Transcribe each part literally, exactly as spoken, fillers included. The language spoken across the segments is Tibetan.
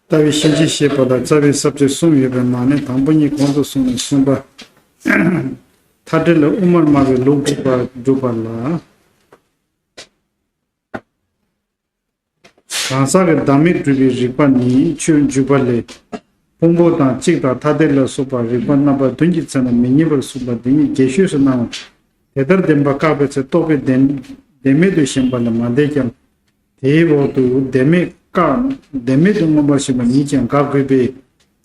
ལྟ་བའི་ཤན་འབྱེད་བཤད་པ་ལ་རྩ་བའི་ས་བཅད་གསུམ་ཡོད་པའི་ནང་ནས། དང་པོ་གཉིས་གོང་དུ་སོང་ནས་གསུམ་པ། མཐའ་བྲལ་ལ་དབུ་མར་སྨྲ་བའི་ལུགས་སྒྲུབ་པ་སྒྲུབ་པ་ལ། གང་ཟག་གི་བདག་མེད་སྒྲུབ་པའི་རིགས་པ་ནི། ཆོས་འཇུག་པ་ལས། ཕུང་པོ་དང་གཅིག་དང་ཐ་དད་ལ་སོགས་པ་རིགས་པ་རྣམ་པ་བདུན་གྱི་ཚད་ན་མི་རྙེད་པར་གསུངས་པ་འདི་ཉིད་རྒྱས་ཤོས་སུ་སྣང་བ། དེ་ལྟར་བདེན་པ་བཀག་པའི་ཚེ་རྟོག་པས་བདེན་བདེན་མེད་དུ་ཞེན་པ་ལས་མ་འདས་ཀྱང་། དེའི་འོག་ཏུ་བདེན་མེད་བཀག་བདེན་མེད་དུ་མངོན་པར་ཞེན་པ་ཉིད་ཀྱང་དགག་དགོས་པས།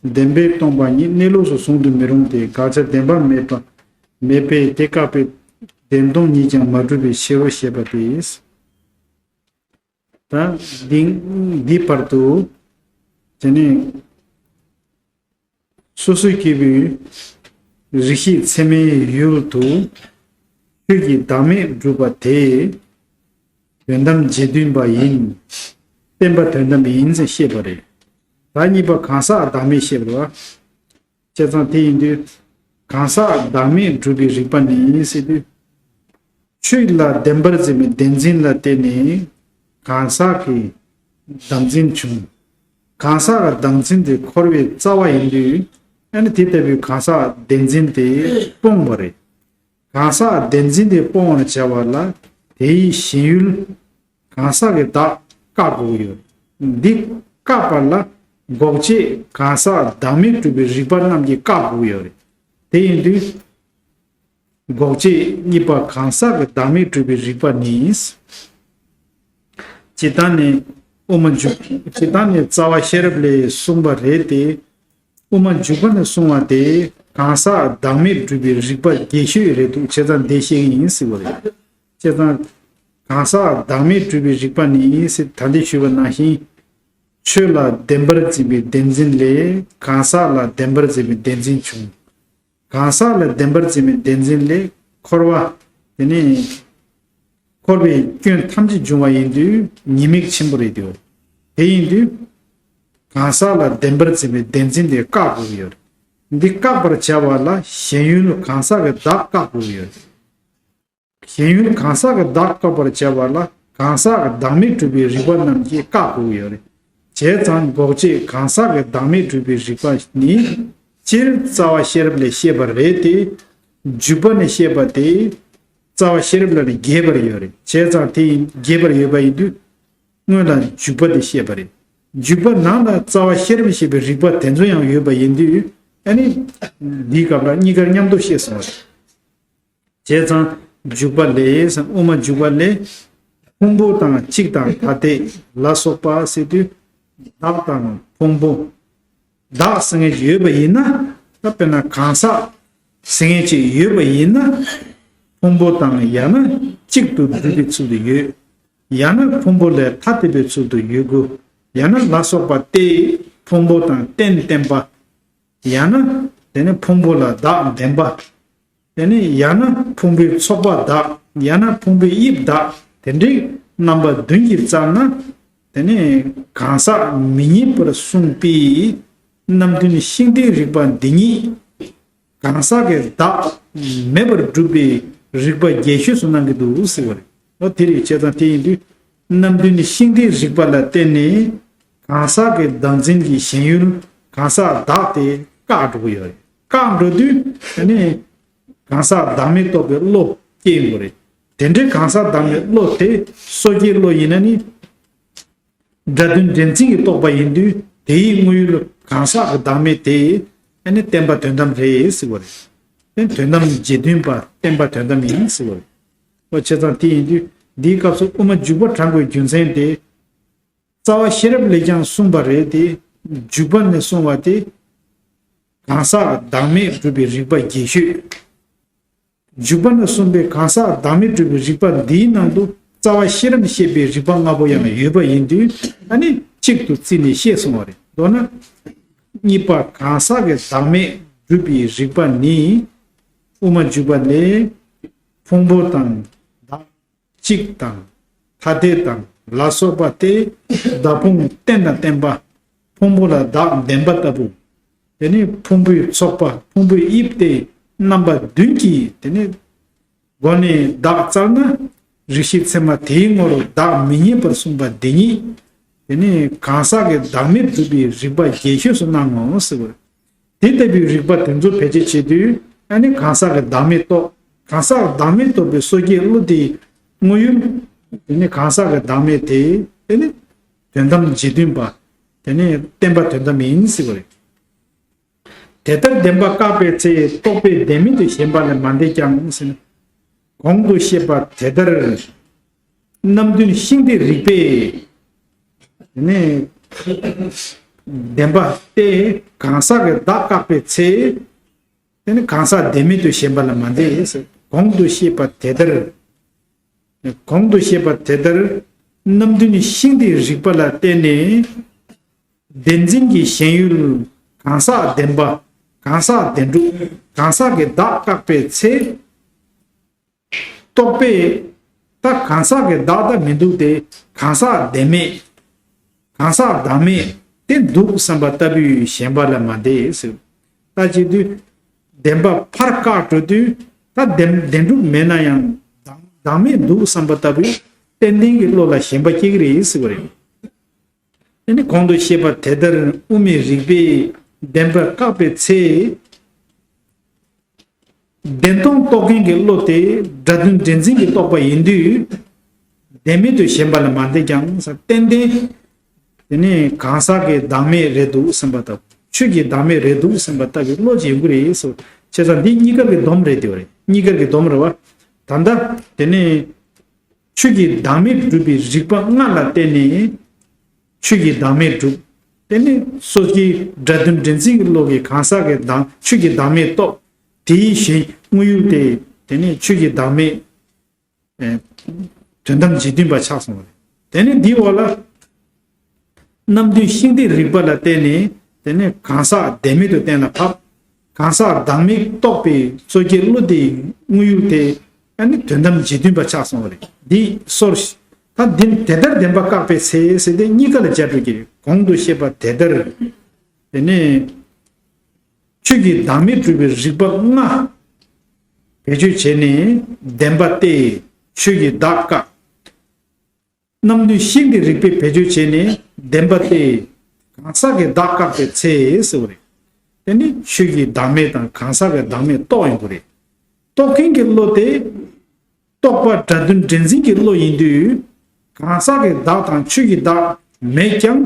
བདེན་པས་སྟོང་པ་ཉིད་གནས་ལུགས་སུ་གཟུང་དུ་མི་རུང་སྟེ། དགག་བྱ་བདེན་པ་མེད་པ་མེད་པས་དེ་བཀག་པས་བདེན་སྟོང་ཉིད་ཀྱང་མ་གྲུབ་པའི་ཕྱིར་རོ་ཞེས་པ་སྟེ། ད་འདི་འདི་བར་དུ་དེ་ནས་སོ་སོ་སྐྱེ་བོའི་རིགས་ཤེས་ཚད་མའི་ཡུལ་དུ་ཆོས་ཀྱི་བདག་མེད་སྒྲུབ་པ་དེ་དོན་དམ་རྗེས་མཐུན་པ་ཡིན། བསྟན་པ་དོན་དམ་ཡིན་ཟེར་བཤད་པ་རེད། ད་གཉིས་པ་གང་ཟག་བདག་མེད་བཤད་པ་རེད་བ། བྱས་ཙང་དེ་ཡིན་དུས། གང་ཟག་བདག་མེད་སྒྲུབ་པའི་རིགས་པ་ནི་ཟེར་དུས། ཆོས་ལ་བདེན་པར་འཛིན་པའི་བདེན་འཛིན་ལ་བརྟེན་ནས་གང་ཟག་གི་བདག་འཛིན་བྱུང་། གང་ཟག་གི་བདག་འཛིན་དེ་འཁོར་བའི་རྩ་བ་ཡིན་དུས། ཨ་ནི་དེ་ལྟ་བུའི་གང་ཟག་བདེན་འཛིན་དེ་སྤོང་བ་རེད། གང་ཟག་བདེན་འཛིན་དེ་སྤོང་བར་བྱ་བ་ལ་དེའི་ཞེན་ཡུལ་གང་ཟག་གི་བདག་བཀག་དགོས་ཀྱི་ཡོད། འདི་བཀག་པ་ལ་འགོག་བྱེད་གང་ཟག་བདག་མེད་སྒྲུབ་པའི་རིགས་པ་རྣམས་ཀྱིས་བཀག་དགོས་ཀྱི་ཡོད་རེད། དེ་ཡིན་དུས། འགོག་བྱེད་གཉིས་པ་གང་ཟག་གི་བདག་མེད་སྒྲུབ་པའི་རིགས་པ་ནི། སྤྱིར་བཏང་ནས་དབུ་མ་འཇུག་སྤྱིར་བཏང་ནས་རྩ་བ་ཤེས་རབ་ལས་གསུངས་པ་རེད་དེ། དབུ་མ་འཇུག་པ་ནས་གསུངས་པ་དེ་གང་ཟག་བདག་མེད་སྒྲུབ་པའི་རིགས་པ་རྒྱས་ཤོས་རེད་འདུག་བྱས་ཙང་འདི་བཤད་ཀྱི་ཡིན་ཟེར་བ་རེད། བྱས་ཙང་། གང་ཟག་བདག་མེད་སྒྲུབ་པའི་རིགས་པ་ནི་ཟེར་ད་འདི་ཞུས་པ་ནང་བཞིན། ཆོས་ལ་བདེན་པར་འཛིན་པའི་བདེན་འཛིན་ལས་གང་ཟག་ལ་བདེན་པར་འཛིན་པའི་བདེན་འཛིན་བྱུང་། གང་ཟག་ལ་བདེན་པར་འཛིན་པའི་བདེན་འཛིན་ལས་འཁོར་བ། དེ་ནི། འཁོར་བའི་སྐྱོན་ཐམས་ཅད་འབྱུང་བ་ཡིན་དུས་ཉེས་དམིགས་ཆེན་པོ་རེད་དེ། དེ་ཡིན་དུས། གང་ཟག་ལ་བདེན་པར་འཛིན་པའི་བདེན་འཛིན་དེ་བཀག་དགོས་ཀྱི་ཡོད་རེད། འདི་བཀག་པར་བྱ་བ་ལ་ཞེན་ཡུལ་གང་ཟག་གི་བདག་བཀག་དགོས་ཀྱི་ཡོད་རེད། ཞེན་ཡུལ་གང་ཟག་གི་བདག་བཀག་པར་བྱ་བ་ལ་གང་ཟག་གི་བདག་མེད་སྒྲུབ་པའི་རིགས་པ་རྣམས་ཀྱིས་བཀག་དགོས་ཀྱི་ཡོད་རེད། བྱས་ཙང་འགོག་བྱེད་གང་ཟག་གི་བདག་མེད་སྒྲུབ་པའི་རིགས་པ་ནི། སྤྱིར་རྩ་བ་ཤེས་རབ་ལས་བཤད་པ་རེད་དེ། འཇུག་པ་ནས་བཤད་པ་དེ། རྩ་བ་ཤེས་རབ་ལས་ནི་རྒྱས་པར་ཡོད་རེད། བྱས་ཙང་དེ་ཡིན་རྒྱས་པར་ཡོད་པ་ཡིན་དུས། སྔོན་ལ་འཇུག་པ་དེ་བཤད་པ་རེད། འཇུག་པ་ནང་ལ་རྩ་བ་ཤེས་རབ་ཞེས་པའི་རིགས་པ་དེ་ཚོ་ཡང་ཡོད་པ་ཡིན་དུས། ཨ་ནི། འདིའི་སྐབས་ལ་གཉིས་ཀར་མཉམ་དུ་བཤད་སོང་བ་རེད། བྱས་ཙང་། འཇུག་པ་ལས་དབུ་མ་འཇུག་པ་ལས། ཕུང་པོ་དང་གཅིག་དང་ཐ་དད་ལ་སོགས་པ་ཟེར་དུས། བདག་དང་ཕུང་པོ། བདག་ཟེར་མཁན་ཅིག་ཡོད་པ་ཡིན་ན། ད་དཔེར་ན་གང་ཟག་ཟེར་མཁན་ཅིག་ཡོད་པ་ཡིན་ན། ཕུང་པོ་དང་ཡང་ན་གཅིག་ཏུ་སྒྲུབ་པའི་ཚུལ་དུ་ཡོད། ཡང་ན་ཕུང་པོ་ལས་ཐ་དད་པའི་ཚུལ་དུ་ཡོད་དགོས། ཡང་ན་ལ་སོགས་པ་སྟེ། ཕུང་པོ་དང་རྟེན་བརྟེན་པ། ཡང་ན། དེ་ནི་ཕུང་པོ་ལ་བདག་ལྡན་པ། དེ་ནི་ཡང་ན་ཕུང་པོའི་ཚོགས་པ་བདག་ཡང་ན་ཕུང་པོའི་དབྱིབས་བདག་དེ་འདྲའི་རྣམ་པ་བདུན་གྱིས་བརྩམས་ན། དེ་ནི་གང་ཟག་མི་རྙེད་པར་གསུངས་པའི་རྣམ་བདུན་ཤིང་རྟའི་རིགས་པ་འདི་ཉིད་གང་ཟག་གི་བདག་མེད་པར་སྒྲུབ་པའི་རིགས་པ་རྒྱས་ཤོས་སུ་སྣང་གི་འདུག་ཟེར་བ་རེད། ཨོ་དེ་རེད། བྱས་ཙང་དེ་ཡིན་དུས། རྣམ་བདུན་ནི་ཤིང་རྟའི་རིགས་པ་ལ་བརྟེན་ནས་གང་ཟག་གི་བདག་འཛིན་གྱི་ཞེན་ཡུལ་གང་ཟག་བདག་དེ་བཀག་འགྲོ་གི་ཡོད་རེད། བཀག་འགྲོ་དུས་དེ་ནི་གང་ཟག་བདག་མེད་རྟོགས་པའི་བློ་སྐྱེ་ཡོང་གི་རེད། དེ་འདྲའི་གང་ཟག་བདག་མེད་བློ་དེ་སོ་སྐྱེའི་བློ་ཡིན་ན་ནི་སྒྲ་དོན་འདྲེན་འཛིན་གྱིས་རྟོགས་པ་ཡིན་དུས་དེའི་དངོས་ཡུལ་གང་ཟག་གི་བདག་མེད་དེ་ཨ་ནི་བསྟན་པ་དོན་དམ་རེད་ཟེར་བ་རེད། དེ་དོན་དམ་རྗེས་མཐུན་པ་བསྟན་པ་དོན་དམ་ཡིན་ཟེར་བ་རེད། ཨོ་བྱས་ཙང་དེ་ཡིན་དུས་འདིའི་སྐབས་སུ་དབུ་མ་འཇུག་པ་དྲངས་པའི་རྒྱུ་མཚན་དེ། རྩ་བ་ཤེས་རབ་ལས་ཀྱང་གསུངས་པ་རེད་དེ། འཇུག་པ་ནས་གསུངས་པ་དེ། གང་ཟག་བདག་མེད་སྒྲུབ་པའི་རིགས་པ་རྒྱས་ཤོས། འཇུག་པ་ནས་གསུངས་པའི་གང་ཟག་བདག་མེད་སྒྲུབ་པའི་རིགས་པ་འདིའི་ནང་དུ་རྩ་བ་ཤེས་རབ་བཤད་པའི་རིགས་པ་ལྔ་པོ་ཡང་ཡོད་པ་ཡིན་དུས་ཨ་ནི་གཅིག་ཏུ་བརྩིས་ནས་བཤད་སོང་བ་རེད། མདོར་ན། གཉིས་པ་གང་ཟག་གི་བདག་མེད་སྒྲུབ་པའི་རིགས་པ་ནི། དབུ་མ་འཇུག་པ་ལས། ཕུང་པོ་དང་བདག་གཅིག་དང་ཐ་དད་དང་ལ་སོགས་པ་སྟེ། བདག་ཕུང་རྟེན་དང་བརྟེན་པ། ཕུང་པོ་ལ་བདག་ལྡན་པ་ལྟ་བུ། དེ་ནི་ཕུང་པོའི་ཚོགས་པ་ཕུང་པོའི་དབྱིབས་ཏེ་རྣམ་པ་བདུན་གྱིས་དེ་ནི་སྒོ་ནས་བདག་བཙལ་ན་རིགས་ཤེས་ཚད་མ་དེའི་ངོར་བདག་མི་རྙེད་པར་གསུངས་པ་འདི་ཉིད་ དེ་ནས་གང་ཟག་གི་བདག་མེད་སྒྲུབ་པའི་རིགས་པ་རྒྱས་ཤོས་སུ་སྣང་ངོ་ཟེར་བ་རེད། དེ་ལྟ་བུའི་རིགས་པ་དེ་ཚོ་བེད་སྤྱོད་བྱེད་དུས་ཨ་ནི་གང་ཟག་གི་བདག་མེད་རྟོགས། གང་ཟག་བདག་མེད་རྟོགས་པའི་སོ་སྐྱེའི་བློ་དེའི་དངོས་ཡུལ། དེ་ནི་གང་ཟག་གི་བདག་མེད་དེ། དེ་ནི་དོན་དམ་རྗེས་མཐུན་པ། དེ་ནི་བརྟན་པ་དོན་དམ་ཡིན་ཟེར་བ་རེད། དེ་ལྟར་བདེན་པ་བཀག་པའི་ཚེ་རྟོག་པས་བདེན་མེད་དུ་ཞེན་པ་ལས་མ་འདས་ཀྱང་ཟེར་ན། གོང་དུ་བཤད་པ་དེ་ལྟར་རྣམ་བདུན་ཤིང་རྟའི་རིགས་པས་དེ་ནས་བདེན་པ་སྟེ་གང་ཟག་གི་བདག་བཀག་པའི་ཚེ། དེ་ནི་གང་ཟག་བདེན་མེད་དུ་ཞེན་པ་ལ་མ་འདས་ཟེར། གོང་དུ་བཤད་པ་དེ་ལྟར། གོང་དུ་བཤད་པ་དེ་ལྟར་རྣམ་བདུན་ཤིང་རྟའི་རིགས་པ་ལ་བརྟེན་ནས་བདེན་འཛིན་གྱི་ཞེན་ཡུལ་གང་ཟག་བདེན་པ། གང་ཟག་བདེན་གྲུབ། གང་ཟག་གི་བདག་བཀག་པའི་ཚེ། རྟོག་པས་ད་གང་ཟག་གི་བདག་ད་མི་འདུག་སྟེ། གང་ཟག་བདེན་མེད། གང་ཟག་བདག་མེད་དེ་འདུག་བསམ་པ་ལྟ་བུའི་ཞེན་པ་ལ་མ་འདས་ཟེར། ད་བྱེད་དུས་བདེན་པ་ཕར་བཀག་འགྲོ་དུས་ད་བདེན་བདེན་གྲུབ་མེད་ན་ཡང་བདག་བདག་མེད་འདུག་བསམ་པ་ལྟ་བུའི་ཏན་ཏན་གྱི་བློ་ལ་ཞེན་པ་སྐྱེ་གི་རེད་ཟེར་བ་རེད། དེ་ནི་གོང་དུ་བཤད་པ་དེ་ལྟར་དབུ་མའི་རིགས་པས་བདེན་པར་བཀག་པའི་ཚེ། བདེན་སྟོང་རྟོགས་མཁན་གྱི་བློ་དེ་སྒྲ་དོན་འདྲེན་འཛིན་གྱི་རྟོག་པ་ཡིན་དུས། བདེན་མེད་དུ་ཞེན་པ་ལ་མ་འདས་ཀྱང་ཟེར། ཏན་ཏན་དེ་ནི་གང་ཟག་གི་བདག་མེད་རེད་འདུག་བསམ་པ་ལྟ་བུ། ཆོས་ཀྱི་བདག་མེད་རེད་འདུག་བསམ་པ་ལྟ་བུའི་བློ་ཅིག་ཡོང་གི་རེད་ཟེར། བྱས་ཙང་འདི་གཉིས་ཀ་གི་སྡོམ་རེད་དེ་བ་རེད། གཉིས་ཀ་གི་སྡོམ་རེད་བ། ད་ལྟ་དེ་ནི་ཆོས་ཀྱི་བདག་མེད་སྒྲུབ་པའི་རིགས་པ་ལྔ་ལ་བརྟེན་ནས་ཆོས་ཀྱི་བདག་མེད་སྒྲུབ། དེ་ནི་སོ་སྐྱེའི་སྒྲ་དོན་འདྲེན་འཛིན་གྱི་བློ་གིས་གང་ཟག་གི་བདག་ཆོས་ཀྱི་བདག་མེད་རྟོགས། དེའི་ཞེན་དངོས་ཡུལ་དེ་དེ་ནི་ཆོས་ཀྱི་བདག་མེད། ཨེ། དོན་དམ་རྗེས་མཐུན་པ་ཆགས་སོང་བ་རེད། དེ་ནི་འདིའི་འོག་ལ། རྣམ་བདུན་ཤིང་རྟའི་རིགས་པ་ལ་བརྟེན་ནས་དེ་ནི་གང་ཟག་བདེན་མེད་དུ་གཏན་ལ་ཕབ། གང་ཟག་བདག་མེད་རྟོགས་པའི་སོ་སྐྱེའི་བློ་དེའི་དངོས་ཡུལ་དེ་ཨ་ནི་དོན་དམ་རྗེས་མཐུན་པ་ཆགས་སོང་བ་རེད། འདི་སོར། ད་འདི་དེ་ལྟར་བདེན་པ་བཀག་པའི་ཚེ་ཟེར་ཏེ་གཉིས་ཀ་ལ་སྦྱར་དགོས་ཀྱི་རེད། གོང་དུ་བཤད་པ་དེ་ལྟར། དེ་ནས་ཆོས་ཀྱི་བདག་མེད་སྒྲུབ་པའི་རིགས་པ་ལྔ་བེད་སྤྱོད་བྱས་ནས་བདེན་པ་སྟེ་ཆོས་ཀྱི་བདག་བཀག། རྣམ་བདུན་ཤིང་རྟའི་རིགས་པས་བེད་སྤྱོད་བྱས་ནས་བདེན་པ་སྟེ་གང་ཟག་གི་བདག་བཀག་པའི་ཚེ་ཟེར་བ་རེད། དེ་ནི་ཆོས་ཀྱི་བདག་མེད་དང་གང་ཟག་གི་བདག་མེད་རྟོགས་ཡོང་གི་རེད། རྟོགས་མཁན་གྱི་བློ་དེ། རྟོག་པ་སྒྲ་དོན་འདྲེན་འཛིན་གྱི་བློ་ཡིན་དུས། གང་ཟག་གི་བདག་དང་ཆོས་ཀྱི་བདག་མེད་ཀྱང་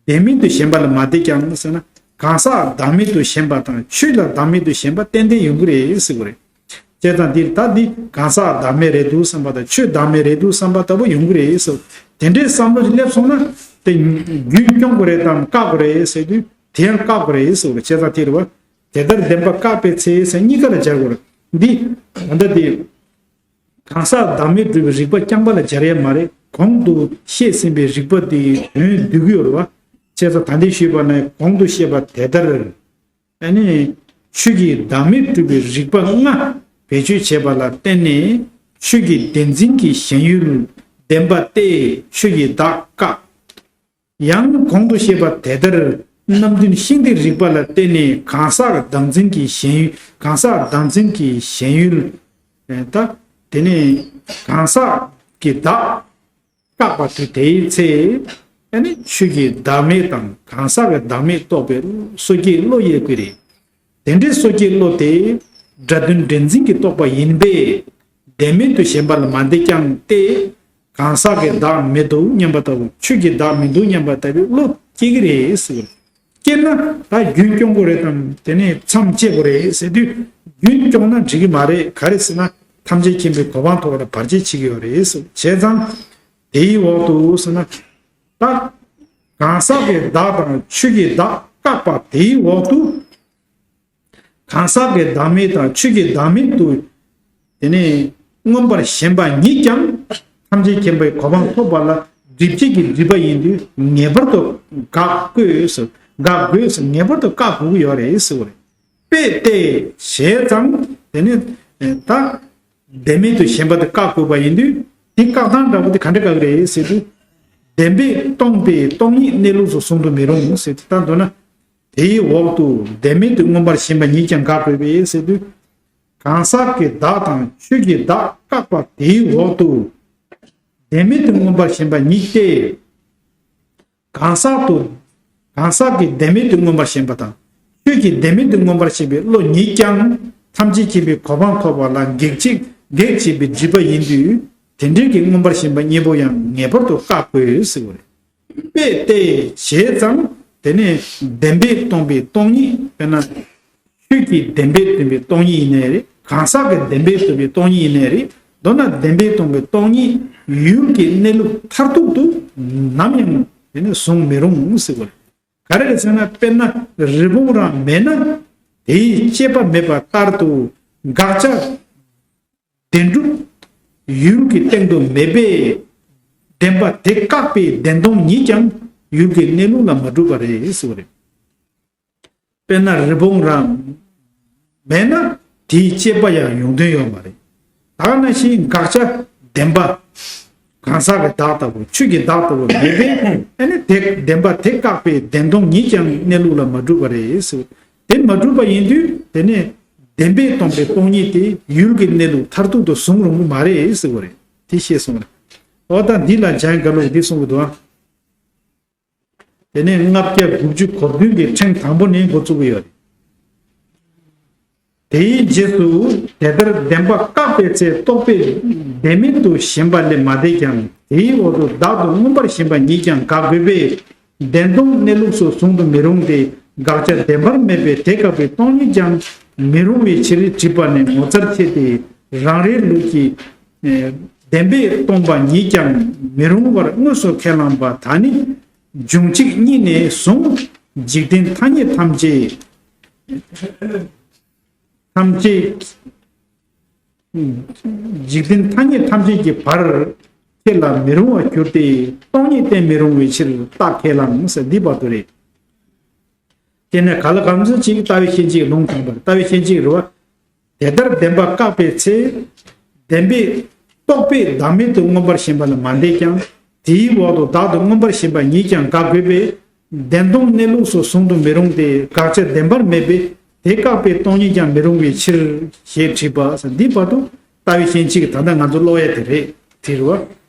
བདེན་མེད་དུ་ཞེན་པ་ལ་མ་འདས་ཀྱང་ཟེར་ན། གང་ཟག་བདག་མེད་དུ་ཞེན་པ་དང་ཆོས་ལ་བདག་མེད་དུ་ཞེན་པ་ཏན་ཏན་ཡོང་གི་རེད་ཟེར་གི་རེད། བྱས་ཙང་འདིར་ད་འདི་གང་ཟག་བདག་མེད་རེད་འདུག་བསམ་པ་དང་ཆོས་བདག་མེད་རེད་འདུག་བསམ་པ་ལྟ་བུ་ཡོང་གི་རེད་ཟེར། དེ་འདྲའི་བསམ་བློ་ཞིག་སླེབས་སོང་ན་དེ་རྒྱུན་སྐྱོང་དགོས་རེད་དམ་བཀག་དགོས་རེད་ཟེར་དུས་དེ་ཡང་བཀག་དགོས་རེད་ཟེར་གི་རེད། བྱས་ཙང་དེ་རེད་བ། དེ་ལྟར་བདེན་པ་བཀག་པའི་ཚེ་ཟེར་གཉིས་ཀ་ལ་སྦྱར་དགོས་རེད། འདི་ད་ལྟ་དེ། གང་ཟག་བདག་མེད་སྒྲུབ་པའི་རིགས་པ་རྐྱང་པ་ལ་སྦྱར་ཡ་མ་རེད། གོང་དུ་བཤད་ཟིན་པའི་རིགས་པ་དེའི་དོན་བསྡུ་གི་ཡོད་རེད་བ། བྱས་ཙང་ད་འདི་ཞུས་པ་ནས་གོང་དུ་བཤད་པ་དེ་ལྟར། ཨ་ནི་ཆོས་ཀྱི་བདག་མེད་སྒྲུབ་པའི་རིགས་པ་ལྔ་བེད་སྤྱོད་བྱས་པ་ལ་བརྟེན་ནས་ཆོས་ཀྱི་བདེན་འཛིན་གྱི་ཞེན་ཡུལ་བདེན་པ་སྟེ་ཆོས་ཀྱི་བདག་བཀག། ཡང་གོང་དུ་བཤད་པ་དེ་ལྟར་རྣམ་བདུན་ཤིང་རྟའི་རིགས་པ་ལ་བརྟེན་ནས་གང་ཟག་བདག་འཛིན་གྱི་ཞེན་ཡུལ་གང་ཟག་བདག་འཛིན་གྱི་ཞེན་ཡུལ། ཨེ་ད། དེ་ནས་གང་ཟག་གི་བདག་བཀག་པ་དེ་དེའི་ཚེ། ཨ་ནི་ཆོས་ཀྱི་བདག་མེད་དང་གང་ཟག་གི་བདག་མེད་རྟོགས་པའི་སོ་སྐྱེའི་བློ་ཡོད་ཀྱི་རེད། དེ་འདྲའི་སོ་སྐྱེའི་བློ་དེ་སྒྲ་དོན་འདྲེན་འཛིན་གྱི་རྟོག་པ་ཡིན་པས་བདེན་མེད་དུ་ཞེན་པ་ལ་མ་འདས་ཀྱང་སྟེ། གང་ཟག་གི་བདག་མི་འདུག་སྙམ་པ་ལྟ་བུ། ཆོས་ཀྱི་བདག་མི་འདུག་སྙམ་པ་ལྟ་བུའི་བློ་སྐྱེ་གི་རེད་ཟེར། སྐྱེས་ན་ད་རྒྱུན་སྐྱོང་དགོས་རེད་དམ། དེ་ནས་མཚམས་བཅད་དགོས་རེད་ཟེར་དུས་རྒྱུན་སྐྱོང་ན་འགྲིག་གི་མ་རེད། ག་རེ་ཟེར་ན་ཐམས་ཅད་མཁྱེན་པའི་གོ་འཕང་ཐོབ་པ་ལ་བར་ཆད་བྱེད་ཀྱི་ཡོད་རེད་ཟེར། བྱས་ཙང་དེའི་འོག་ཏུ་ཟེར་ན། ད་གང་ཟག་གི་བདག་དང་ཆོས་ཀྱི་བདག་བཀག་པ་དེའི་འོག་ཏུ། གང་ཟག་གི་བདག་མེད་དང་ཆོས་ཀྱི་བདག་མེད་དུ། དེ་ནས་མངོན་པར་ཞེན་པ་ཉིད་ཀྱང་ཐམས་ཅད་མཁྱེན་པའི་གོ་འཕང་ཐོབ་པ་ལ་སྒྲིབ་བྱེད་ཀྱི་སྒྲིབ་པ་ཡིན་དུས་ངེས་པར་དུ་བཀག་དགོས་སོ། བཀག་དགོས་སོ། ངེས་པར་དུ་བཀག་དགོས་ཀྱི་ཡོད་རེད་ཟེར་བ་རེད། དཔེ་སྟེ། བྱས་ཙང་དེ་ནི་ད་བདེན་མེད་དུ་ཞེན་པ་དེ་བཀག་དགོས་པ་ཡིན་དུས་དེ་བཀག་སྟངས་འདྲ་པོ་དེ་ག་འདྲ་བཀག་གི་རེད་ཟེར་དུས། བདེན་པས་སྟོང་པའི་སྟོང་ཉིད་གནས་ལུགས་སུ་གཟུང་དུ་མི་རུང་ཟེར་དུས་ད་མདོར་ན། དེའི་འོག་ཏུ་བདེན་མེད་དུ་མངོན་པར་ཞེན་པ་ཉིད་ཀྱང་བཀག་དགོས་པས་ཟེར་དུས། གང་ཟག་གི་བདག་དང་ཆོས་ཀྱི་བདག་བཀག་པ་དེའི་འོག་ཏུ། བདེན་མེད་དུ་མངོན་པར་ཞེན་པ་ཉིད་དེ། གང་ཟག་ཏུ། གང་ཟག་གི་བདེན་མེད་དུ་མངོན་པར་ཞེན་པ་དང་། ཆོས་ཀྱི་བདེན་མེད་དུ་མངོན་པར་ཞེན་པའི་བློ་ཉིད་ཀྱང་ཐམས་ཅད་མཁྱེན་པའི་གོ་འཕང་ཐོབ་པ་ལ་གེགས་བྱེད་གེགས་བྱེད་པའི་སྒྲིབ་པ་ཡིན་དུས། དེ་འདྲའི་གི་མངོན་པར་ཞེན་པ་གཉིས་པོ་ཡང་ངེས་པར་དུ་བཀག་དགོས་ཟེར་བ་རེད། དཔེ་དེ་བྱས་ཙང་དེ་ནས་བདེན་པས་སྟོང་པའི་སྟོང་ཉིད། དཔེར་ན་ཆོས་ཀྱི་བདེན་པས་སྟོང་པའི་སྟོང་ཉིད་ཡིན་ནའི་རེད། གང་ཟག་གི་བདེན་པས་སྟོང་པའི་སྟོང་ཉིད་ཡིན་ནའི་རེད། མདོར་ན་བདེན་པས་སྟོང་པའི་སྟོང་ཉིད་ཡུལ་གྱི་གནས་ལུགས་མཐར་ཐུག་ཏུ་ནམ་ཡང་དེ་ནས་བཟུང་མི་རུང་ཟེར་བ་རེད། ག་རེ་རེད་ཟེར་ན། དཔེར་ན་རི་བོང་རང་མེད་ན་དེའི་སྐྱེས་པ་མེད་པ་ལྟར་དུ། དགག་བྱ་བདེན་གྲུབ་ཡུལ་གྱི་སྟེང་དུ་མེད་པས། བདེན་པ་དེ་བཀག་པའི་བདེན་སྟོང་ཉིད་ཀྱང་ཡུལ་གྱི་གནས་ལུགས་ལ་མ་གྲུབ་པ་རེད་ཟེར་བ་རེད། དཔེར་ན་རི་བོང་རང་མེད་ན་དེའི་སྐྱེས་པ་ཡང་ཡོང་དོན་ཡོད་མ་རེད། ད་ནང་བཞིན་དགག་བྱ་བདེན་པ། གང་ཟག་གི་བདག་ལྟ་བུ། ཆོས་ཀྱི་བདག་ལྟ་བུ་མེད་པས། ཨ་ནི་དེ་བདེན་པ་དེ་བཀག་པའི་བདེན་སྟོང་ཉིད་ཀྱང་གནས་ལུགས་ལ་མ་གྲུབ་པ་རེད་ཟེར། དེ་མ་གྲུབ་པ་ཡིན་དུས་དེ་ནས་བདེན་པས་སྟོང་པའི་སྟོང་ཉིད་དེ་ཡུལ་གྱི་གནས་ལུགས་མཐར་ཐུག་ཏུ་བཟུང་རུང་གི་མ་རེད་ཟེར་བ་རེད། དེ་ཤེས་སོང་རེད། འོ་ད་འདི་ལ་འཇམ་དབྱངས་དགའ་ལོས་འདི་གསུང་གི་འདུག་ཨ། དེ་ནས་ལྔ་བརྒྱ་དགུ་བཅུ་གོ་བདུན་གྱི་ཕྲེང་དང་པོ་ནས་འགོ་བཙུགས་ཀྱི་ཡོད་རེད། དེའི་རྗེས་སུ། དེ་ལྟར་བདེན་པ་བཀག་པའི་ཚེ་རྟོག་པས་བདེན་མེད་དུ་ཞེན་པ་ལས་མ་འདས་ཀྱང་། དེའི་འོག་ཏུ་བདག་ཏུ་མངོན་པར་ཞེན་པ་ཉིད་ཀྱང་དགག་དགོས་པས། བདེན་སྟོང་གནས་ལུགས་སུ་བཟུང་དུ་མི་རུང་སྟེ། དགག་བྱ་བདེན་པར་མེད་པས་དེ་བཀག་པའི་སྟོང་ཉིད་ཀྱང་མི་རུང་བའི་ཕྱིར་དྲིས་པ་ནི་ངོ་མཚར་ཆེ་སྟེ། རང་རེའི་ལུགས་ཀྱི་བདེན་པས་སྟོང་པ་ཉིད་ཀྱང་མི་རུང་བར་དངོས་སུ་ཁས་བླངས་པ་དག་ནི། འབྱུང་གཅིག་གཉིས་ནས་བཟུང་འཇིག་རྟེན་ཐ་སྙད་ཐམས་ཅད། ཐམས་ཅད། འཇིག་རྟེན་ཐ་སྙད་ཐམས་ཅད་ཀྱི་བར་ཁས་ལ་མི་རུང་བར་གྱུར་ཏེ། སྟོང་ཉིད་བསྟན་མི་རུང་བའི་ཕྱིར་རྟགས་ཁས་བླངས་ཟེར་འདི་བར་དུ་རེད། དེ་ནས་ག་ལ་གང་འཚམ་ཅིག་ལྟ་བའི་ཤན་འབྱེད་ལུང་དྲངས་པར། ལྟ་བའི་ཤན་འབྱེད་རེད་བ། དེ་ལྟར་བདེན་པ་བཀག་པའི་ཚེ། བདེན་པས་རྟོག་པས་བདག་མེད་དུ་མངོན་པར་ཞེན་པ་ལ་མ་འདས་ཀྱང་། དེའི་འོག་ཏུ་བདག་ཏུ་མངོན་པར་ཞེན་པ་ཉིད་ཀྱང་དགག་དགོས་པས། བདེན་སྟོང་གནས་ལུགས་སུ་བཟུང་དུ་མི་རུང་སྟེ། དགག་བྱ་བདེན་པར་མེད་པས་དེ་བཀག་པའི་སྟོང་ཉིད་ཀྱང་མི་རུང་བའི་ཕྱིར་ཞེས་དྲིས་པ། འདི་བར་དུ་ལྟ་བའི་ཤན་འབྱེད་ཀྱི་ད་ལྟ་ང་ཚོ་ཀློག་ཡ་དེ་རེད། དེ་རེད་བ།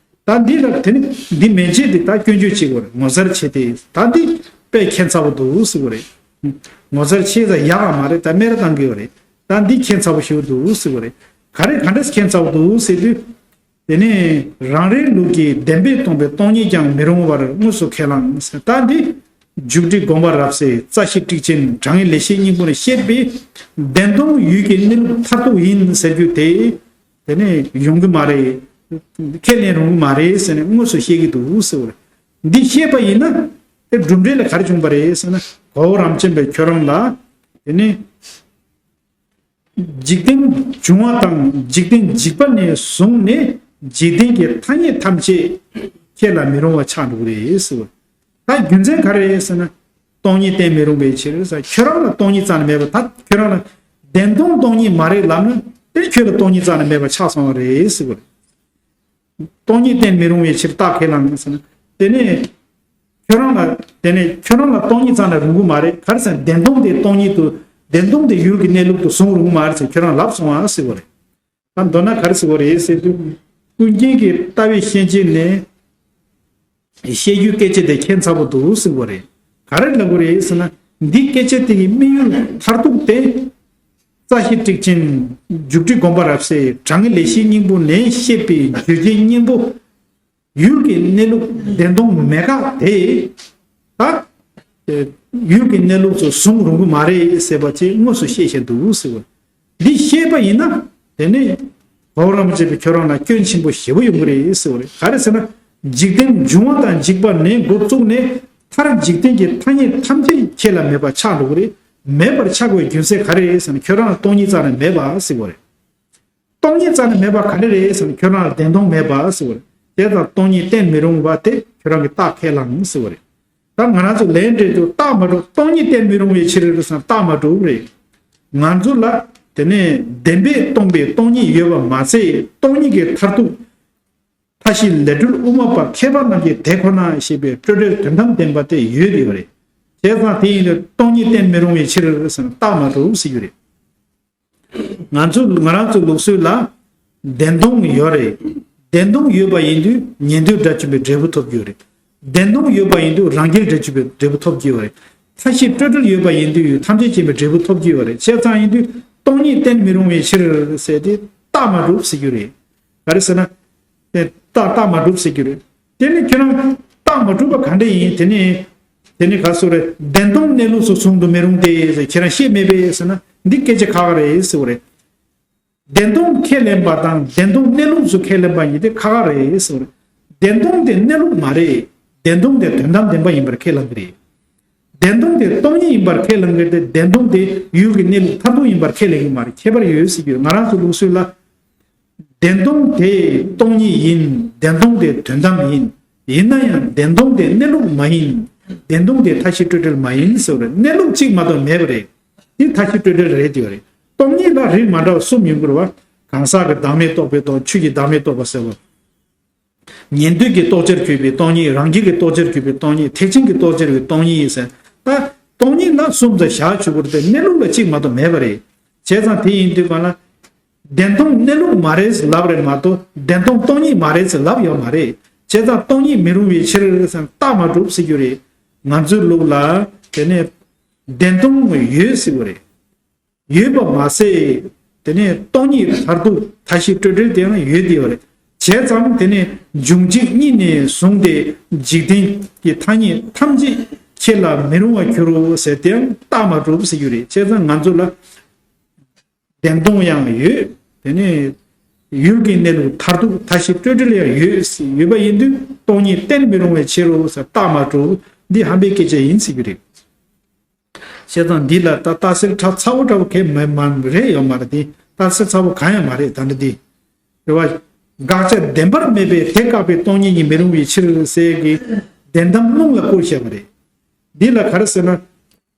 ད་འདི་ལ་དེ་ནི་འདི་མན་ཆད་དེ་ད་སྐྱོན་བརྗོད་བྱེད་དགོས་རེད། ངོ་མཚར་ཆེ་སྟེ། ད་འདི་དཔེ་ཁྱད་མཚར་པོ་འདུག་ཟེར་བ་རེད། ངོ་མཚར་ཆེ་ས་ཡག་ག་མ་རེད། ད་སྨད་ར་བཏང་གི་ཡོད་རེད། ད་འདི་ཁྱད་མཚར་པོ་ཞིག་འདུག་ཟེར་བ་རེད། ག་རེ་ག་འདྲས་ཁྱད་མཚར་པོ་འདུག་ཟེར་དུས། དེ་ནས་རང་རེའི་ལུགས་ཀྱི་བདེན་པས་སྟོང་པའི་སྟོང་ཉིད་ཀྱང་མི་རུང་བར་དངོས་སུ་ཁས་བླངས་ཟེར། ད་འདི་མཇུག་སྒྲིལ་དགོངས་པ་རབ་གསལ། རྩ་ཤེ་ཊཱིཀ་ཆེན། དྲང་ངེས་ལེགས་བཤད་སྙིང་པོ་ནས་བཤད་པའི་བདེན་སྟོང་ཡུལ་གྱི་གནས་ལུགས་མཐར་ཐུག་ཡིན་ཟེར་རྒྱུ་དེ། དེ་ནས་ཡོང་གི་མ་རེད། ཁས་ལེན་རུང་གི་མ་རེད་ཟེར་ནས་དངོས་སུ་བཤད་ཀྱི་འདུག་ཟེར་བ་རེད། འདི་བཤད་པ་ཡིན་ན་དེ་གྲུབ་འབྲས་ལ་ག་རེ་བྱུང་བ་རེད་ཟེར་ན། གོ་བོ་རམ་ཆེན་པས་ཁྱོད་རང་ལ་དེ་ནས་འཇིག་རྟེན་བྱུང་བ་དང་འཇིག་རྟེན་འཇིག་པ་ནས་བཟུང་ནས་འཇིག་རྟེན་གྱི་ཐ་སྙད་ཐམས་ཅད་ཁས་ལ་མི་རུང་བ་ཆགས་འགྲོ་གི་རེད་ཟེར་བ། ད་རྒྱུ་མཚན་ག་རེ་རེད་ཟེར་ན། སྟོང་ཉིད་བསྟན་མི་རུང་བའི་ཕྱིར་ཟེར། ཁྱོད་རང་ལ་སྟོང་ཉིད་རྩ་ནས་མེད་པ། ད་ཁྱོད་རང་ལ་བདེན་སྟོང་སྟོང་ཉིད་མ་རེད་ལབ་ན། དེ་ཁྱོད་ལ་སྟོང་ཉིད་རྩ་ནས་མེད་པ་ཆགས་སོང་བ་རེད་ཟེར་བ་རེད། སྟོང་ཉིད་བསྟན་མི་རུང་བའི་ཕྱིར་རྟགས་ཁས་བླངས་ཟེར་ན། དེ་ནས་ཁྱོད་རང་ལ། དེ་ནས་ཁྱོད་རང་ལ་སྟོང་ཉིད་རྩ་ནས་རུང་གི་མ་རེད། ག་རེ་ཟེར་ན་བདེན་སྟོང་དེ་སྟོང་ཉིད་དུ། བདེན་སྟོང་དེ་ཡུལ་གྱི་གནས་ལུགས་དུ་བཟུང་རུང་གི་མ་རེད་ཟེར་ཁྱོད་རང་ལབ་སོང་བ་ཟེར་བ་རེད། ད་མདོར་ན་ག་རེ་ཟེར་བ་རེད་ཟེར་དུས། ཀུན་མཁྱེན་གྱི་ལྟ་བའི་ཤན་འབྱེད་ནས་བཤད་རྒྱུའི་སྐད་ཆ་དེ་ཁྱད་མཚར་པོ་འདུག་ཟེར་བ་རེད། ག་རེ་ལབ་དགོས་རེད་ཟེར་ན། འདི་སྐད་ཆ་དེ་གི་དམིགས་ཡུལ་མཐར་ཐུག་དེ། རྩ་ཤེ་ཊཱིཀ་ཆེན། མཇུག་སྒྲིལ་དགོངས་པ་རབ་གསལ། དྲང་ངེས་ལེགས་བཤད་སྙིང་པོ་ནས་བཤད་པའི་རྒྱུད་ཀྱི་སྙིང་པོ། ཡུལ་གྱི་གནས་ལུགས་བདེན་སྟོང་མེད་དགག་དེ། ད། ཡུལ་གྱི་གནས་ལུགས་སུ་བཟུང་རུང་གི་མ་རེད་ཟེར་བ་ཅིག་དངོས་སུ་བཤད་བཞིན་འདུག་ཟེར་བ། འདི་བཤད་པ་ཡིན་ན། དེ་ནི་གོ་བོ་རམ་ཆེན་པས་ཁྱོད་རང་ལ་སྐྱོན་ཆེན་པོ་ཞེ་པོ་ཡོང་གི་རེད་ཟེར་བ་རེད། ག་རེ་ཟེར་ན། འཇིག་རྟེན་འབྱུང་བ་དང་འཇིག་པ་ནས་འགོ་བཙུགས་ནས་མཐར་འཇིག་རྟེན་གྱི་ཐ་སྙད་ཐམས་ཅད་ཁས་ལ་མེད་པ་ཆགས་འགྲོ་གི་རེད། མེད་པར་ཆགས་དགོས་རྒྱུ་མཚན་ག་རེ་རེད་ཟེར་ན། ཁྱོད་རང་ལ་སྟོང་ཉིད་རྩ་ནས་མེད་པ་ཟེར་བ་རེད། སྟོང་ཉིད་རྩ་ནས་མེད་པ་ག་རེ་རེད་ཟེར་ན། ཁྱོད་རང་ལ་བདེན་སྟོང་མེད་པ་ཟེར་བ་རེད། དེ་ལྟར་སྟོང་ཉིད་བསྟན་མི་རུང་བ་དེ་ཁྱོད་རང་གིས་རྟགས་ཁས་བླངས་ཟེར་བ་རེད། ད་ང་རང་ཚོ་ལན་འབྲེལ་དུ་རྟགས་མ་གྲུབ། སྟོང་ཉིད་བསྟན་མི་རུང་བའི་ཕྱིར་ཟེར་ན་རྟགས་མ་གྲུབ་རེད། ང་ཚོ་ལ་དེ་ནས་བདེན་པས་སྟོང་པའི་སྟོང་ཉིད་ཡོད་པ་མ་ཟད། སྟོང་ཉིད་ཀྱི་མཐར་ཐུག་མཐའ་བཞི་ལས་གྲོལ་དབུ་མ་པ་མཁས་པ་རྣམས་ཀྱི་དེ་ཁོ་ན་ཞེས་པའི་སྤྲོས་བྲལ་དོན་དམ་བདེན་པ་དེ་ཡོད་ཡོད་རེད། བྱས་ཙང་དེ་ཡིན་དུས་སྟོང་ཉིད་བསྟན་མི་རུང་བའི་ཕྱིར་ཟེར་ན་རྟགས་མ་གྲུབ་ཟེར་རྒྱུ་རེད། ང་ཚོ་ང་རང་ཚོའི་ལུགས་སྲོལ་ལ་བདེན་སྟོང་ཡོད་རེད། བདེན་སྟོང་ཡོད་པ་ཡིན་དུས་ཉན་ཐོས་དགྲ་བཅོམ་པའི་འབྲས་བུ་ཐོབ་རྒྱུ་རེད། བདེན་སྟོང་ཡོད་པ་ཡིན་དུས་རང་རྒྱལ་འབྲས་གཅིག་པའི་འབྲས་བུ་ཐོབ་ཀྱི་ཡོད་རེད། མཐའ་བཞི་སྤྲོས་བྲལ་ཡོད་པ་ཡིན་དུས་ཐམས་ཅད་མཁྱེན་པའི་འབྲས་བུ་ཐོབ་ཀྱི་ཡོད་རེད། བྱས་ཙང་ཡིན་དུས་སྟོང་ཉིད་བརྟེན་མི་རུང་བའི་ཕྱིར་ཟེར་ཏེ་རྟགས་མ་གྲུབ་ཟེར་རྒྱུ་རེད། ག་རེ་ཟེར་ན། དེ་རྟགས་རྟགས་མ་གྲུབ་ཟེར་རྒྱུ་རེད། དེ་ནི་ཁྱོད་རང་རྟགས་མ་གྲུབ་པ་ག་འདྲ་ཡིན། དེ་ནི། དེ་ནི་ག་སོ་རེད། བདེན་སྟོང་གནས་ལུགས་སུ་བཟུང་དུ་མི་རུང་སྟེ་ཟེར། ཁྱེད་རང་ཤེས་མེད་པས་ཟེར་ན་འདི་སྐད་ཆ་ཁག་ཁག་རེད་ཟེར་བ་རེད། བདེན་སྟོང་ཁས་ལེན་པ་དང་བདེན་སྟོང་གནས་ལུགས་སུ་ཁས་ལེན་པ་གཉིས་དེ་ཁག་ཁག་རེད་ཟེར་བ་རེད། བདེན་སྟོང་དེ་གནས་ལུགས་མ་རེད། བདེན་སྟོང་དེ་དོན་དམ་བདེན་པ་ཡིན་པར་ཁས་བླངས་ཀྱི་རེད། བདེན་སྟོང་དེ་སྟོང་ཉིད་ཡིན་པར་ཁས་བླངས་ཀྱི་རེད་དེ། བདེན་སྟོང་དེ་ཡུལ་གྱི་གནས་ལུགས་མཐར་ཐུག་ཡིན་པར་ཁས་ལེན་གྱི་མ་རེད། ཁྱད་པར་ཡོད་ཟེར་རྒྱུ། ང་རང་ཚོ་ལུགས་སྲོལ་ལ། བདེན་སྟོང་དེ་སྟོང་ཉིད་ཡིན། བདེན་སྟོང་དེ་དོན་དམ་ཡིན། ཡིན་ན་ཡང་བདེན་སྟོང་དེ་གནས་ལུགས་མ་ཡིན། བདེན་སྟོང་དེ་མཐའ་བཞི་སྤྲོས་བྲལ་མ་ཡིན་ཟེར་བ་རེད། གནས་ལུགས་གཅིག་མ་གཏོགས་མེད་པ་རེད། འདི་མཐའ་བཞི་སྤྲོས་བྲལ་རེད་དེ་བ་རེད། སྟོང་ཉིད་ལ་རིགས་མ་འདྲ་བ་གསུམ་ཡོང་གི་རེད་བ། གང་ཟག་གི་བདག་མེད་རྟོགས་པའི་སྟོང་། ཆོས་ཀྱི་བདག་མེད་རྟོགས་པ་ཟེར་བ། ཉན་ཐོས་ཀྱི་རྟོགས་བྱར་གྱུར་པའི་སྟོང་ཉིད། རང་རྒྱལ་གྱི་རྟོགས་བྱར་གྱུར་པའི་སྟོང་ཉིད། ཐེག་ཆེན་གྱི་རྟོགས་བྱར་གྱུར་པའི་སྟོང་ཉིད་ཟེར། ད་སྟོང་ཉིད་ལ་གསུམ་ཙམ་བཞག་ཆོག་གི་རེད་དེ། གནས་ལུགས་ལ་གཅིག་མ་གཏོགས་མེད་པ་རེད། བྱས་ཙང་དེ་ཡིན་དུས་གང་ལ། བདེན་སྟོང་གནས་ལུགས་མ་རེད་ཟེར་ལབ་རེད་མ་གཏོགས་བདེན་སྟོང་སྟོང་ཉིད་མ་རེད་ཟེར་ལབ་ཡོད་མ་རེད། བྱས་ཙང་སྟོང་ཉིད་མི་རུང་བའི་ཕྱིར་ཟེར་རྟགས་མ་གྲུབ་ཟེར་རྒྱུ་རེད། ང་ཚོའི་ལུགས་ལ་དེ་ནས་བདེན་སྟོང་ཡོད་ཟེར་བ་རེད། ཡོད་པ་མ་ཟད། དེ་ནས་སྟོང་ཉིད་མཐར་ཐུག་མཐའ་བཞི་སྤྲོས་བྲལ་དེ་ཡང་ཡོད་དེ་ཡོད་རེད། བྱས་ཙང་དེ་ནས་འབྱུང་གཅིག་ཉིད་ནས་བཟུང་སྟེ་འཇིག་རྟེན་གྱི་ཐ་སྙད་ཐམས་ཅད་ཁྱེད་ལ་མི་རུང་བར་འགྱུར་རོ་ཟེར་དེའང་རྟགས་མ་གྲུབ་ཟེར་རྒྱུ་རེད། བྱས་ཙང་ང་ཚོ་ལ་བདེན་སྟོང་ཡང་ཡོད། དེ་ནས་ཡུལ་གྱི་གནས་ལུགས་མཐར་ཐུག་མཐའ་བཞི་སྤྲོས་བྲལ་ཡང་ཡོད། ཡོད་པ་ཡིན་དུས་སྟོང་ཉིད་བརྟེན་མི་རུང་བའི་ཕྱིར་རོ་ཟེར་རྟགས་མ་གྲུབ། འདི་ཧམ་པའི་སྐད་ཆ་ཡིན་ཟེར་རྒྱུ་རེད། བྱས་ཙང་འདི་ལ་ད་རྟགས་གསལ་ཕྲ་ཚ་བོ་འདྲ་བོ་གས་མ་མ་རེད་ཡོད་མ་རེད་དེ། རྟགས་གསལ་ཚ་བོ་གང་ཡང་མ་རེད་ད་འདི་དེ། རེད་བ། དགག་བྱ་བདེན་པར་མེད་པས་དེ་བཀག་པའི་སྟོང་ཉིད་ཉིད་མི་རུང་བའི་ཕྱིར་ཟེར་གི། བདེན་གཏམ་རླུང་ལ་བསྐུར་བཞག་པ་རེད། འདི་ལ་ག་རེ་ཟེར་ན།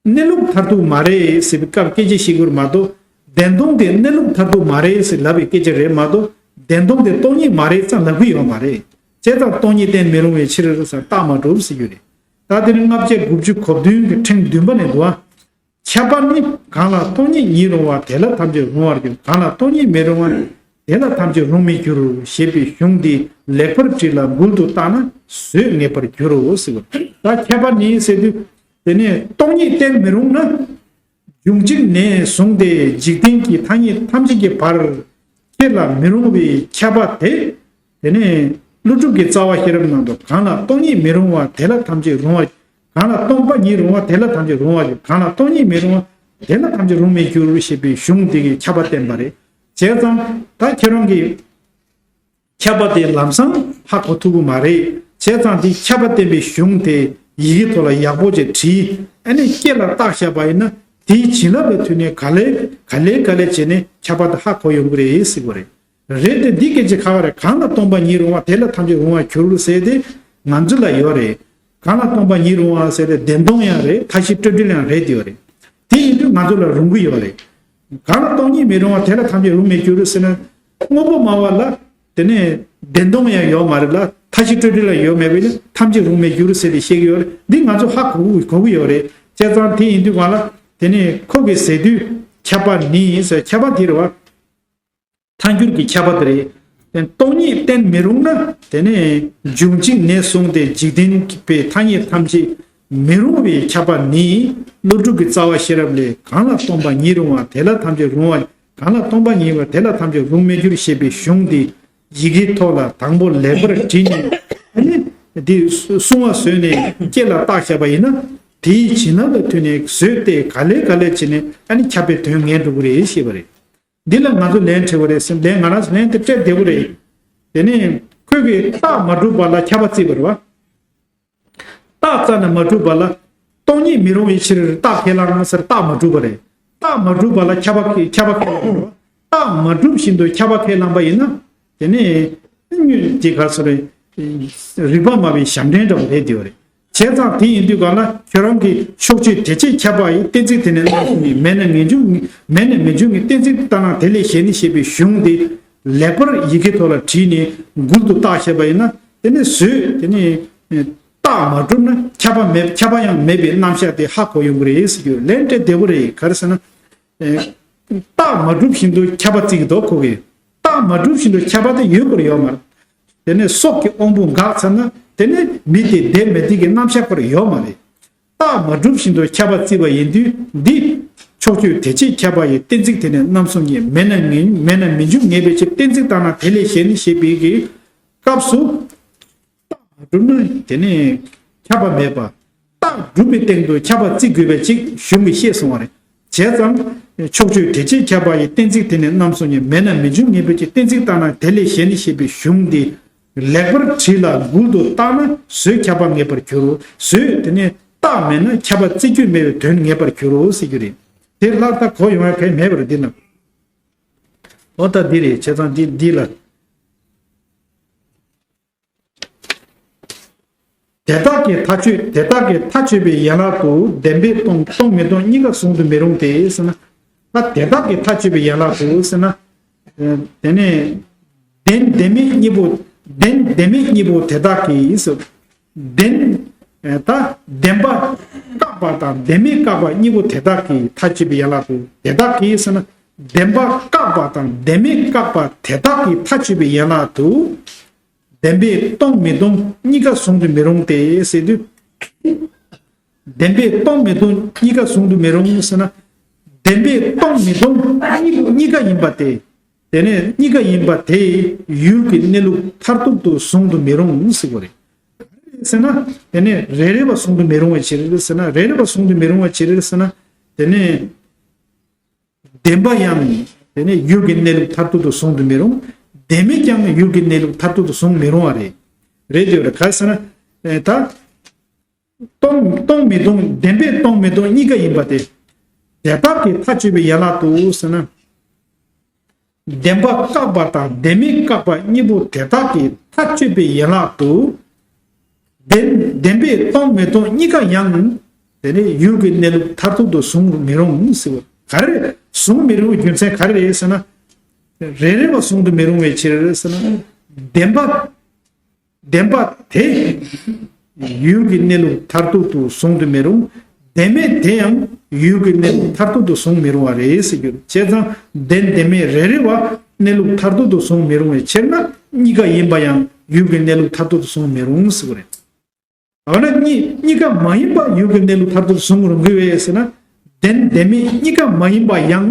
གནས་ལུགས་མཐར་ཐུག་མ་རེད་ཟེར་བའི་སྐབས་སྐད་ཆ་བཤད་དགོས་མ་གཏོགས། བདེན་སྟོང་དེ་གནས་ལུགས་མཐར་ཐུག་མ་རེད་ཟེར་ལབ་པའི་སྐད་ཆ་རེད་མ་གཏོགས། བདེན་སྟོང་དེ་སྟོང་ཉིད་མ་རེད་ཙང་ལབ་གི་ཡོད་མ་རེད། བྱས་ཙང་སྟོང་ཉིད་བརྟེན་མི་རུང་བའི་ཕྱིར་ཟེར་རྟགས་མ་གྲུབ་ཟེར་རྒྱུ་རེད། ད་དེ་ནི་ལྔ་བརྒྱ་དགུ་བཅུ་གོ་བདུན་གྱི་ཕྲེང་བདུན་པ་ནས་འདུག་ཨ། ཁྱབ་པ་ནི། གང་ལ་སྟོང་ཉིད་ཉིད་རུང་བ་དེ་ལ་ཐམས་ཅད་རུང་བར་འགྱུར། གང་ལ་སྟོང་ཉིད་མི་རུང་བ་དེ་ལ་ཐམས་ཅད་རུང་མི་འགྱུར་ཞེས་པའི་གཞུང་འདི་ལེགས་པར་བྲིས་ལ་མགུལ་དུ་བཏགས་ན་བཟོད་ངེས་པར་འགྱུར་རོ་ཟེར་བ། ད་ཁྱབ་པ་ནི་ཟེར་དུས། དེ་ནས་སྟོང་ཉིད་བརྟེན་མི་རུང་ན། འབྱུང་གཅིག་ནས་བཟུང་སྟེ་འཇིག་རྟེན་གྱི་ཐ་སྙད་ཐམས་ཅད་ཀྱི་བར། ཁྱེད་ལ་མི་རུང་བའི་ཁྱབ་པ་དེ། དེ་ནས་ཀླུ་སྒྲུབ་ཀྱི་རྩ་བ་ཤེས་རབ་ནང་དུ། གང་ལ་སྟོང་ཉིད་མི་རུང་བ་དེ་ལ་ཐམས་ཅད་རུང་བ། གང་ལ་སྟོང་པ་ཉིད་རུང་བ་དེ་ལ་ཐམས་ཅད་རུང་བ། གང་ལ་སྟོང་ཉིད་མི་རུང་བ་དེ་ལ་ཐམས་ཅད་རུང་མི་འགྱུར་ཞེས་པའི་གཞུང་འདི་གིས་ཁྱབ་པ་བསྟན་པ་རེད། བྱས་ཙང་ད་ཁྱེད་རང་གིས། ཁྱབ་པ་དེ་ལམ་སང་ཧ་གོ་ཐུབ་ཀྱི་མ་རེད། བྱས་ཙང་དེ་ཁྱབ་པ་བསྟན་པའི་གཞུང་དེ་ཡི་གེ་ཐོག་ལ་ཡག་པོ་ཅིག་བྲིས། ཨ་ནི་སྐེ་ལ་བཏགས་བཞག་པ་ཡིན་ན། དེའི་བྱིན་རླབས་ལ་མཐུད་ནས་ག་ལེ་ག་ལེ་ག་ལེ་བྱས་ནས་ཁྱབ་པ་དེ་ཧ་གོ་ཡོང་གི་རེད་ཟེར་གྱི་རེད། རེད་དེ། འདི་སྐད་ཅིག་ཁ་ཁ་རེད། གང་ལ་སྟོང་པ་ཉིད་རུང་བ་དེ་ལ་ཐམས་ཅད་རུང་བར་འགྱུར་ཟེར་དེ་ང་ཚོ་ལ་ཡོད་རེད། གང་ལ་སྟོང་པ་ཉིད་རུང་བ་ཟེར་དེ་བདེན་སྟོང་ཡང་རེད། མཐའ་བཞི་སྤྲོས་བྲལ་ཡང་རེད་དེ་ཡོད་རེད། དེ་ཡིན་དུས་ང་ཚོ་ལ་རུང་གི་ཡོད་རེད། གང་ལ་སྟོང་ཉིད་མི་རུང་བ་དེ་ལ་ཐམས་ཅད་རུང་མི་འགྱུར་ཟེར་ན། དངོས་པོ་སྨྲ་བ་ལ་དེ་ནས་བདེན་སྟོང་ཡང་ཡོད་མ་རེད་ལ། མཐའ་བཞི་སྤྲོས་བྲལ་ལ་ཡོད་མེད་པས་ན་ཐམས་ཅད་རུང་མི་འགྱུར་ཟེར་ཏེ་བཤད་ཀྱི་ཡོད་རེད། འདི་ང་ཚོ་ཧ་གོ་གི་གོ་གི་ཡོད་རེད། བྱས་ཙང་དེ་ཡིན་དུས་གང་ལ་དེ་ནས་ཁོ་གིས་ཟེར་དུས་ཁྱབ་པ་ནི་ཟེར། ཁྱབ་པ་དེ་རེད་བ། ཐལ་འགྱུར་གྱི་ཁྱབ་པ་དེ་རེད། དེ་སྟོང་ཉིད་བརྟེན་མི་རུང་ན། དེ་ནས་འབྱུང་གཅིག་ནས་བཟུང་སྟེ་འཇིག་རྟེན་པའི་ཐ་སྙད་ཐམས་ཅད་མི་རུང་བའི་ཁྱབ་པ་ནི། ཀླུ་སྒྲུབ་ཀྱི་རྩ་བ་ཤེས་རབ་ལས། གང་ལ་སྟོང་པ་ཉིད་རུང་བ་དེ་ལ་ཐམས་ཅད་རུང་བ། གང་ལ་སྟོང་པ་ཉིད་རུང་བ་དེ་ལ་ཐམས་ཅད་རུང་མི་འགྱུར་ཞེས་པའི་གཞུང་འདི་ཡི་གེའི་ཐོག་ལ་དང་པོ་ལེགས་པར་བྲིས་ནས། ཨ་ནི་འདི་གསུང་བ་བཟོས་ནས་སྐེ་ལ་བཏགས་བཞག་པ་ཡིན་ན། དེའི་བྱིན་རླབས་ལ་མཐུད་ནས་བཟོད་དེ་ག་ལེ་ག་ལེ་བྱས་ནས་ཨ་ནི་ཁྱབ་པའི་དོན་ངེས་འགྲོ་གི་རེད་ཞེས་པ་རེད། འདི་ལ་ང་ཚོ་ལན་འཁྲི་བ་རེད་ཟེར། ལན་ང་རང་ཚོ་ལན་དེ་སྤྲད་བདེ་པོ་རེད། དེ་ནས་ཁོས་ཀྱི་རྟགས་མ་གྲུབ་པ་ལ་ཁྱབ་པ་བརྩིས་པ་རེད་བ། རྟགས་རྩ་ནས་མ་གྲུབ་པ་ལ་སྟོང་ཉིད་མི་རུང་བའི་ཕྱིར་རྟགས་ཁས་བླངས་ཟེར། རྟགས་མ་གྲུབ་པ་རེད། རྟགས་མ་གྲུབ་པ་ལ་ཁྱབ་པ་ཁས་ཁྱབ་པ་ཁས་བླངས་རེད་བ། རྟགས་མ་གྲུབ་བཞིན་དུ་ཁྱབ་པ་ཁས་བླངས་པ་ཡིན་ན། དེ་ནས་དངོས་དེ་ག་སོ་རེད། རིགས་པ་སྨྲ་བའི་ཞབས་འདྲེན་འདྲ་བོ་རེད་དེ་བ་རེད། བྱས་ཙང་དེ་ཡིན་དུས་གང་ལ་ཁྱོད་རང་གི་ཕྱོགས་ཆོས་དེ་ཅིག་ཁྱབ་པ་ཡི་གཏན་ཚིགས་དེ་ནས་བླངས་ནས་མེད་ན་ངེས་འབྱུང་མེད་ན་ངེས་འབྱུང་གི་གཏན་ཚིགས་ལྟར་ན་དེ་ལས་གཞན་ནི་ཞེས་པའི་གཞུང་དེ་ལེགས་པར་ཡི་གེ་ཐོག་ལ་བྲིས་ནས་མགུལ་དུ་བཏགས་བཞག་པ་ཡིན་ན། དེ་ནས་བཟོད་དེ་ནས་རྟགས་མ་གྲུབ་ན་ཁྱབ་པ་མེད། ཁྱབ་པ་ཡང་མེད་པའི་རྣམ་གཞག་དེ་ཧ་གོ་ཡོང་གི་རེད་ཟེར་རྒྱུ་ལན་སྤྲད་བདེ་པོ་རེད། ག་རེ་ཟེར་ན། རྟགས་མ་གྲུབ་བཞིན་དུ་ཁྱབ་པ་བརྩི་གི་འདུག་ཁོ་གིས། རྟགས་མ་གྲུབ་བཞིན་དུ་ཁྱབ་པ་དེ་ཡོད་དགོས་ཡོད་མ་རེད། དེ་ནས་སྲོག་གི་དབང་པོ་འགག་ཚར་ན་ དེ་ནི་མི་དེ་བདེན་མེད་དེ་གི་རྣམ་གཞག་པར་ཡོད་མ་རེད། རྟགས་མ་གྲུབ་བཞིན་དུ་ཁྱབ་པ་བརྩིས་པ་ཡིན་དུས་འདི། ཕྱོགས་ཆོས་དེ་ཕྱིར་ཁྱབ་པ་ཡི་གཏན་ཚིགས་དེ་ནི་རྣམ་གསུམ་ཉིད་མེད་ན་ངེས་མེད་ན་མི་འབྱུང་ངེས་པའི་ཕྱིར་གཏན་ཚིགས་ལྟར་ན་དེ་ལས་གཞན་ཞེས་པའི་གི་སྐབས་སུ། རྟགས་མ་གྲུབ་ན་དེ་ནི་ཁྱབ་པ་མེད་པ། རྟགས་གྲུབ་པའི་སྟེང་དུ་ཁྱབ་པ་བརྩི་དགོས་པའི་ཅིག་གཞུང་གིས་བཤད་སོང་བ་རེད། བྱས་ཙང་། ཕྱོགས་ཆོས་དེ་ཕྱིར་ཁྱབ་པ་ཡི་གཏན་ཚིགས་དེ་ནི་རྣམ་གསུམ་ཉིད་མེད་ན་མི་འབྱུང་ངེས་པའི་ཕྱིར་གཏན་ཚིགས་ལྟར་ན་དེ་ལས་གཞན་ཞེས་པའི་གཞུང་འདི། ལེགས་པར་བྲིས་ལ་མགུལ་དུ་བཏགས་ན་བཟོད་ཁྱབ་པ་ངེས་པར་འགྱུར་རོ། བཟོད་དེ་ནི་རྟགས་མེད་ན་ཁྱབ་པ་བརྩི་རྒྱུ་མེད་པའི་དོན་ངེས་པར་འགྱུར་རོ་ཟེར་རྒྱུ་རེད། དེ་ལྷག་ལྟ་གོ་ཡོང་ཡ་གལ་མེད་པར་འདི་ན། འོ་ད་འདི་རེད། བྱས་ཙང་འདི་འདི་ལ། དེ་དག་གི་མཐའ་དཔྱོད་དེ་དག་གི་མཐའ་དཔྱོད་པའི་ཡན་ལག་ཏུ་བདེན་པས་སྟོང་སྟོང་མི་སྟོང་གཉིས་ཀ་གཟུང་དུ་མི་རུང་སྟེ་ཟེར་ན། ད་དེ་དག་གི་མཐའ་དཔྱོད་པའི་ཡན་ལག་ཏུ་ཟེར་ན། དེ་ནས་བདེན་བདེན་མེད་གཉིས་པོ་བདེན་བདེན་མེད་གཉིས་པོ་དེ་དག་གིས་ཟེར། བདེན་ད་བདེན་པ་བཀག་པ་དང་བདེན་མེད་བཀག་པ་གཉིས་པོ་དེ་དག་གི་མཐའ་དཔྱོད་པའི་ཡན་ལག་ཏུ་དེ་དག་གིས་ཟེར་ན། བདེན་པ་བཀག་པ་དང་བདེན་མེད་བཀག་པ་དེ་དག་གི་མཐའ་དཔྱོད་པའི་ཡན་ལག་ཏུ། བདེན་པས་སྟོང་མི་སྟོང་གཉིས་ཀ་གཟུང་དུ་མི་རུང་སྟེ་ཟེར་དུས། བདེན་པས་སྟོང་མི་སྟོང་གཉིས་ཀ་གཟུང་དུ་མི་རུང་ཟེར་ན། བདེན་པས་སྟོང་མི་སྟོང་གཉིས་གཉིས་ཀ་ཡིན་པ་དེ། དེ་ནས་གཉིས་ཀ་ཡིན་པ་དེ་ཡུལ་གྱི་གནས་ལུགས་མཐར་ཐུག་ཏུ་གཟུང་དུ་མི་རུང་ཟེར་བ་རེད། ཟེར་ན། དེ་ནས་རེ་རེ་བ་གཟུང་དུ་མི་རུང་བའི་ཕྱིར་ཟེར་ན། རེ་རེ་བ་གཟུང་དུ་མི་རུང་བའི་ཕྱིར་ཟེར་ན། དེ་ནས། བདེན་པ་ཡང་། དེ་ནས་ཡུལ་གྱི་གནས་ལུགས་མཐར་ཐུག་ཏུ་གཟུང་དུ་མི་རུང་། བདེན་མེད་ཀྱང་ཡུལ་གྱི་གནས་ལུགས་མཐར་ཐུག་ཏུ་གཟུང་མི་རུང་བ་རེད། རེད་དེ་རེད། ག་རེ་ཟེར་ན། ཨེ་ད། སྟོང་སྟོང་མི་སྟོང་བདེན་པས་སྟོང་མི་སྟོང་གཉིས་ཀ་ཡིན་པ་དེ། དེ་དག་གི་མཐའ་དཔྱོད་པའི་ཡན་ལག་ཏུ་ཟེར་ན། བདེན་པ་བཀག་པ་དང་བདེན་མེད་བཀག་པ་གཉིས་པོ་དེ་དག་གི་མཐའ་དཔྱོད་པའི་ཡན་ལག་ཏུ། བདེན་བདེན་པས་སྟོང་མི་སྟོང་གཉིས་ཀ་ཡང་། དེ་ནི་ཡུལ་གྱི་གནས་ལུགས་མཐར་ཐུག་ཏུ་གཟུང་མི་རུང་ཟེར་བ། ག་རེ་གཟུང་མི་རུང་བའི་རྒྱུ་མཚན་ག་རེ་རེད་ཟེར་ན། རེ་རེ་བ་གཟུང་དུ་མི་རུང་བའི་ཕྱིར་ཟེར་ན། བདེན་པ། བདེན་པ་དེ། ཡུལ་གྱི་གནས་ལུགས་མཐར་ཐུག་ཏུ་གཟུང་དུ་མི་རུང་། བདེན་མེད་དེ་ཡང་ཡུལ་གྱི་གནས་ལུགས་མཐར་ཐུག་ཏུ་གཟུང་མི་རུང་བ་རེད་ཟེར་རྒྱུ། བྱས་ཙང་བདེན་བདེན་མེད་རེ་རེ་བ་གནས་ལུགས་མཐར་ཐུག་ཏུ་གཟུང་མི་རུང་བའི་ཕྱིར་ན། གཉིས་ཀ་ཡིན་པ་ཡང་ཡུལ་གྱི་གནས་ལུགས་མཐར་ཐུག་ཏུ་གཟུང་མི་རུང་ཟེར་བ་རེད། འོ་ན་གཉིས་གཉིས་ཀ་མ་ཡིན་པ་ཡུལ་གྱི་གནས་ལུགས་མཐར་ཐུག་ཏུ་གཟུང་རུང་གི་བས་ཟེར་ན། བདེན་བདེན་མེད་གཉིས་ཀ་མ་ཡིན་པ་ཡང་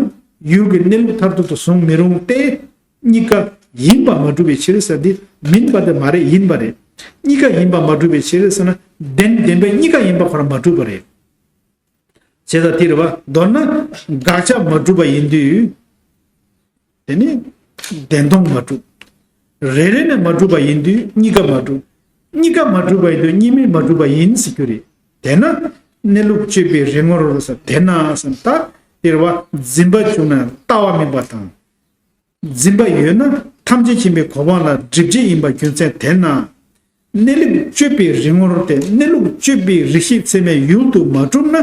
ཡུལ་གྱི་གནས་ལུགས་མཐར་ཐུག་ཏུ་གཟུང་མི་རུང་སྟེ། གཉིས་ཀ་ཡིན་པ་མ་གྲུབ་པའི་ཕྱིར་ཟེར་འདི་མིན་པ་དེ་མ་རེད། ཡིན་པ་རེད། གཉིས་ཀ་ཡིན་པ་མ་གྲུབ་པའི་ཕྱིར་ཟེར་ན། བདེན་བདེན་པས་གཉིས་ཀ་ཡིན་པ་ཁོ་རང་མ་གྲུབ་པ་རེད། བྱས་ཙང་དེ་རེད་བ། མདོར་ན་དགག་བྱ་མ་གྲུབ་པ་ཡིན་དུས། དེ་ནི་བདེན་སྟོང་མ་གྲུབ། རེ་རེ་ནས་མ་གྲུབ་པ་ཡིན་དུས་གཉིས་ཀ་མ་གྲུབ། གཉིས་ཀ་མ་གྲུབ་པ་ཡིན་དུས་གཉིས་མེད་མ་གྲུབ་པ་ཡིན་ཟེར་རྒྱུ་རེད། དེས་ན་གནས་ལུགས་དཔྱོད་པའི་རིག་ངོར་ཟེར། དེས་ན་ཟེར་ད་དེ་རེད་བ། འཛིན་པ་བྱུང་ན་ལྟ་བ་སྨིན་པ་དང་། འཛིན་པ་ཡོད་ན་ཐམས་ཅད་མཁྱེན་པའི་གོ་འཕང་ལ་སྒྲིབ་བྱེད་ཡིན་པ་རྒྱུ་མཚན། དེས་ན་གནས་ལུགས་དཔྱོད་པའི་རིག་ངོར་ཏེ་གནས་ལུགས་དཔྱོད་པའི་རིགས་ཤེས་ཚད་མའི་ཡུལ་དུ་མ་གྲུབ་ན།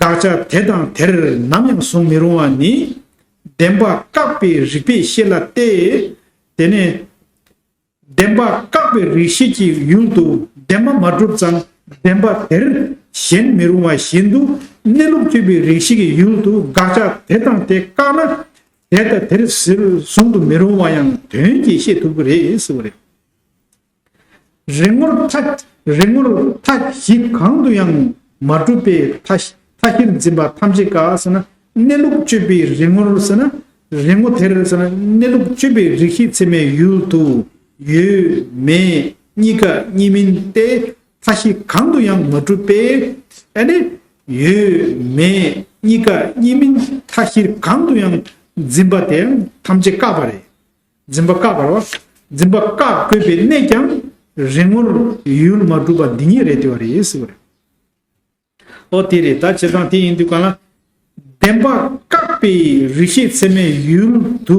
དགག་བྱ་དེ་དང་དེར་ནམ་ཡང་གཟུང་མི་རུང་བ་ནི། བདེན་པ་བཀག་པའི་རིགས་པས་ཤེས་སླ་སྟེ། དེ་ནས་བདེན་པ་བཀག་པའི་རིགས་ཤེས་ཀྱི་ཡུལ་དུ་བདེན་པ་མ་གྲུབ་ཙང་བདེན་པ་དེར་ཞེན་མི་རུང་བ་བཞིན་དུ། གནས་ལུགས་དཔྱོད་པའི་རིགས་ཤེས་ཀྱི་ཡུལ་དུ་དགག་བྱ་དེ་དང་དེ་བཀག་ན། དེ་དང་དེར་ཟེར་གཟུང་དུ་མི་རུང་བ་ཡང་དོན་གྱིས་ཤེས་ཐུབ་ཀྱི་རེད་ཟེར་བ་རེད། རིག་ངོར་མཐའ་རིག་ངོར་མཐའ་བཞི་གང་དུ་ཡང་མ་གྲུབ་པའི་མཐའ་མཐའ་བཞིར་འཛིན་པ་ཐམས་ཅད་དཀའ་ཟེར་ན། གནས་ལུགས་དཔྱོད་པའི་རིག་ངོར་ཟེར་ན། རིག་ངོ་དེར་ཟེར་ན་གནས་ལུགས་དཔྱོད་པའི་རིགས་ཤེས་ཚད་མའི་ཡུལ་དུ་ཡོད་མེད་གཉིས་ཀ་གཉིས་མིན་ཏེ། མཐའ་བཞི་གང་དུ་ཡང་མ་གྲུབ་པས། ཨ་ནི་ཡོད་མེད་གཉིས་ཀ་གཉིས་མིན་མཐའ་བཞིར་གང་དུ་ཡང་འཛིན་པ་དེ་ཐམས་ཅད་དཀའ་བ་རེད། འཛིན་པ་བཀག་པ་རེད་བ། འཛིན་པ་བཀག་དགོས་པའི་གནད་ཀྱང་རིག་ངོར་ཡུལ་མ་གྲུབ་པ་འདི་ཉིད་རེད་དེ་བ་རེད་ཟེར་བ་རེད། ཨོ་དེ་རེད། ད་བྱས་ཙང་དེ་ཡིན་དུས་གང་ལ། བདེན་པ་བཀག་པའི་རིགས་ཤེས་ཚད་མའི་ཡུལ་དུ་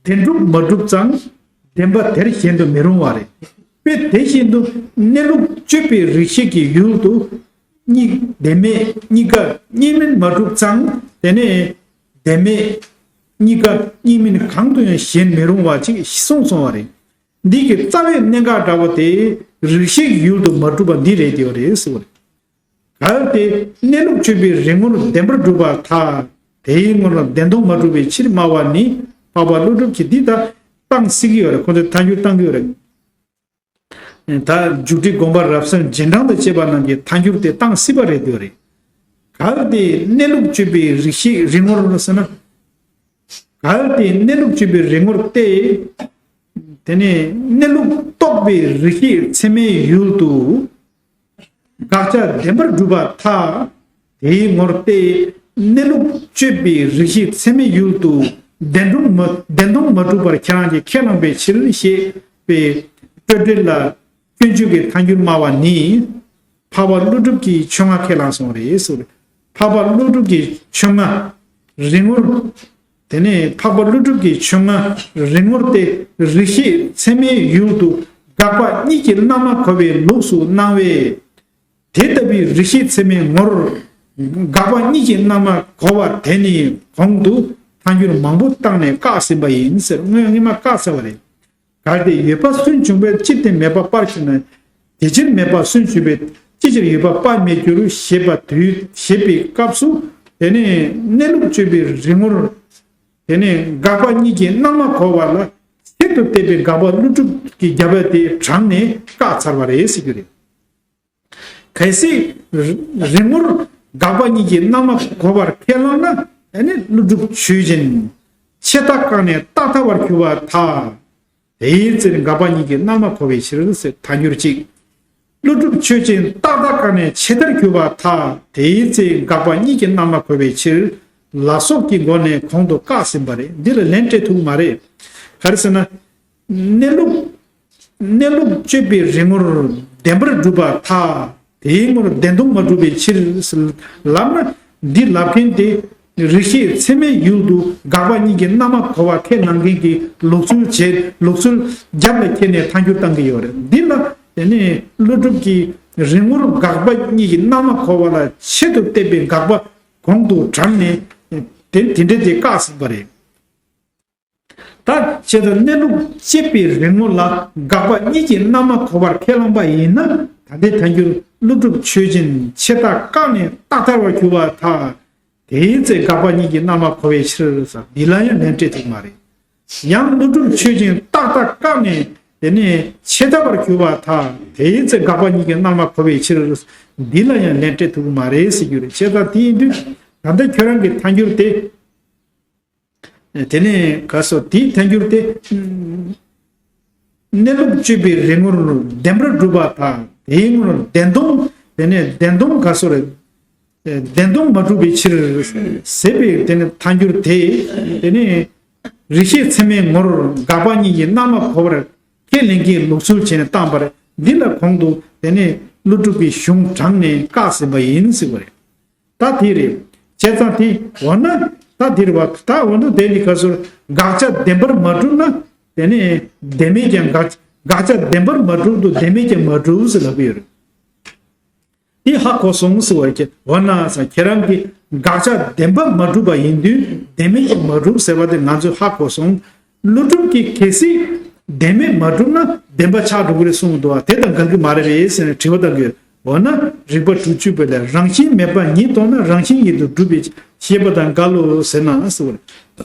བདེན་གྲུབ་མ་གྲུབ་ཙང་བདེན་པ་དེར་ཞེན་དུ་མི་རུང་བ་རེད། དཔེ་དེ་བཞིན་དུ་གནས་ལུགས་དཔྱོད་པའི་རིགས་ཤེས་ཀྱི་ཡུལ་དུ་གཉིས་བདེན་མེད་གཉིས་ཀ་གཉིས་མིན་མ་གྲུབ་ཙང་དེ་ནས་བདེན་མེད་གཉིས་ཀ་གཉིས་མིན་གང་དུ་ཡང་ཞེན་མི་རུང་བ་ཅིག་གསུངས་སོང་བ་རེད། འདི་གི་རྩ་བའི་གནད་འགག་འདྲ་བོ་དེ་རིགས་ཤེས་ཀྱི་ཡུལ་དུ་མ་གྲུབ་པ་འདི་རེད་དེ་བ་རེད་ཟེར་བ་རེད། གལ་ཏེ་གནས་ལུགས་དཔྱོད་པའི་རིག་ངོར་བདེན་པར་གྲུབ་པར་ཐལ། དེའི་སྔོན་ལ་བདེན་སྟོང་མ་གྲུབ་པའི་ཕྱིར་སྨྲ་བ་ནི་འཕགས་པ་ཀླུ་སྒྲུབ་ཀྱིས་འདི་ལྟར་བཏང་སྲིད་ཀྱི་ཡོད་རེད། ཁོ་ཚོས་ཐལ་འགྱུར་བཏང་གི་ཡོད་རེད། ད་མཇུག་སྒྲིལ་དགོངས་པ་རབ་གསལ་རྗེས་འབྲང་དང་བཅས་པ་རྣམས་ཀྱིས་ཐལ་འགྱུར་དེ་བཏང་སྲིད་པ་རེད་འདོད་རེད། གལ་ཏེ་གནས་ལུགས་དཔྱོད་པའི་རིགས་ཤེས་རིགས་ངོར་ཟེར་ན། གལ་ཏེ་གནས་ལུགས་དཔྱོད་པའི་རིགས་ངོར་སྟེ། དེ་ནས་གནས་ལུགས་རྟོགས་པའི་རིགས་ཤེས་ཚད་མའི་ཡུལ་དུ། དགག་བྱ་བདེན་པར་གྲུབ་པར་ཐལ། དེའི་ངོར་སྟེ། གནས་ལུགས་དཔྱོད་པའི་རིགས་ཤེས་ཚད་མའི་ཡུལ་དུ་བདེན་སྟོང་མ་བདེན་སྟོང་མ་གྲུབ་པར་ཁས་བླངས་ཀྱི་ཁས་བླངས་པའི་ཕྱིར་ཞེས་པའི་སྤྲོས་བྲལ་ལ་སྐྱོན་བརྗོད་ཀྱི་ཐལ་འགྱུར་སྨྲ་བ་ནི། འཕགས་པ་ཀླུ་སྒྲུབ་ཀྱི་ཆོས་ལྔ་ཁས་བླངས་སོང་རེད་ཟེར། འཕགས་པ་ཀླུ་སྒྲུབ་ཀྱི་ཆོས་ལྔ་རིགས་ངོར། དེ་ནས་འཕགས་པ་ཀླུ་སྒྲུབ་ཀྱི་ཆོས་ལྔ་རིགས་ངོར་སྟེ། རིགས་ཤེས་ཚད་མའི་ཡུལ་དུ་དགག་པ་གཉིས་ཀྱི་རྣམ་པ་གོ་བའི་ལུགས་སུ་སྣང་བས། དེ་ལྟ་བུའི་རིགས་ཤེས་ཚད་མའི་ངོར། དགག་པ་གཉིས་ཀྱི་རྣམ་པ་གོ་བ་དེ་ནི་གོང་དུ་ཐལ་འགྱུར་མང་པོ་བཏང་ནས་བཀག་ཟིན་པ་ཡིན་ཟེར། སྔོན་སྔོན་མ་བཀག་ཚར་བ་རེད། གལ་ཏེ་ཡོད་པ་སུན་བྱུང་བས་ཅི་སྟེ་མེད་པ་པར་གྱུར་ན། དེ་ཕྱིར་མེད་པ་སུན་བྱུང་བས་ཅི་ཕྱིར་ཡོད་པ་པར་མི་འགྱུར་ཞེས་པ་དུས་ཞེས་པའི་སྐབས་སུ། དེ་ནས་གནས་ལུགས་དཔྱོད་པའི་རིགས་ངོར། དེ་ནས་དགག་པ་གཉིས་ཀྱི་རྣམ་པ་གོ་བ་ལ་ཆེད་དུ་བསྟན་པའི་དགག་པ་ཀླུ་སྒྲུབ་ཀྱི་རྒྱབ་པ་དེ་དྲངས་ནས་བཀག་ཚར་བ་རེད་ཟེར་རྒྱུ་རེད། གལ་སྲིད་རིགས་ངོར་དགག་པ་གཉིས་ཀྱི་རྣམ་པ་གོ་བར་ཁས་བླངས་ན། ཨ་ནི་ཀླུ་སྒྲུབ་ཆོས་ཅན། ཆད་ལྟ་བཀག་ནས་རྟག་ལྟ་བར་གྱུར་པར་ཐལ། དེའི་ཚེ་དགག་པ་གཉིས་ཀྱི་རྣམ་པ་གོ་བའི་ཕྱིར་ཟེར་ཐལ་འགྱུར་གཅིག་ཀླུ་སྒྲུབ་ཆོས་ཅན། རྟག་ལྟ་བཀག་ནས་ཆད་ལྟར་གྱུར་པར་ཐལ། དེའི་ཚེ་དགག་པ་གཉིས་ཀྱི་རྣམ་པ་གོ་བའི་ཕྱིར། ལ་སོགས་ཀྱི་སྒོ་ནས་གོང་དུ་བཀག་ཟིན་པ་རེད། འདི་ལ་ལན་སྤྲད་ཐུབ་མ་རེད། ག་རེ་ཟེར་ན། གནས་ལུགས། གནས་ལུགས་དཔྱོད་པའི་རིགས་ངོར་བདེན་པར་གྲུབ་པར་ཐལ། དེའི་ངོར་བདེན་སྟོང་མ་གྲུབ་པའི་ཕྱིར། ལབ་ན། འདི་ལབ་མཁན་དེ། རིགས་ཤེས་ཚད་མའི་ཡུལ་དུ་དགག་པ་གཉིས་ཀྱི་རྣམ་པ་གོ་བ་ཁས་ལེན་མཁན་གྱི་ལུགས་སྲོལ་བྱེད། ལུགས་སྲོལ་རྒྱབ་ལ་འཁྱེར་ནས་ཐལ་འགྱུར་བཏང་གི་ཡོད་རེད། འདི་ལ་དེ་ནས་ཀླུ་སྒྲུབ་ཀྱི་རིགས་ངོར་དགག་པ་གཉིས་ཀྱི་རྣམ་པ་གོ་བ་ལ་ཆེད་དུ་བསྟན་པའི་དགག་པ་གོང་དུ་དྲངས་ནས། དེ་དེ་འདྲ་དེ་བཀག་ཟིན་པ་རེད། ད་བྱས་ཙང་གནས་ལུགས་དཔྱོད་པའི་རིགས་ངོ་ལ་དགག་པ་གཉིས་ཀྱི་རྣམ་པ་གོ་བར་ཁས་བླངས་པ་ཡིན་ན། ད་ལྟའི་ཐལ་འགྱུར་ཀླུ་སྒྲུབ་ཆོས་ཅན། ཆད་ལྟ་བཀག་ནས་རྟག་ལྟ་བར་གྱུར་པར་ཐལ། དེའི་ཚེ་དགག་པ་གཉིས་ཀྱི་རྣམ་པ་གོ་བའི་ཕྱིར་ཟེར། འདི་ལ་ཡང་ལན་སྤྲད་ཐུབ་མ་རེད། ཡང་ཀླུ་སྒྲུབ་ཆོས་ཅན། རྟག་ལྟ་བཀག་ནས་དེ་ནས་ཆད་ལྟ་བར་གྱུར་པར་ཐལ། དེའི་ཚེ་དགག་པ་གཉིས་ཀྱི་རྣམ་པ་གོ་བའི་ཕྱིར། འདི་ལ་ཡང་ལན་སྤྲད་ཐུབ་མ་རེད་ཟེར་རྒྱུ་རེད། བྱས་ཙང་དེ་ཡིན་དུས་ད་ལྟ་ཁྱོད་རང་གི་ཐལ་འགྱུར་དེ། དེ་ནས་ག་སོ་དེའི་ཐལ་འགྱུར་དེ། གནས་ལུགས་དཔྱོད་པའི་རིགས་ངོར་བདེན་པར་གྲུབ་པར་ཐལ། དེའི་ངོར་བདེན་སྟོང་། དེ་ནས་བདེན་སྟོང་ག་སོ་རེད། བདེན་སྟོང་མ་གྲུབ་པའི་ཕྱིར། ཟེར་བའི་དེ་ནས་ཐལ་འགྱུར་དེ། དེ་ནས་རིགས་ཤེས་ཚད་མའི་ངོར་དགག་པ་གཉིས་ཀྱི་རྣམ་པ་གོ་བར་ཁས་ལེན་མཁན་ལུགས་སྲོལ་བྱས་ནས་བཏང་པ་རེད། འདི་ལ་གོང་དུ་དེ་ནས་ཀླུ་སྒྲུབ་ཀྱི་གཞུང་དྲངས་ནས་བཀག་ཟིན་པ་ཡིན་ཟེར་བ་རེད། ད་དེ་རེད། བྱས་ཙང་དེ་འོ་ན། ད་དེ་རེད་བ། ད་འོ་ན་དེ་ནི་ག་ཟེར། དགག་བྱ་བདེན་པར་མ་གྲུབ་ན། དེ་ནི་བདེན་མེད་ཀྱང་དགག་དགག་བྱ་བདེན་པར་མ་གྲུབ་ཏུ་བདེན་མེད་ཀྱང་མ་གྲུབ་ཟེར་ལབ་ཀྱི་ཡོད་རེད། དེ་ཧ་གོ་སོང་ཟེར་བ་ཀྱི་འོ་ན་ཟེར། ཁྱེད་རང་གིས་དགག་བྱ་བདེན་པར་མ་གྲུབ་པ་ཡིན་དུས་བདེན་མེད་ཀྱང་མ་གྲུབ་ཟེར་བ་དེ་ང་ཚོས་ཧ་གོ་སོང་། ཀླུ་སྒྲུབ་ཀྱིས་གལ་སྲིད་བདེན་མེད་མ་གྲུབ་ན་བདེན་པ་ཆགས་འགྲོ་གི་རེད་གསུངས་འདུག་བ། དེ་དང་འགལ་གྱི་མ་རེད་པས་ཟེར་ནས་དྲི་བ་བཏང་གི་ཡོད། འོ་ན་རིགས་པ་དྲུག་ཅུ་པའི་ལས་རང་བཞིན་མེད་པ་ཉིད་རྟོགས་ན་རང་བཞིན་ཉིད་དུ་གྲུབ་པའི་ཤེས་པ་དང་འགལ་ལོ་ཟེར་ན་ཟེར་བ་རེད།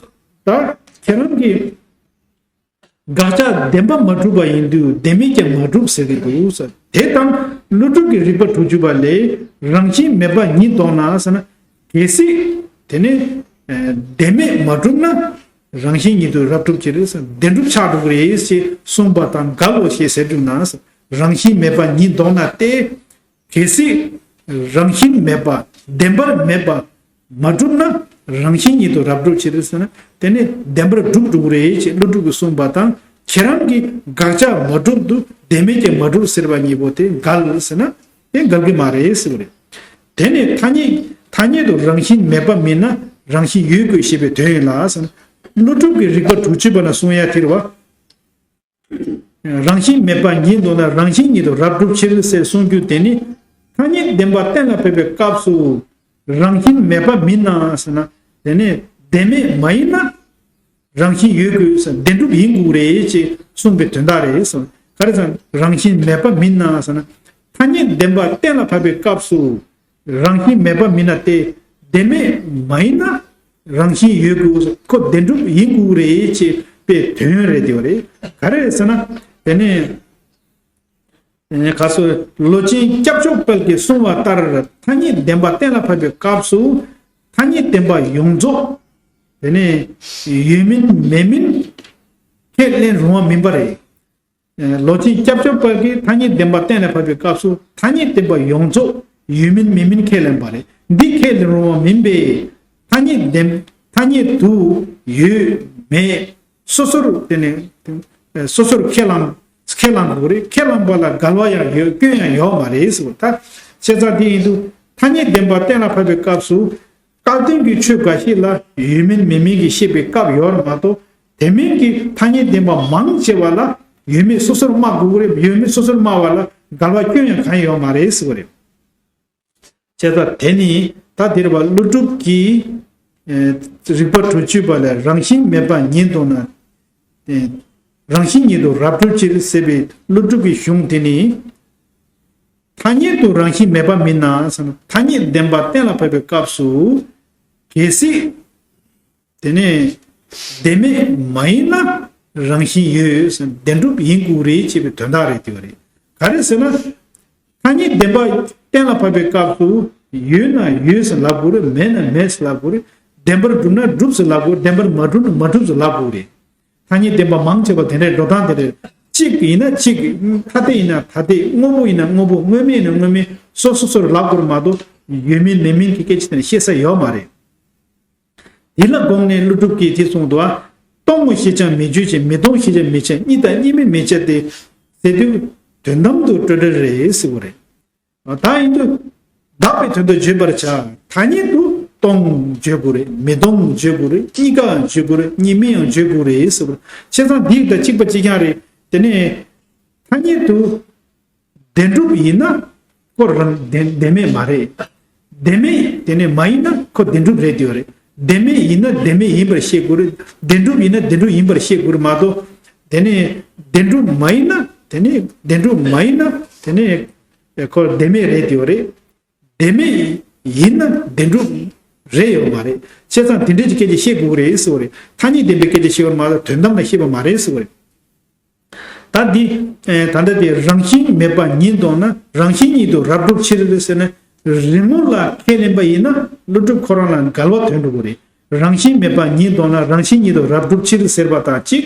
ད་ཁྱེད་རང་གིས་དགག་བྱ་བདེན་པ་མ་གྲུབ་པ་ཡིན་དུས་བདེན་མེད་ཀྱང་མ་གྲུབ་ཟེར་གྱི་འདུག་ཟེར། དེ་དང་ཀླུ་སྒྲུབ་ཀྱི་རིགས་པ་དྲུག་ཅུ་པ་ལས་རང་བཞིན་མེད་པ་ཉིད་རྟོགས་ན་ཟེར་ན། གལ་སྲིད་དེ་ནི་བདེན་མེད་མ་གྲུབ་ན། རང་བཞིན་ཉིད་དུ་རབ་གྲུབ་ཀྱི་རེད་ཟེར། བདེན་གྲུབ་ཆགས་འགྲོ་གི་རེད་ཞེས་གསུངས་པ་དང་འགལ་ལོ་ཞེས་ཟེར་འདུག་ན། རང་བཞིན་མེད་པ་ཉིད་རྟོགས་ན་སྟེ། གལ་སྲིད་རང་བཞིན་མེད་པ་བདེན་པར་མེད་པ་མ་གྲུབ་ན་རང་བཞིན་ཉིད་དུ་རབ་གྲུབ་ཀྱི་རེད་ཟེར་ན། དེ་ནི་བདེན་པར་གྲུབ་འགྲོ་གི་རེད་ཅེས་ཀླུ་སྒྲུབ་ཀྱིས་གསུངས་པ་དང་། ཁྱེད་རང་གིས་དགག་བྱ་མ་གྲུབ་ཏུ་བདེན་མེད་ཀྱང་མ་གྲུབ་ཟེར་བ་གཉིས་པོ་དེ་འགལ་ཟེར་ན། དེ་འགལ་གྱི་མ་རེད་ཟེར་བ་རེད། དེ་ནི་ཐ་སྙད་ཐ་སྙད་དུ་རང་བཞིན་མེད་པ་མིན་ན་རང་བཞིན་ཡོད་དགོས་ཞེས་པའི་དོན་ཡིན་ལ་ཟེར་ན། ཀླུ་སྒྲུབ་ཀྱི་རིགས་པ་དྲུག་ཅུ་པ་ན་གསུང་ཡ་དེ་རེད་བ། རང་བཞིན་མེད་པ་ཉིད་རྟོགས་ན་རང་བཞིན་ཉིད་དུ་རབ་གྲུབ་ཕྱིར་ཟེར་གསུང་རྒྱུ་དེ་ནི། ཐ་སྙད་བདེན་པ་གཏན་ལ་ཕབ་པའི་སྐབས་སུ་རང་བཞིན་མེད་པ་མིན་ན་ཟེར་ན། དེ་ནི་བདེན་མེད་མ་ཡིན་ན་རང་བཞིན་ཡོད་དགོས་ཟེར། བདེན་གྲུབ་ཡིན་དགོས་རེད་ཅེས་གསུངས་པའི་དོན་དག་རེད་ཟེར། ག་རེ་ཟེར་ན་རང་བཞིན་མེད་པ་མིན་ན་ཟེར་ན། ཐ་སྙད་བདེན་པ་གཏན་ལ་ཕབ་པའི་སྐབས་སུ། རང་བཞིན་མེད་པ་མིན་ན་སྟེ། བདེན་མེད་མ་ཡིན་ན་རང་བཞིན་ཡོད་དགོས། ཁོ་བདེན་གྲུབ་ཡིན་དགོས་རེད་ཅེས་པའི་དོན་རེད་དེ་བ་རེད། ག་རེ་རེད་ཟེར་ན། དེ་ནས་ ཁ་སོ་ལོ་ཆེན་སྐྱབས་མཆོག་དཔལ་གྱིས་གསུངས་པ་ལྟར་ཐ་སྙད་བདེན་པ་གཏན་ལ་ཕབ་པའི་སྐབས་སུ་ཐ་སྙད་བདེན་པ་ཡོངས་རྫོགས་དེ་ནས་ཡོད་མིན་མེད་མིན་ཁས་ལེན་རུང་བ་མིན་པ་རེད། ལོ་ཆེན་སྐྱབས་མཆོག་དཔལ་གྱིས་ཐ་སྙད་བདེན་པ་གཏན་ལ་ཕབ་པའི་སྐབས་སུ་ཐ་སྙད་བདེན་པ་ཡོངས་རྫོགས་ཡོད་མིན་མེད་མིན་ཁས་ལེན་པ་རེད། འདི་ཁས་ལེན་རུང་བ་མིན་པས། ཐ་སྙད་བདེན་ཐ་སྙད་དུ་ཡོད་མེད་སོ་སོར་དེ་ནས་སོ་སོར་ཁས་བླངས་ཁས་བླངས་དགོས་རེད། ཁས་བླངས་པ་ལ་འགལ་བ་ཡང་ཡོད་སྐྱོན་ཡང་ཡོད་མ་རེད་ཟེར་བ། ད་བྱས་ཙང་དེ་ཡིན་དུས་ཐ་སྙད་བདེན་པ་གཏན་ལ་ཕབ་པའི་སྐབས་སུ། སྐལ་ལྡན་གྱི་ཆོས་འགའ་ཞིག་ལ་ཡོད་མིན་མེད་མིན་གྱི་བཤད་པའི་སྐབས་ཡོད་རེད་མ་གཏོགས། དེ་མིན་གྱི་ཐ་སྙད་བདེན་པ་མང་ཆེ་བ་ལ་ཡོད་མེད་སོ་སོར་སྨྲ་དགོས་ཀྱི་རེད། ཡོད་མེད་སོ་སོར་སྨྲ་བ་ལ་འགལ་བ་སྐྱོན་ཡང་གང་ཡང་ཡོད་མ་རེད་ཟེར་བ་རེད། བྱས་ཙང་དེ་ནི་ད་དེར་བ་ཀླུ་སྒྲུབ་ཀྱིས་རིགས་པ་དྲུག་ཅུ་པ་ལས་རང་བཞིན་མེད་པ་ཉིད་དུ་ན། རང་བཞིན་ཉིད་དུ་རབ་སྒྲུབ་ཕྱིར་ཟེར་བའི་ཀླུ་སྒྲུབ་ཀྱི་གཞུང་དེ་ནི། ཐ་སྙད་དུ་རང་བཞིན་མེད་པ་མིན་ན་ཟེར་ན། ཐ་སྙད་བདེན་པ་གཏན་ལ་ཕབ་པའི་སྐབས་སུ། གལ་སྲིད། དེ་ནས་བདེན་མེད་མ་ཡིན་ན་རང་བཞིན་ཡོད་ཟེར་ན་བདེན་གྲུབ་ཡིན་དགོས་རེད་ཅེས་པའི་དོན་དག་རེད་དེ་བ་རེད། ག་རེ་ཟེར་ན། ཐ་སྙད་བདེན་པ་གཏན་ལ་ཕབ་པའི་སྐབས་སུ་ཡོད་ན་ཡོད་ཟེར་ལབ་དགོས་རེད། མེད་ན་མེད་ཟེར་ལབ་དགོས་རེད། བདེན་པར་གྲུབ་ན་གྲུབ་ཟེར་ལབ་དགོས་རེད། བདེན་པར་མ་གྲུབ་ན་མ་གྲུབ་ཟེར་ལབ་དགོས་རེད། ཐ་སྙད་བདེན་པ་མང་ཆེ་བ་དེ་འདྲའི་འགྲོ་སྟངས་དེ་རེད། གཅིག་ཡིན་ན་གཅིག་ཐ་དད་ཡིན་ན་ཐ་དད། དངོས་པོ་ཡིན་ན་དངོས་པོ། དངོས་མེད་ཡིན་ན་དངོས་མེད། སོ་སོ་སོར་ལབ་དགོས་རེད་མ་གཏོགས་ཡོད་མིན་མེད་མིན་གྱི་སྐད་ཆ་དེ་ནི་བཤད་ས་ཡོད་མ་རེད། དེ་ལ་དགོངས་ནས་ཀླུ་སྒྲུབ་ཀྱིས་དེ་གསུངས་འདུག་བ། སྟོང་ངོ་ཞེས་ཀྱང་མི་བརྗོད་ཅིང་། མི་སྟོང་ཞེས་ཀྱང་མི་བྱ། གཉིས་དང་གཉིས་མིན་མི་བྱ་སྟེ། ཟེར་དུས་དོན་དམ་དུ་སྤྲོས་བྲལ་རེད་ཟེར་བ་རེད། ད་ཡིན་དུས་བདག་པའི་དོན་དུ་བརྗོད་པར་བྱ། ཐ་སྙད་དུ་སྟོང་བརྗོད་དགོས་རེད། མི་སྟོང་བརྗོད་དགོས་རེད། གཉིས་ཀའང་བརྗོད་དགོས་རེད། གཉིས་མིན་ཡང་བརྗོད་དགོས་རེད་ཟེར་བ། བྱས་ཙང་འདི་དང་གཅིག་པ་གཅིག་རྐྱང་རེད། དེ་ནས་ཐ་སྙད་དུ། བདེན་གྲུབ་ཡིན་ན་ཁོ་རང་བདེན་བདེན་མེད་མ་རེད། བདེན་མེད་དེ་ནས་མ་ཡིན་ན་ཁོ་བདེན་གྲུབ་རེད་དེ་བ་རེད། བདེན་མེད་ཡིན་ན་བདེན་མེད་ཡིན་པར་ཤེས་དགོས་རེད། བདེན་གྲུབ་ཡིན་ན་བདེན་གྲུབ་ཡིན་པར་ཤེས་དགོས་རེད་མ་གཏོགས། དེ་ནས་བདེན་གྲུབ་མ་ཡིན་ན་དེ་ནས་བདེན་གྲུབ་མ་ཡིན་ན་དེ་ནས་ཁོ་བདེན་མེད་རེད་དེ་བ་རེད། བདེན་མེད་ཡིན་ན་བདེན་གྲུབ་རེད་ཡོད་མ་རེད། བྱས་ཙང་དེ་འདྲའི་གི་སྐད་ཆ་བཤད་དགོས་ཀྱི་རེད་ཟེར་བ་རེད། ཐ་སྙད་བདེན་པའི་སྐད་ཆ་བཤད་པ་མ་གཏོགས་དོན་དམ་ལ་བཤད་པ་མ་རེད་ཟེར་བ་རེད། ད་འདི་ད་ལྟ་དེ་རང་བཞིན་མེད་པ་ཉིད་མཐོང་ན་རང་བཞིན་ཉིད་དུ་རབ་སྒྲུབ་ཕྱིར་ཟེར་ན། རིག་ངོ་ལ་ཁས་ལེན་པ་ཡིན་ན་ཀླུ་སྒྲུབ་ཁོ་རང་ལ་འགལ་བ་ཐོན་འགྲོ་གི་རེད། རང་བཞིན་མེད་པ་ཉིད་མཐོང་ན་རང་བཞིན་ཉིད་དུ་རབ་སྒྲུབ་ཕྱིར་ཟེར་བ་དང་གཅིག་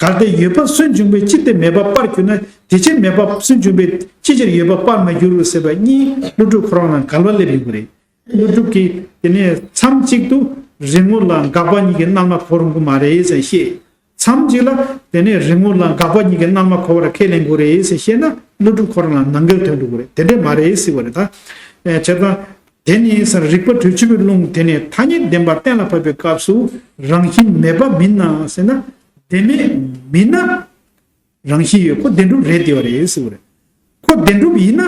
གལ་ཏེ་ཡོད་པ་སུན་འབྱུང་བས་ཅི་སྟེ་མེད་པ་སྤར་གྱུར་ན། དེ་ཕྱིར་མེད་པ་སུན་འབྱུང་བས་ཅི་ཕྱིར་ཡོད་པ་སྤར་མ་གྱུར་ཟེར་བ་གཉིས་ཀླུ་སྒྲུབ་ཁོ་རང་ལ་འགལ་བ་སླེབས་ཡོང་གི་རེད། ཀླུ་སྒྲུབ་ཀྱིས་དེ་ནས་མཚམས་གཅིག་ཏུ་རིག་ངོ་ལ་དགག་པ་གཉིས་ཀྱི་རྣལ་མ་གོ་རུང་གི་མ་རེད་ཟེར་བཤད། མཚམས་གཅིག་ལ་དེ་ནས་རིག་ངོ་ལ་དགག་པ་གཉིས་ཀྱི་རྣལ་མ་གོ་བར་ཁས་ལེན་དགོས་རེད་ཟེར་བཤད་ན་ཀླུ་སྒྲུབ་ཁོ་རང་ལ་ནང་འགལ་ཐོན་འགྲོ་གི་རེད། དེ་འདྲས་མ་རེད་ཟེར་བ་རེད་ད། ཨེ་བྱས་ཙང་། དེ་ནི་ཟེར་རིགས་པ་དྲུག་ཅུ་པའི་ལུང་དེ་ནས་ཐ་སྙད་བདེན་པ་གཏན་ལ་ཕབ་པའི་སྐབས་སུ་རང་བཞིན་མེད་པ་མིན་ན་ཟེར་ན། བདེན་མེད་མིན་ན་རང་བཞིན་ཡོད། ཁོ་བདེན་གྲུབ་རེད་དེ་བ་རེད་ཟེར་བ་རེད། ཁོ་བདེན་གྲུབ་ཡིན་ན་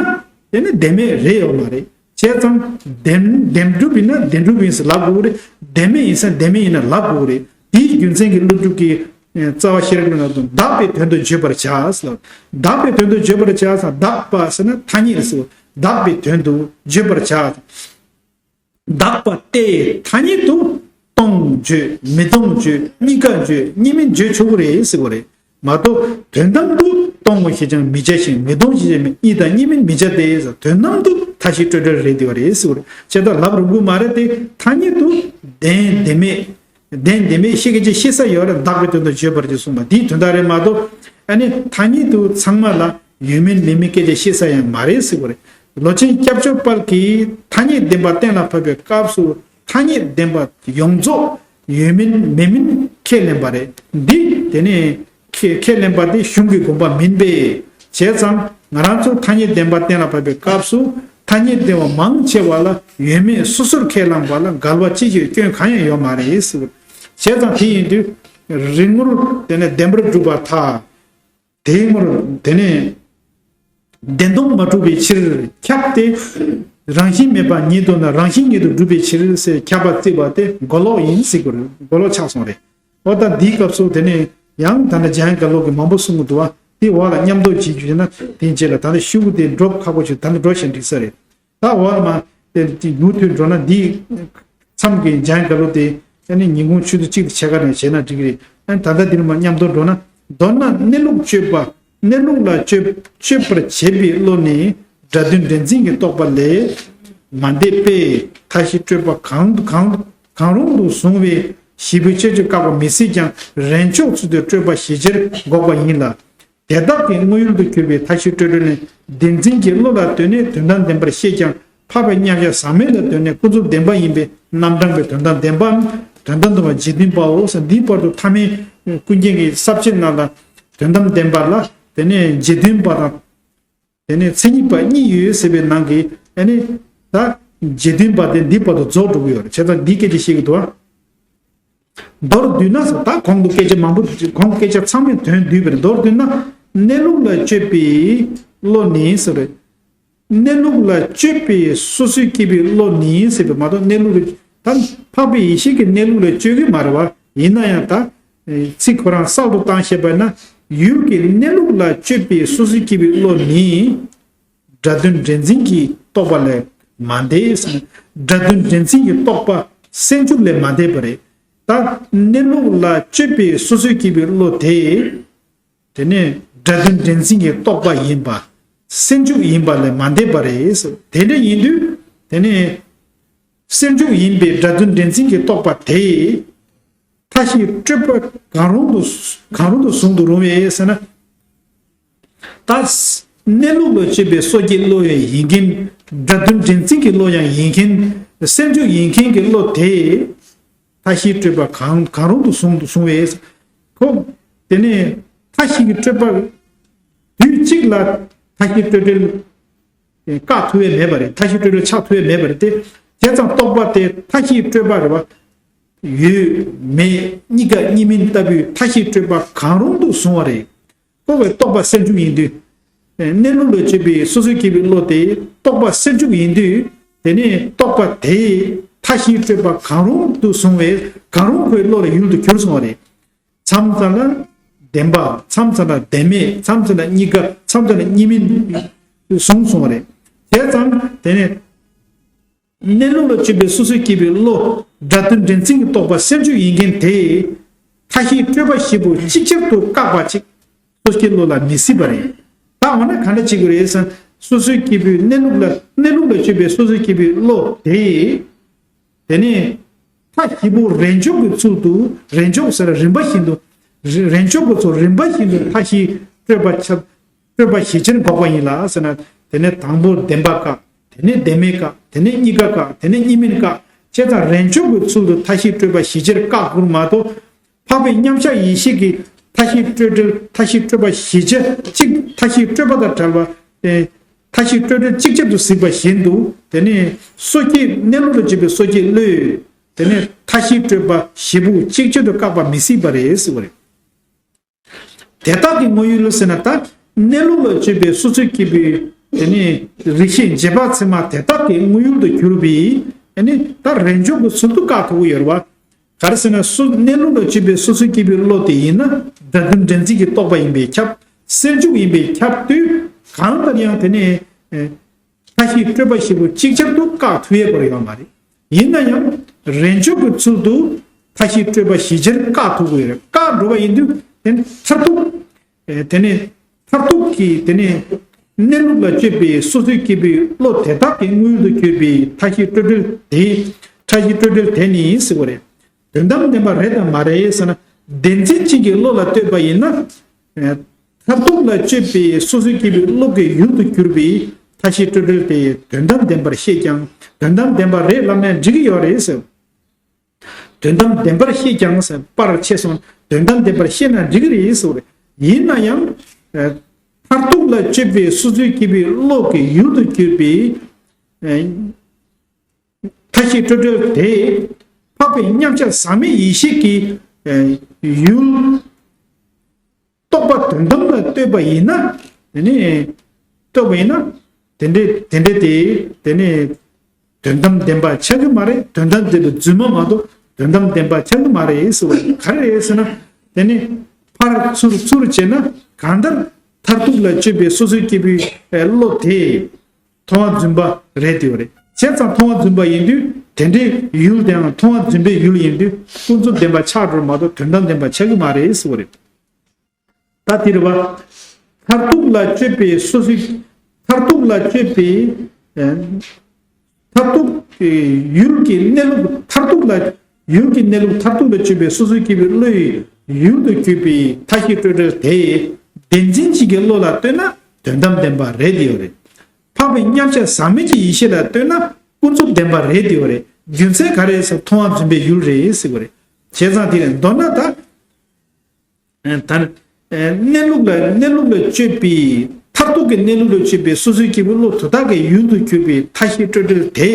དེ་ནི་བདེན་མེད་རེད་ཡོད་མ་རེད། བྱས་ཙང་བདེན་བདེན་གྲུབ་ཡིན་ན་བདེན་གྲུབ་ཡིན་ཟེར་ལབ་དགོས་རེད། བདེན་མེད་ཡིན་ས་བདེན་མེད་ཡིན་ན་ལབ་དགོས་རེད། དེའི་རྒྱུ་མཚན་གྱིས་ཀླུ་སྒྲུབ་ཀྱིས་རྩ་བ་ཤེས་རབ་ཀྱི་ནང་དུ་བདག་པའི་དོན་དུ་བརྗོད་པར་བྱ་ཟེར་ལབ། བདག་པའི་དོན་དུ་བརྗོད་པར་བྱ་ཟེར། བདག་པ་ཟེར་ན་ཐ་སྙད་ཟེར། བདག་པའི་དོན་དུ་བརྗོད་པར་བྱ། བདག་པ་སྟེ་ཐ་སྙད་དུ་སྟོང་བརྗོད། མི་སྟོང་བརྗོད། གཉིས་ཀ་བརྗོད། གཉིས་མིན་བརྗོད་ཆོག་གི་རེད་ཟེར་བ་རེད། མ་གཏོགས་དོན་དམ་དུ་སྟོང་ངོ་ཞེས་ཀྱང་མི་བྱ་ཞིང་། མི་སྟོང་ཞེས་ཀྱང་མི། གཉིས་དང་གཉིས་མིན་མི་བྱ་སྟེ་ཟེར། དོན་དམ་དུ་མཐའ་བཞི་སྤྲོས་བྲལ་རེད་དེ་བ་རེད་ཟེར་བ་རེད། བྱས་ཙང་ལབ་རུང་གི་མ་རེད་དེ། ཐ་སྙད་དུ་བདེན་བདེན་མེད། བདེན་བདེན་མེད་ཤེས་མཁན་གྱིས་ཤེས་ས་ཡོད་རེད། བདག་པའི་དོན་དུ་བརྗོད་པར་གྱིས་གསུངས་པ་འདིའི་དོན་དག་རེད་མ་གཏོགས། ཨ་ནི་ཐ་སྙད་དུ་ཚང་མ་ལ་ཡོད་མིན་མེད་མིན་སྐད་ཆ་བཤད་ས་ཡང་མ་རེད་ཟེར་བ་རེད། ལོ་ཆེན་སྐྱབས་མཆོག་དཔལ་གྱིས་ཐ་སྙད་བདེན་པ་གཏན་ལ་ཕབ་པའི་སྐབས་སུ་ཐ་སྙད་བདེན་པ་ཡོངས་རྫོགས་ཡོད་མིན་མེད་མིན་ཁས་ལེན་པ་རེད། འདི་དེ་ནས་ཁས་ཁས་ལེན་པ་དེ་གཞུང་གི་དགོངས་པ་མིན་པས། བྱས་ཙང་ང་རང་ཚོ་ཐ་སྙད་བདེན་པ་གཏན་ལ་ཕབ་པའི་སྐབས་སུ་ཐ་སྙད་བདེན་པ་མང་ཆེ་བ་ལ་ཡོད་མེད་སོ་སོར་ཁས་བླངས་པ་ལ་འགལ་བ་ཅི་ཞིག་སྐྱོན་གང་ཡང་ཡོད་མ་རེད་ཟེར། བྱས་ཙང་དེ་ཡིན་དུས་རིག་ངོར་དེ་ནས་བདེན་པར་གྲུབ་པར་ཐལ། དེའི་ངོར་དེ་ནས་བདེན་སྟོང་མ་གྲུབ་པའི་ཕྱིར་ཁྱབ་སྟེ། རང་བཞིན་མེད་པ་ཉིད་དུ་ན་རང་བཞིན་ཉིད་དུ་གྲུབ་པའི་ཕྱིར་ཟེར་ཁྱབ་པ་བརྩིས་པ་དེ་མགོ་ལོག་ཡིན་ཟེར་དགོས་རེད། མགོ་ལོག་ཆགས་སོང་རེད། འོ་ད་འདིའི་སྐབས་སུ་དེ་ནས་ཡང་ད་ནི་འཇམ་དབྱངས་དགའ་ལོ་གིས་མང་པོ་གསུང་གི་འདུག་བ། དེ་འོག་ལ་མཉམ་དུ་བྱེད་རྒྱུ་བྱས་ན་དེ་རྗེས་ལ་ད་ནི་ཤུ་གུ་དེ་འགྲོ་ཁག་པོ་བྱུང་། ད་ནི་འགྲོ་བཞིན་འགྲིག་ས་རེད། ད་འོག་ལ་མ་དེ་དེ་མུ་མཐུད་འགྲོ་ན་འདིའི་མཚམས་ཀྱི་འཇམ་དགའ་ལོ་དེ་ཨ་ནི་ཉིན་གུང་ཆུ་ཚོད་གཅིག་དང་ཕྱེད་ཀ་ནས་བྱས་ན་འགྲིག་གི་རེད། ཨ་ནི་ད་ལྟ་འདིར་མ་མཉམ་དུ་འགྲོ་ན། མདོར་ན་གནས་ལུགས་དཔྱོད་པ་ གནས་ལུགས་ལ་དཔྱོད་དཔྱོད་པར་བྱེད་པའི་བློ་ནི་སྒྲ་དོན་འདྲེན་འཛིན་གྱི་རྟོག་པ་ལས་མ་འདས་པས། མཐའ་བཞི་སྤྲོས་པ་གང་གང་གང་རུང་དུ་བཟུང་བའི་བཞི་པོའི་དཔྱད་བརྗོད་བཀག་པ་མི་སྲིད་ཀྱང་། རན་ཆོག་ཚུལ་དུ་སྤྲོས་པ་ཞི་ཕྱིར་འགོག་པ་ཡིན་ལ། དེ་དག་གི་དངོས་ཡུལ་དུ་གྱུར་པའི་མཐའ་བཞི་སྤྲོས་བྲལ་ནི། འདྲེན་འཛིན་གྱི་བློ་ལ་ལྟོས་ནས་དོན་དམ་བདེན་པར་ཤེས་ཀྱང་། འཕགས་པའི་མཉམ་གཞག་ཟག་མེད་ལ་ལྟོས་ནས་ཀུན་རྫོབ་བདེན་པ་ཡིན་པས། རྣམ་གྲངས་པའི་དོན་དམ་བདེན་པའམ་དོན་དམ་བདེན་པ་རྗེས་མཐུན་པའོ། འདིའི་བར་དུ་ཐ་མའི་ཀུན་མཁྱེན་གྱི་ས་བཅད་ནང་ལ་དོན་དམ་བདེན་པ་ལ་དེ་ནས་རྗེས་མཐུན་པ་དང་། དེ་ནས་མཚན་ཉིད་པ་གཉིས་ཡོད་ཟེར་བའི་ནང་གི་ཨ་ནི་ད་རྗེས་མཐུན་པ་དེ་འདིའི་བར་དུ་རྫོགས་འགྲོ་གི་ཡོད་རེད། བྱས་ཙང་འདིའི་སྐད་ཆ་བཤད་ཀྱི་འདུག་ཨ། མདོར་བསྡུས་ན་ཟེར། ད་གོང་དུ་སྐད་ཆ་མང་པོ་གོང་གི་སྐད་ཆ་ཚང་མའི་དོན་བསྡུས་པ་རེད། མདོར་བསྡུས་ན་གནས་ལུགས་ལ་དཔྱོད་པའི་བློ་ནི་ཟེར་རེད། གནས་ལུགས་ལ་དཔྱོད་པའི་སོ་སོའི་སྐྱེ་བོའི་བློ་ནི་ཟེར་བའི་མ་གཏོགས་གནས་ལུགས་ལ་ད་འཕགས་པའི་ཡེ་ཤེས་ཀྱི་གནས་ལུགས་ལ་དཔྱོད་ཀྱི་མ་རེད་བ། ཡིན་ན་ཡང་ད་ཚིག་ཁོ་རང་གསར་དུ་བཏང་ཤེས་པ་ན་ཡུལ་གྱི་གནས་ལུགས་ལ་དཔྱོད་པའི་སོ་སོའི་སྐྱེ་བོའི་བློ་ནི། སྒྲ་དོན་འདྲེན་འཛིན་གྱི་རྟོག་པ་ལས་མ་འདས་ཟེར་ན། སྒྲ་དོན་འདྲེན་འཛིན་གྱི་རྟོག་པ་སེལ་འཇུག་ལས་མ་འདས་པ་རེད། ད་གནས་ལུགས་ལ་དཔྱོད་པའི་སོ་སོའི་སྐྱེ་བོའི་བློ་དེ། དེ་ནས་སྒྲ་དོན་འདྲེན་འཛིན་གྱི་རྟོག་པ་ཡིན་པ། སེལ་འཇུག་ཡིན་པ་ལས་མ་འདས་པ་རེད་ཟེར། དེ་འདྲ་ཡིན་དུས་དེ་ནས་སེལ་འཇུག་ཡིན་པའི་སྒྲ་དོན་འདྲེན་འཛིན་གྱི་རྟོག་པ་དེ། མཐའ་བཞིའི་སྤྲོས་པ་གང་རུང་དུ་གང་རུང་དུ་བཟུང་དུ་རུང་བས་ཟེར་ན། ད་གནས་ལུགས་ལ་དཔྱོད་པའི་སོ་སྐྱེའི་བློ་ཡང་ཡིན་མཁན། སྒྲ་དོན་འདྲེན་འཛིན་གྱི་བློ་ཡང་ཡིན་མཁན། སེལ་འཇུག་ཡིན་མཁན་གྱི་བློ་དེ། མཐའ་བཞིའི་སྤྲོས་པ་གང་གང་རུང་དུ་བཟུང་དུ་བཟུང་བས། ཁོ། དེ་ནས་མཐའ་བཞི་གི་སྤྲོས་པ། དུས་གཅིག་ལ་མཐའ་བཞིའི་སྤྲོས་བྲལ་བཀག་ཐུབ་ཡས་མེད་པ་རེད། མཐའ་བཞིའི་སྤྲོས་བྲལ་ཆགས་ཐུབ་ཡས་མེད་པ་རེད་དེ། བྱས་ཙང་རྟོག་པ་དེ་མཐའ་བཞིའི་སྤྲོས་པ་རེད་བ། ཡོད་མེད་གཉིས་ཀ་གཉིས་མིན་ལྟ་བུའི་མཐའ་བཞིའི་སྤྲོས་པ་གང་རུང་དུ་བཟུང་བ་རེད། ཁོ་བའི་རྟོག་པ་སེལ་འཇུག་ཡིན་དུས། གནས་ལུགས་ལ་དཔྱོད་པའི་སོ་སོའི་སྐྱེ་བོའི་བློ་དེ་རྟོག་པ་སེལ་འཇུག་ཡིན་དུས། དེ་ནས་རྟོག་པ་དེས་མཐའ་བཞིའི་སྤྲོས་པ་གང་རུང་དུ་བཟུང་བས་གང་རུང་ཁོའི་བློ་ལ་ཡུལ་དུ་གྱུར་སོང་བ་རེད། མཚམས་མཚམས་ལ་བདེན་པ། མཚམས་མཚམས་ལ་བདེན་མེད། མཚམས་མཚམས་ལ་གཉིས་ཀ། མཚམས་མཚམས་ལ་གཉིས་མིན་བཟུང་སོང་བ་རེད། བྱས་ཙང་དེ་ནས། གནས་ལུགས་ལ་དཔྱོད་པའི་སོ་སོའི་སྐྱེ་བོའི་བློ། སྒྲ་དོན་འདྲེན་འཛིན་གྱི་རྟོག་པ་སེལ་འཇུག་ཡིན་མཁན་དེས། མཐའ་བཞིའི་སྤྲོས་པ་བཞི་པོ་གཅིག་ཆར་དུ་བཀག་པ་ཅིག་སོ་སྐྱེའི་བློ་ལ་མི་སྲིད་པ་རེད། ད་འོ་ན་ག་འདྲ་བྱེད་དགོས་རེད་ཟེར་ན། སོ་སོའི་སྐྱེ་བོའི་གནས་ལུགས་ལ་གནས་ལུགས་ལ་དཔྱོད་པའི་སོ་སོའི་སྐྱེ་བོའི་བློ་དེས། དེ་ནས་མཐའ་བཞི་པོ་རན་ཆོག་གི་ཚུལ་དུ། རན་ཆོག་ཟེར་རིམ་པ་བཞིན་དུ། རན་ཆོག་གི་ཚུལ་རིམ་པ་བཞིན་དུ་མཐའ་བཞིའི་སྤྲོས་པ་ཆ། སྤྲོས་པ་ཞི་ཕྱིར་འགོག་པ་ཡིན་ལ་ཟེར་ན། དེ་ནས་དང་པོ་བདེན་པ་བཀག་དེ་ནས་བདེན་མེད་བཀག་དེ་ནས་གཉིས་ཀ་བཀག་དེ་ནས་གཉིས་མིན་བཀག་བྱས་ཙང་རན་ཆོག་གི་ཚུལ་དུ་མཐའ་བཞིའི་སྤྲོས་པ་ཞི་ཕྱིར་བཀག་དགོས་མ་གཏོགས། འཕགས་པའི་མཉམ་གཞག་ཡེ་ཤེས་ཀྱི་མཐའ་བཞིའི་སྤྲོས་བྲལ། མཐའ་བཞིའི་སྤྲོས་པ་ཞི་ཕྱིར་གཅིག་མཐའ་བཞིའི་སྤྲོས་པ་དང་བྲལ་བ། ཨེ། མཐའ་བཞིའི་སྤྲོས་བྲལ་གཅིག་ཆར་དུ་གཟིགས་པ་བཞིན་དུ། དེ་ནས་སོ་སྐྱེ་གནས་ལུགས་ལ་དཔྱོད་པའི་སོ་སྐྱེའི་བློས། དེ་ནས་མཐའ་བཞིའི་སྤྲོས་པ་བཞི་པོ་གཅིག་ཆར་དུ་བཀག་པ་མི་སྲིད་པ་རེད་ཟེར་བ་རེད། དེ་དག་གི་དངོས་ཡུལ་ཟེར་ན། ད་གནས་ལུགས་ལ་དཔྱོད་པའི་སོ་སོའི་སྐྱེ་བོའི་དེ་ནི་རིགས་ཤེས་རྗེས་དཔག་ཚད་མ་དེ་དག་གི་དངོས་ཡུལ་དུ་གྱུར་པའི་དེ་ནི་ད་རན་ཆོག་གི་ཚུལ་དུ་བཀག་ཐུབ་ཀྱི་ཡོད་རེད་བ། ག་རེ་ཟེར་ན། སོ་གནས་ལུགས་ལ་དཔྱོད་པའི་སོ་སོའི་སྐྱེ་བོའི་བློ་དེ་ཡིན་ན་སྒྲ་དོན་འདྲེན་འཛིན་གྱི་རྟོག་པ་ཡིན་པས་ཁྱབ། སེལ་འཇུག་ཡིན་པས་ཁྱབ་དུས། གང་ལྟར་ཡང་དེ་ནི། མཐའ་བཞིའི་སྤྲོས་པ་བཞི་པོ་གཅིག་ཆར་དུ་བཀག་ཐུབ་ཡས་པར་ཡོད་མ་རེད། ཡིན་ན་ཡང་རན་ཆོག་གི་ཚུལ་དུ་མཐའ་བཞིའི་སྤྲོས་པ་ཞི་ཕྱིར་བཀག་ཐུབ་ཀྱི་ཡོད་རེད། བཀག་འགྲོ་བ་ཡིན་དུས་དེ་ནི་མཐར་ཐུག་ཨེ། དེ་ནི་མཐར་ཐུག་གི་དེ་ནི་གནས་ལུགས་ལ་དཔྱོད་པའི་སོ་སོའི་སྐྱེ་བོའི་བློ་དེ་དག་གི་དངོས་ཡུལ་དུ་གྱུར་པའི་མཐའ་བཞིའི་སྤྲོས་བྲལ་དེ། མཐའ་བཞིའི་སྤྲོས་བྲལ་དེ་ནི་ཟེར་བ་རེད། དོན་དམ་བདེན་པ་རེད་དམ་མ་རེད་ཟེར་ན། བདེན་འཛིན་ཅན་གྱི་བློ་ལ་ལྟོས་པ་ཡིན་ན། ཨེ། མཐར་ཐུག་ལ་དཔྱོད་པའི་སོ་སོའི་སྐྱེ་བོའི་བློ་གི་ཡུལ་དུ་གྱུར་པའི་མཐའ་བཞིའི་སྤྲོས་བྲལ་དེ་དོན་དམ་བདེན་པར་ཤེས་ཀྱང་། དོན་དམ་བདེན་པ་རེད་ལབ་ན་འགྲིག་གི་ཡོད་རེད་ཟེར། དོན་དམ་བདེན་པར་ཤེས་ཀྱང་ཟེར། པར་ཆེ་སོང་། དོན་དམ་བདེན་པར་ཤེས་ན་འགྲིག་གི་རེད་ཟེར་བ་རེད། ཡིན་ན་ཡང་། ཨེ། མཐར་ཐུག་ལ་དཔྱོད་པའི་སོ་སོའི་སྐྱེ་བོའི་བློ་གི་ཡུལ་དུ་གྱུར་པའི། ཨེ། མཐའ་བཞིའི་སྤྲོས་བྲལ་དེ། འཕགས་པའི་མཉམ་གཞག་ཟག་མེད་ཡེ་ཤེས་ཀྱི། ཨེ། ཡུལ། རྟོགས་པ་དོན་དམ་ལ་ལྟོས་པ་ཡིན་ན། དེ་ནི། ལྟོས་པ་ཡིན་ན། དེ་འདྲའི་དེ་འདྲའི་དེ། དེ་ནི། དོན་དམ་བདེན་པ་ཆགས་ཀྱི་མ་རེད། དོན་དམ་བདེན་པའི་རྫུན་མ་མ་གཏོགས་དོན་དམ་བདེན་པ་ཆགས་ཀྱི་མ་རེད་ཟེར་བ་ག་རེ་རེད་ཟེར་ན། དེ་ནི། ཕར་ཚུར་ཚུར་བྱས་ན་གང་ལྟར་མཐར་ཐུག་ལ་དཔྱོད་པའི་སོ་སོའི་སྐྱེ་བོའི་བློ་དེ། མཐོང་བ་རྫུན་པ་རེད་དེ་བ་རེད། བྱས་ཙང་མཐོང་བ་རྫུན་པ་ཡིན་དུས་དེ་འདྲའི་ཡུལ་དེའང་མཐོང་བ་རྫུན་པའི་ཡུལ་ཡིན་དུས་ཀུན་རྫོབ་བདེན་པ་ཆགས་འགྲོ་མ་གཏོགས་དོན་དམ་བདེན་པ་ཆགས་ཀྱི་མ་རེད་ཟེར་བ་རེད། ད་དེ་རེད་བ། མཐར་ཐུག་ལ་སྤྱོད་པའི་སོ་སོའི། མཐར་ཐུག་ལ་སྤྱོད་པའི། ཨེ། མཐར་ཐུག་གི་ཡུལ་གྱི་གནས་ལུགས་མཐར་ཐུག་ལ། ཡུལ་གྱི་གནས་ལུགས་མཐར་ཐུག་ལ་སྤྱོད་པའི་སོ་སོའི་སྐྱེ་བོའི་བློའི་ཡུལ་དུ་གྱུར་པའི་མཐའ་བཞི་སྤྲོས་བྲལ་དེ། བདེན་འཛིན་གཅིག་གི་བློ་ལ་ལྟོས་ན་དོན་དམ་བདེན་པ་རེད་དེ་ཡོད་རེད། འཕགས་པའི་མཉམ་གཞག་ཟག་མེད་ཀྱི་ཡེ་ཤེས་ལ་ལྟོས་ན་ཀུན་རྫོབ་བདེན་པ་རེད་དེ་ཡོད་རེད། རྒྱུ་མཚན་ག་རེ་ཟེར་མཐོང་བ་བརྫུན་པའི་ཡུལ་རེད་ཟེར་བ་རེད། བྱས་ཙང་དེ་ལས་མདོར་ན་ད། ཨ། ད། ཨ། གནས་ལུགས་ལ་གནས་ལུགས་ལ་དཔྱོད་པའི་མཐར་ཐུག་གི་གནས་ལུགས་ལ་དཔྱོད་པའི་སོ་སོའི་སྐྱེ་བོའི་བློ་དོ་བདག་གི་ཡུལ་དུ་གྱུར་པའི་མཐའ་བཞི་སྤྲོས་བྲལ་དེ།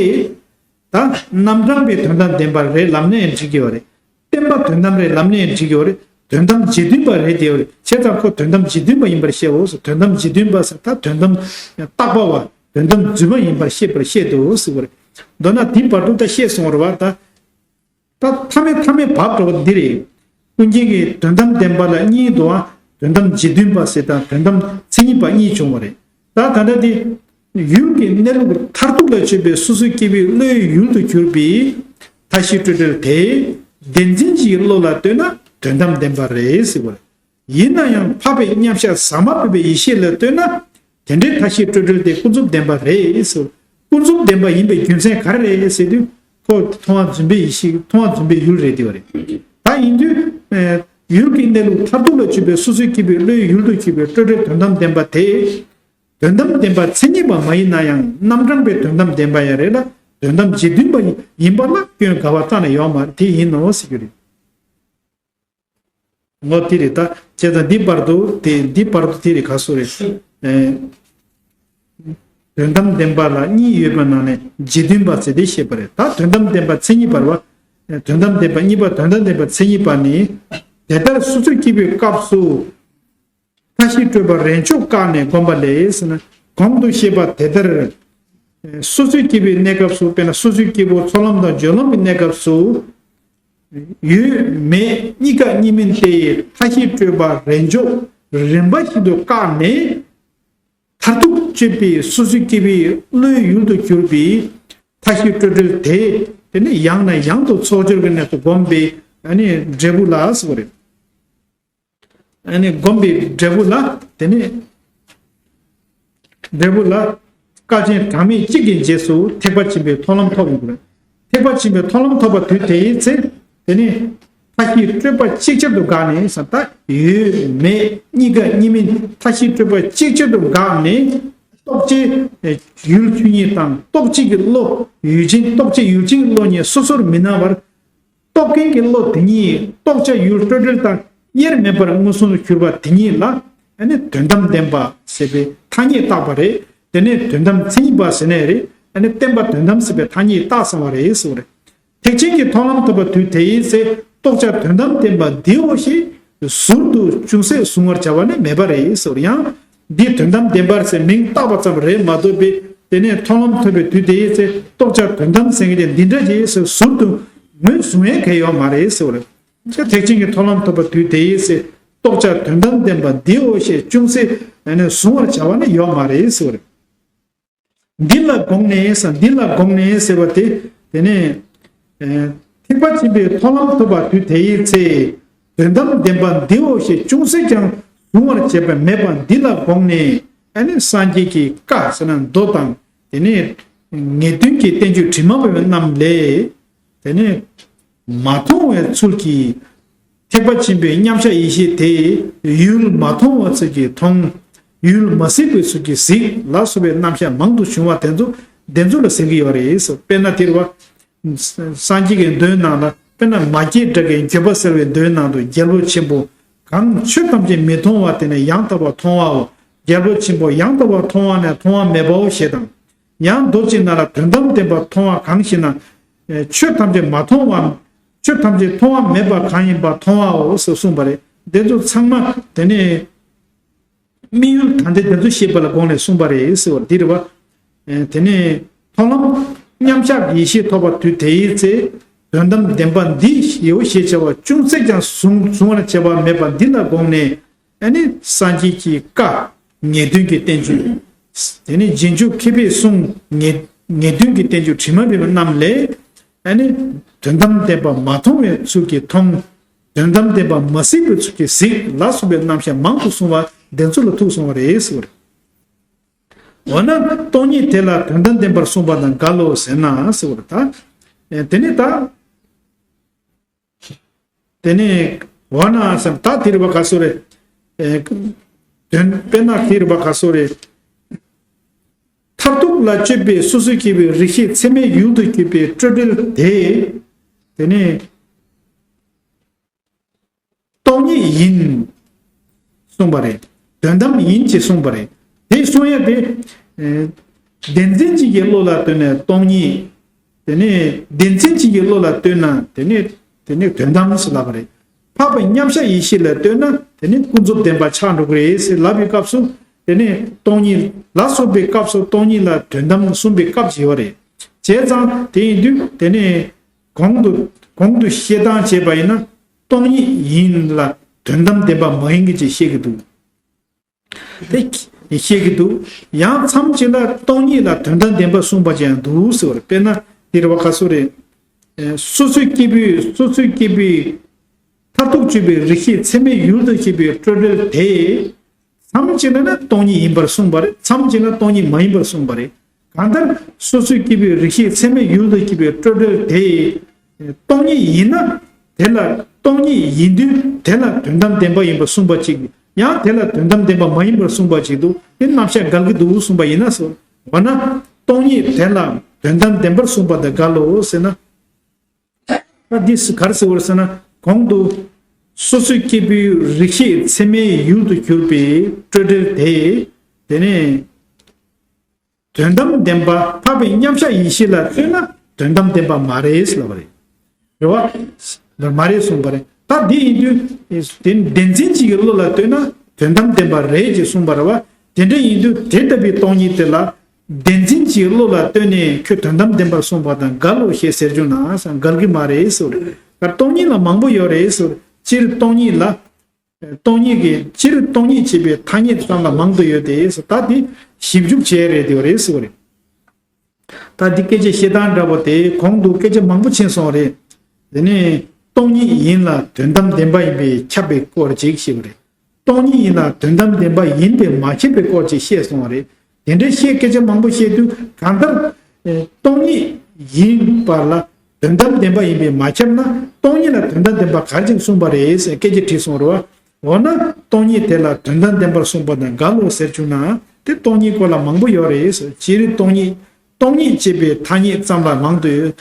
ད་རྣམ་གྲངས་པའི་དོན་དམ་བདེན་པ་རེད་ལབ་ན་ཡང་འགྲིག་གི་ཡོད་རེད། བརྟེན་པ་དོན་དམ་རེད་ལབ་ན་ཡང་འགྲིག་གི་ཡོད་རེད། དོན་དམ་རྗེས་མཐུན་པ་རེད་དེ་ཡོད་རེད། བྱས་ཙང་ཁོ་དོན་དམ་རྗེས་མཐུན་པ་ཡིན་པར་བཤད་འོ་ཟེར། དོན་དམ་རྗེས་མཐུན་པ་ཟེར་ད་དོན་དམ་རྟག་པ་བ་དོན་དམ་རྫུན་མ་ཡིན་པར་བཤད་པར་བཤད་དོ་ཟེར་བ་རེད། མདོར་ན་དེ་བར་དུ་ད་བཤད་སོང་བ་རེད་བ་ད། ད་མཐའ་མའི་མཐའ་མའི་བབ་འགྲོ་བ་འདི་རེད། ཀུན་མཁྱེན་གྱིས་དོན་དམ་བདེན་པ་ལ་གཉིས་འདུག་ཨ། དོན་དམ་རྗེས་མཐུན་པ་ཟེར་དང་དོན་དམ་མཚན་ཉིད་པ་གཉིས་བྱུང་བ་རེད། ད་ད་ལྟ་འདི། ཡུལ་གྱི་གནས་ལུགས་མཐར་ཐུག་ལ་དཔྱོད་པའི་སོ་སོའི་སྐྱེ་བོའི་བློའི་ཡུལ་དུ་གྱུར་པའི་མཐའ་བཞི་སྤྲོས་བྲལ་དེ། བདེན་འཛིན་གྱི་བློ་ལ་ལྟོས་ན་དོན་དམ་བདེན་པ་རེད་ཟེར་བ་རེད། ཡིན་ན་ཡང་འཕགས་པའི་མཉམ་གཞག་ཟག་མ་སྤེལ་བའི་ཡེ་ཤེས་ལ་ལྟོས་ན། དེ་འདྲའི་མཐའ་བཞི་སྤྲོས་བྲལ་དེ་ཀུན་རྫོབ་བདེན་པ་རེད་ཟེར། ཀུན་རྫོབ་བདེན་པ་ཡིན་པའི་རྒྱུ་མཚན་ག་རེ་རེད་ཟེར་དུས། ཁོ་མཐོང་བ་བརྫུན་པའི་ཡེ་ཤེས་མཐོང་བ་བརྫུན་པའི་ཡུལ་རེད་དེ་བ་རེད། ད་ཡིན་དུས། ཨ། ཡུལ་གྱི་གནས་ལུགས་མཐར་ཐུག་ལ་དཔྱོད་པའི་སོ་སོའི་སྐྱེ་བོའི་བློའི་ཡུལ་དུ་གྱུར་པའི་སྤྲོས་བྲལ་དོན་དམ་བདེན་པ་དེ། དོན་དམ་བདེན་པ་མཚན་ཉིད་པ་མ་ཡིན་ན་ཡང་རྣམ་གྲངས་པའི་དོན་དམ་བདེན་པ་ཡང་རེད་ལ། དོན་དམ་རྗེས་མཐུན་པ་ཡིན་པ་ལ་སྐྱོན་འགལ་བ་རྩ་ནས་ཡོད་མ་རེད། དེ་ཡིན་ནོ་ཟེར་རྒྱུ་རེད། ངོ་དེ་རེད་ད། བྱས་ཙང་འདི་བར་དུ་དེ་འདི་བར་དུ་དེ་རེད་ག་སོ་རེད། ཨེ། དོན་དམ་བདེན་པ་ལ་གཉིས་ཡོད་པའི་ནང་ནས་རྗེས་མཐུན་པ་ཟེར་དེ་བཤད་པ་རེད། ད་དོན་དམ་བདེན་པ་མཚན་ཉིད་པར་བ། དོན་དམ་བདེན་པ་གཉིས་པ་དོན་དམ་བདེན་པ་མཚན་ཉིད་པ་ནི། དེ་ལྟར་སོ་སོའི་སྐྱེ་བོའི་སྐབས་སུ། མཐའ་བཞི་སྤྲོས་པ་རེས་འཇོག་བཀག་ནས་བསྒོམ་པ་ལས་ཟེར་ན། གོང་དུ་བཤད་པ་དེ་ལྟར། སོ་སོའི་སྐྱེ་བོའི་གནས་སྐབས་སུ་དཔེར་ན་སོ་སོའི་སྐྱེ་བོ་ཚོགས་ལམ་དང་སྦྱོར་ལམ་གྱི་གནས་སྐབས་སུ། ཡོད་མེད་གཉིས་ཀ་གཉིས་མིན་ཏེ། མཐའ་བཞི་སྤྲོས་པ་རེས་འཇོག་རིམ་པ་བཞིན་དུ་བཀག་ནས། མཐར་ཐུག་དཔྱོད་པའི་སོ་སོའི་སྐྱེ་བོའི་བློའི་ཡུལ་དུ་གྱུར་པའི་མཐའ་བཞི་སྤྲོས་བྲལ་དེ། དེ་ནི་ཡང་ནས་ཡང་དུ་ཚོགས་སྦྱོར་གྱི་གནས་སུ་བསྒོམས་པའི་ཨ་ནི་འབྲས་བུ་ལ་ཟེར་བ་རེད། ཨ་ནི་བསྒོམས་པའི་འབྲས་བུ་ལ་དེ་ནི། འབྲས་བུ་ལ། སྐལ་ཆེན་གྲངས་མེད་གཅིག་གི་རྗེས་སུ་ཐེག་པ་ཆེན་པོའི་མཐོང་ལམ་ཐོབ་ཡོང་གི་རེད། ཐེག་པ་ཆེན་པོའི་མཐོང་ལམ་ཐོབ་པ་དུས་དེའི་ཚེ། དེ་ནི། མཐའ་བཞི་སྤྲོས་པ་ཅིག་ཅར་དུ་འགགས་ནས་ཟེར་ད་ཡོད་མེད་གཉིས་ཀ་གཉིས་མིན་མཐའ་བཞི་སྤྲོས་པ་ཅིག་ཅར་དུ་འགགས་ནས། རྟོག་བཅས་ཡུལ་ཆོས་ཉིད་དང་རྟོག་བཅས་ཀྱི་བློ་ཡུལ་ཅན་རྟོག་བཅས་ཡུལ་ཅན་གྱི་བློ་གཉིས་སོ་སོར་མི་སྣང་བར། རྟོག་མཁན་གྱི་བློ་དེ་ཉིད་རྟོགས་བྱ་ཡུལ་སྤྲོས་བྲལ་དང་དབྱེར་མེད་པར་མངོན་སུམ་དུ་གྱུར་པ་དེ་ཉིད་ལ་ཨ་ནི་དོན་དམ་བདེན་པ་ཟེར་བའི་ཐ་སྙད་བཏགས་པ་རེད། དེ་ནས་དོན་དམ་མཚན་ཉིད་པ་ཟེར་ནའི་རེད། ཨ་ནི་བརྟེན་པ་དོན་དམ་ཟེར་བའི་ཐ་སྙད་བཏགས་ཚར་བ་རེད་ཟེར་བ་རེད། ཐེག་ཆེན་གྱི་མཐོང་ལམ་ཐོབ་པ་དུས་དེའི་ཚེ་རྟོགས་བྱ་དོན་དམ་བདེན་པ་འདིའོ་ཞེས་ཟུར་དུ་ཅུང་ཟད་གཟུང་བར་བྱ་བ་ནི་མེད་པ་རེད་ཟེར་བ་རེད། ཡང་འདི་དོན་དམ་བདེན་པར་ཟེར་མིང་བཏགས་པ་ཙམ་རེད་མ་གཏོགས་པའི་དེ་ནས་མཐོང་ལམ་ཐོབ་པའི་དུས་དེའི་ཚེ་རྟོགས་བྱ་དོན་དམ་ཟེར་མཁན་དེ་འདི་འདྲ་ཞིག་ཟེར་ཟུར་དུ་ངོས་བཟུང་ཡས་གལ་ཡོད་མ་རེད་ཟེར་བ་རེད། ཐེག་ཆེན་གྱི་མཐོང་ལམ་ཐོབ་པ་དུས་དེའི་ཚེ་རྟོགས་བྱ་དོན་དམ་བདེན་པ་འདིའོ་ཞེས་ཅུང་ཟད་ནས་གཟུང་བར་བྱ་བ་ནི་ཡོད་མ་རེད་ཟེར་བ་རེད། འདི་ལ་དགོངས་ནས་ཟེར་འདི་ལ་དགོངས་ནས་ཟེར་བ་དེ་དེ་ནས་ཐེག་པ་ཆེན་པོའི་མཐོང་ལམ་ཐོབ་པ་དུས་དེའི་ཚེ་དོན་དམ་བདེན་པ་འདིའོ་ཞེས་ཅུང་ཟད་ཀྱང་གཟུང་བར་བྱེད་པ་མེད་པ་འདི་ལ་དགོངས་ནས་ཨ་ནི་སངས་རྒྱས་ཀྱི་བཀའ་ཟེར་ན་མདོ་དང་དེ་ནས་ངེས་དོན་གྱི་བསྟན་བཅོས་དྲི་མ་མེད་པ་རྣམས་ལས། དེ་ནས་མ་མཐོང་བའི་ཚུལ་གྱིས་ཐེག་པ་ཆེན་པོའི་མཉམ་གཞག་ཡེ་ཤེས་དེ་ཡུལ་མ་མཐོང་བའི་ཚུལ་གྱིས་མཐོང་། ཡུལ་མ་གཟིགས་པའི་ཚུལ་གྱིས་གཟིགས་ལ་སོགས་པའི་རྣམ་གཞག་མང་དུ་བྱུང་བ་དེ་ཚོ་དེ་ཚོ་ལ་ཟེར་གྱི་ཡོད་རེད་ཟེར། དཔེར་ན་དེ་རེད་བ། སངས་རྒྱས་ཀྱི་མདོའི་ནང་ལ་དཔེར་ན་མ་སྐྱེས་དགྲ་བགེགས་འགྱོད་པ་སེལ་བའི་མདོའི་ནང་དུ་རྒྱལ་པོ་ཆེན་པོ་གང་ཆོས་ཐམས་ཅད་མི་མཐོང་བ་དེ་ནི་ཡང་དག་པར་མཐོང་བའོ། རྒྱལ་པོ་ཆེན་པོ་ཡང་དག་པར་མཐོང་བ་ནི་མཐོང་བ་མེད་པའོ་ཞེས་དང་། ཡང་མདོ་གཅིག་ནང་ལ་དོན་དམ་བདེན་པར་མཐོང་བ་གང་ཞེ་ན། ཆོས་ཐམས་ཅད་མ་མཐོང་བ། ཆོས་ཐམས་ཅད་མཐོང་བ་མེད་པ་གང་ཡིན་པ་མཐོང་བའོ་ཞེས་གསུངས་པ་རེད། དེ་ཚོ་ཚང་མ་དེ་ནི་དམིགས་ཡུལ་ད་ལྟའི་དེ་ཚོ་ཤེས་པ་ལ་དགོངས་ནས་གསུངས་པ་རེད་ཟེར་བ་འདི་རེད་བ། དེ་ནས་མཐོང་ལམ་མཉམ་གཞག་གི་ཡེ་ཤེས་ཐོབ་པ་དུས་དེའི་ཚེ་དོན་དམ་བདེན་པ་འདི་ཡོད་ཞེས་བྱ་བ་ཅུང་ཟད་ཀྱང་གཟུང་གཟུང་བར་བྱ་བ་མེད་པ་འདི་ལ་དགོངས་ནས། ཨ་ནི་སངས་རྒྱས་ཀྱི་བཀའ་ངེས་དོན་གྱི་བསྟན་བཅོས། དེ་ནི་རྗེས་འཇུག་མཁས་པའི་གསུང་ངེས་ངེས་དོན་གྱི་བསྟན་བཅོས་དྲི་མ་མེད་པ་རྣམས་ལས། ཨ་ནི་དོན་དམ་བདེན་པ་མ་མཐོང་བའི་ཚུལ་གྱིས་མཐོང་། དོན་དམ་བདེན་པ་མ་གཟིགས་པའི་ཚུལ་གྱིས་གཟིགས་ལ་སོགས་པའི་རྣམ་གཞག་མང་དུ་གསུངས་པ་ དེ་ཚོ་ལ་ཐུག་སོང་བ་རེད་ཟེར་བ་རེད། འོ་ན་སྟོང་ཉིད་དེ་ལ་དོན་དམ་བདེན་པར་གསུངས་པ་དང་འགལ་ལོ་ཟེར་ན་ཟེར་བ་རེད་ད། དེ་ནི་ད། དེ་ནས་འོ་ན་བསམ་ད་དེ་རེད་བ་ག་སོ་རེད། ཨེ། དོན་དཔེར་ན་དེ་རེད་བ་ག་སོ་རེད། མཐར་ཐུག་ལ་དཔྱོད་པའི་སོ་སོའི་སྐྱེ་བོའི་རིགས་ཤེས་ཚད་མའི་ཡུལ་དུ་གྱུར་པའི་སྤྲོས་བྲལ་དེ། དེ་ནས་སྟོང་ཉིད་ཡིན། གསུངས་པ་རེད། དོན་དམ་ཡིན་ཅེས་གསུངས་པ་རེད། དེ་གསུང་ཡ་དེ། ཨེ། བདེན་འཛིན་གཅིག་གི་བློ་ལ་ལྟོས་ནས་སྟོང་ཉིད། དེ་ནས་བདེན་འཛིན་གཅིག་གི་བློ་ལ་ལྟོས་ན་དེ་ནས་དེ་ནས་དོན་དམ་ཟེར་ལབ་པ་རེད། འཕགས་པའི་མཉམ་གཞག་ཡེ་ཤེས་ལ་ལྟོས་ན་དེ་ནས་ཀུན་རྫོབ་བདེན་པ་ཆགས་འགྲོ་གི་རེད་ཟེར་ལབ་པའི་སྐབས་སུ་དེ་ནས་སྟོང་ཉིད་ལ་སོགས་པའི་སྐབས་སུ་སྟོང་ཉིད་ལ་དོན་དམ་གསུངས་པའི་སྐབས་ཅིག་ཡོད་རེད། བྱས་ཙང་དེ་ཡིན་དུས་དེ་ནས་གོང་དུ་གོང་དུ་བཤད་སྟངས་བྱས་པ་ཡིན་ན་སྟོང་ཉིད་ཡིན་ལ་དོན་དམ་བདེན་པ་མ་ཡིན་གྱི་ཅེས་བཤད་ཀྱི་འདུག་དེ་བཤད་ཀྱི་འདུག་ཡང་མཚམས་གཅིག་ལ་སྟོང་ཉིད་ལ་དོན་དམ་བདེན་པ་གསུངས་པ་ཅིག་ཡང་འདུག་ཟེར་བ་རེད། དཔེར་ན་འདིར་བ་ག་སོ་རེད། སོ་སོའི་སྐྱེ་བོའི་སོ་སོའི་སྐྱེ་བོའི་མཐར་ཐུག་དཔྱོད་པའི་རིགས་ཤེས་ཚད་མའི་ཡུལ་དུ་སྐྱེས་པའི་སྤྲོས་བྲལ་དེ། མཚམས་གཅིག་ལ་ནི་སྟོང་ཉིད་ཡིན་པར་གསུངས་པ་རེད། མཚམས་གཅིག་ལ་སྟོང་ཉིད་མ་ཡིན་པར་གསུངས་པ་རེད། གང་ལྟར་སོ་སོའི་སྐྱེ་བོའི་རིགས་ཤེས་ཚད་མའི་ཡུལ་དུ་སྐྱེས་པའི་སྤྲོས་བྲལ་དེ། སྟོང་ཉིད་ཡིན་ན། དེ་ལ་སྟོང་ཉིད་ཡིན་དུས་དེ་ལ་དོན་དམ་བདེན་པ་ཡིན་པ་གསུངས་པ་གཅིག་ཡང་དེ་ལ་དོན་དམ་བདེན་པ་མ་ཡིན་པར་གསུངས་པ་གཅིག་འདུག་དེ་རྣམ་གཞག་འགལ་གྱི་འདུག་གསུངས་པ་ཡིན་ན་སོ། འོ་ན་སྟོང་ཉིད་དེ་ལ་དོན་དམ་བདེན་པར་གསུངས་པ་དང་འགལ་ལོ་ཟེར་ན། ད་འདི་སུ་ག་རེ་ཟེར་བ་རེད་ཟེར་ན་གོང་དུ་སོ་སོའི་སྐྱེ་བོའི་རིགས་ཤེས་ཚད་མའི་ཡུལ་དུ་གྱུར་པའི་སྤྲོས་བྲལ་དེ། དེ་ནས། དོན་དམ་བདེན་པ་འཕགས་པའི་མཉམ་གཞག་ཡེ་ཤེས་ལ་ལྟོས་ན་དོན་དམ་བདེན་པ་མ་རེད་ལབ་པ་རེད། རེད་བ། མ་རེད་གསུངས་པ་རེད། ད་འདི་ཡིན་དུས་དེ་བདེན་འཛིན་གཅིག་གི་བློ་ལ་ལྟོས་ན་དོན་དམ་བདེན་པ་རེད་ཅེས་གསུངས་པ་རེད་བ། དེ་འདྲ་ཡིན་དུས་དེ་ལྟ་བུའི་སྟོང་ཉིད་དེ་ལ་བདེན་འཛིན་གཅིག་གི་བློ་ལ་ལྟོས་ནས་ཁྱོད་དོན་དམ་བདེན་པར་གསུངས་པ་དང་འགལ་ལོ་ཞེས་ཟེར་རྒྱུ་ན་འགལ་གྱི་མ་རེད་ཟེར། སྟོང་ཉིད་ལ་མང་པོ་ཡོད་རེད་ཟེར། སྤྱིར་སྟོང་ཉིད་ལ། སྟོང་ཉིད་ཀྱི་སྤྱིར་སྟོང་ཉིད་ཅེས་པའི་ཐ་སྙད་ཙམ་ལ་མང་དུ་ཡོད་དེ། ད་དེ་ཞིབ་འཇུག་བྱས་རེད་དེ་རེད་ཟེར་བ་རེད། ད་འདི་སྐད་ཆ་བཤད་སྟངས་འདྲ་པོ་དེ་གོང་དུ་སྐད་ཆ་མང་པོ་ཕྱིན་སོང་རེད། དེ་ནས་སྟོང་ཉིད་ཡིན་ལ་དོན་དམ་བདེན་པ་ཡིན་པས་ཁྱབ་པའི་སྐོར་ཅིག་ཞེས་པ་རེད། སྟོང་ཉིད་ཡིན་ལ་དོན་དམ་བདེན་པ་ཡིན་པས་མ་ཁྱབ་པའི་སྐོར་ཅིག་བཤད་སོང་བ་རེད། དེ་འདྲའི་བཤད་སྐད་ཆ་མང་པོ་བཤད་དུས་གང་ལྟར། ཨེ། སྟོང་ཉིད་ཡིན་པ་ལ་དོན་དམ་བདེན་པ་ཡིན་པས་མ་ཁྱབ་ན་སྟོང་ཉིད་ལ་དོན་དམ་བདེན་པ་ག་རེ་ཅིག་གསུངས་པ་རེད་ཟེར་སྐད་ཆ་དྲིས་སོང་རེད་བ། འོ་ན་སྟོང་ཉིད་དེ་ལ་དོན་དམ་བདེན་པར་གསུངས་པ་དང་འགལ་ལོ་ཟེར་བྱུང་ན་དེ་སྟོང་ཉིད་སྐོར་ལ་མང་པོ་ཡོད་རེད་ཟེར། སྤྱིར་སྟོང་ཉིད་སྟོང་ཉིད་ཅེས་པའི་ཐ་སྙད་ཙམ་ལ་མང་དུ་ཡོད།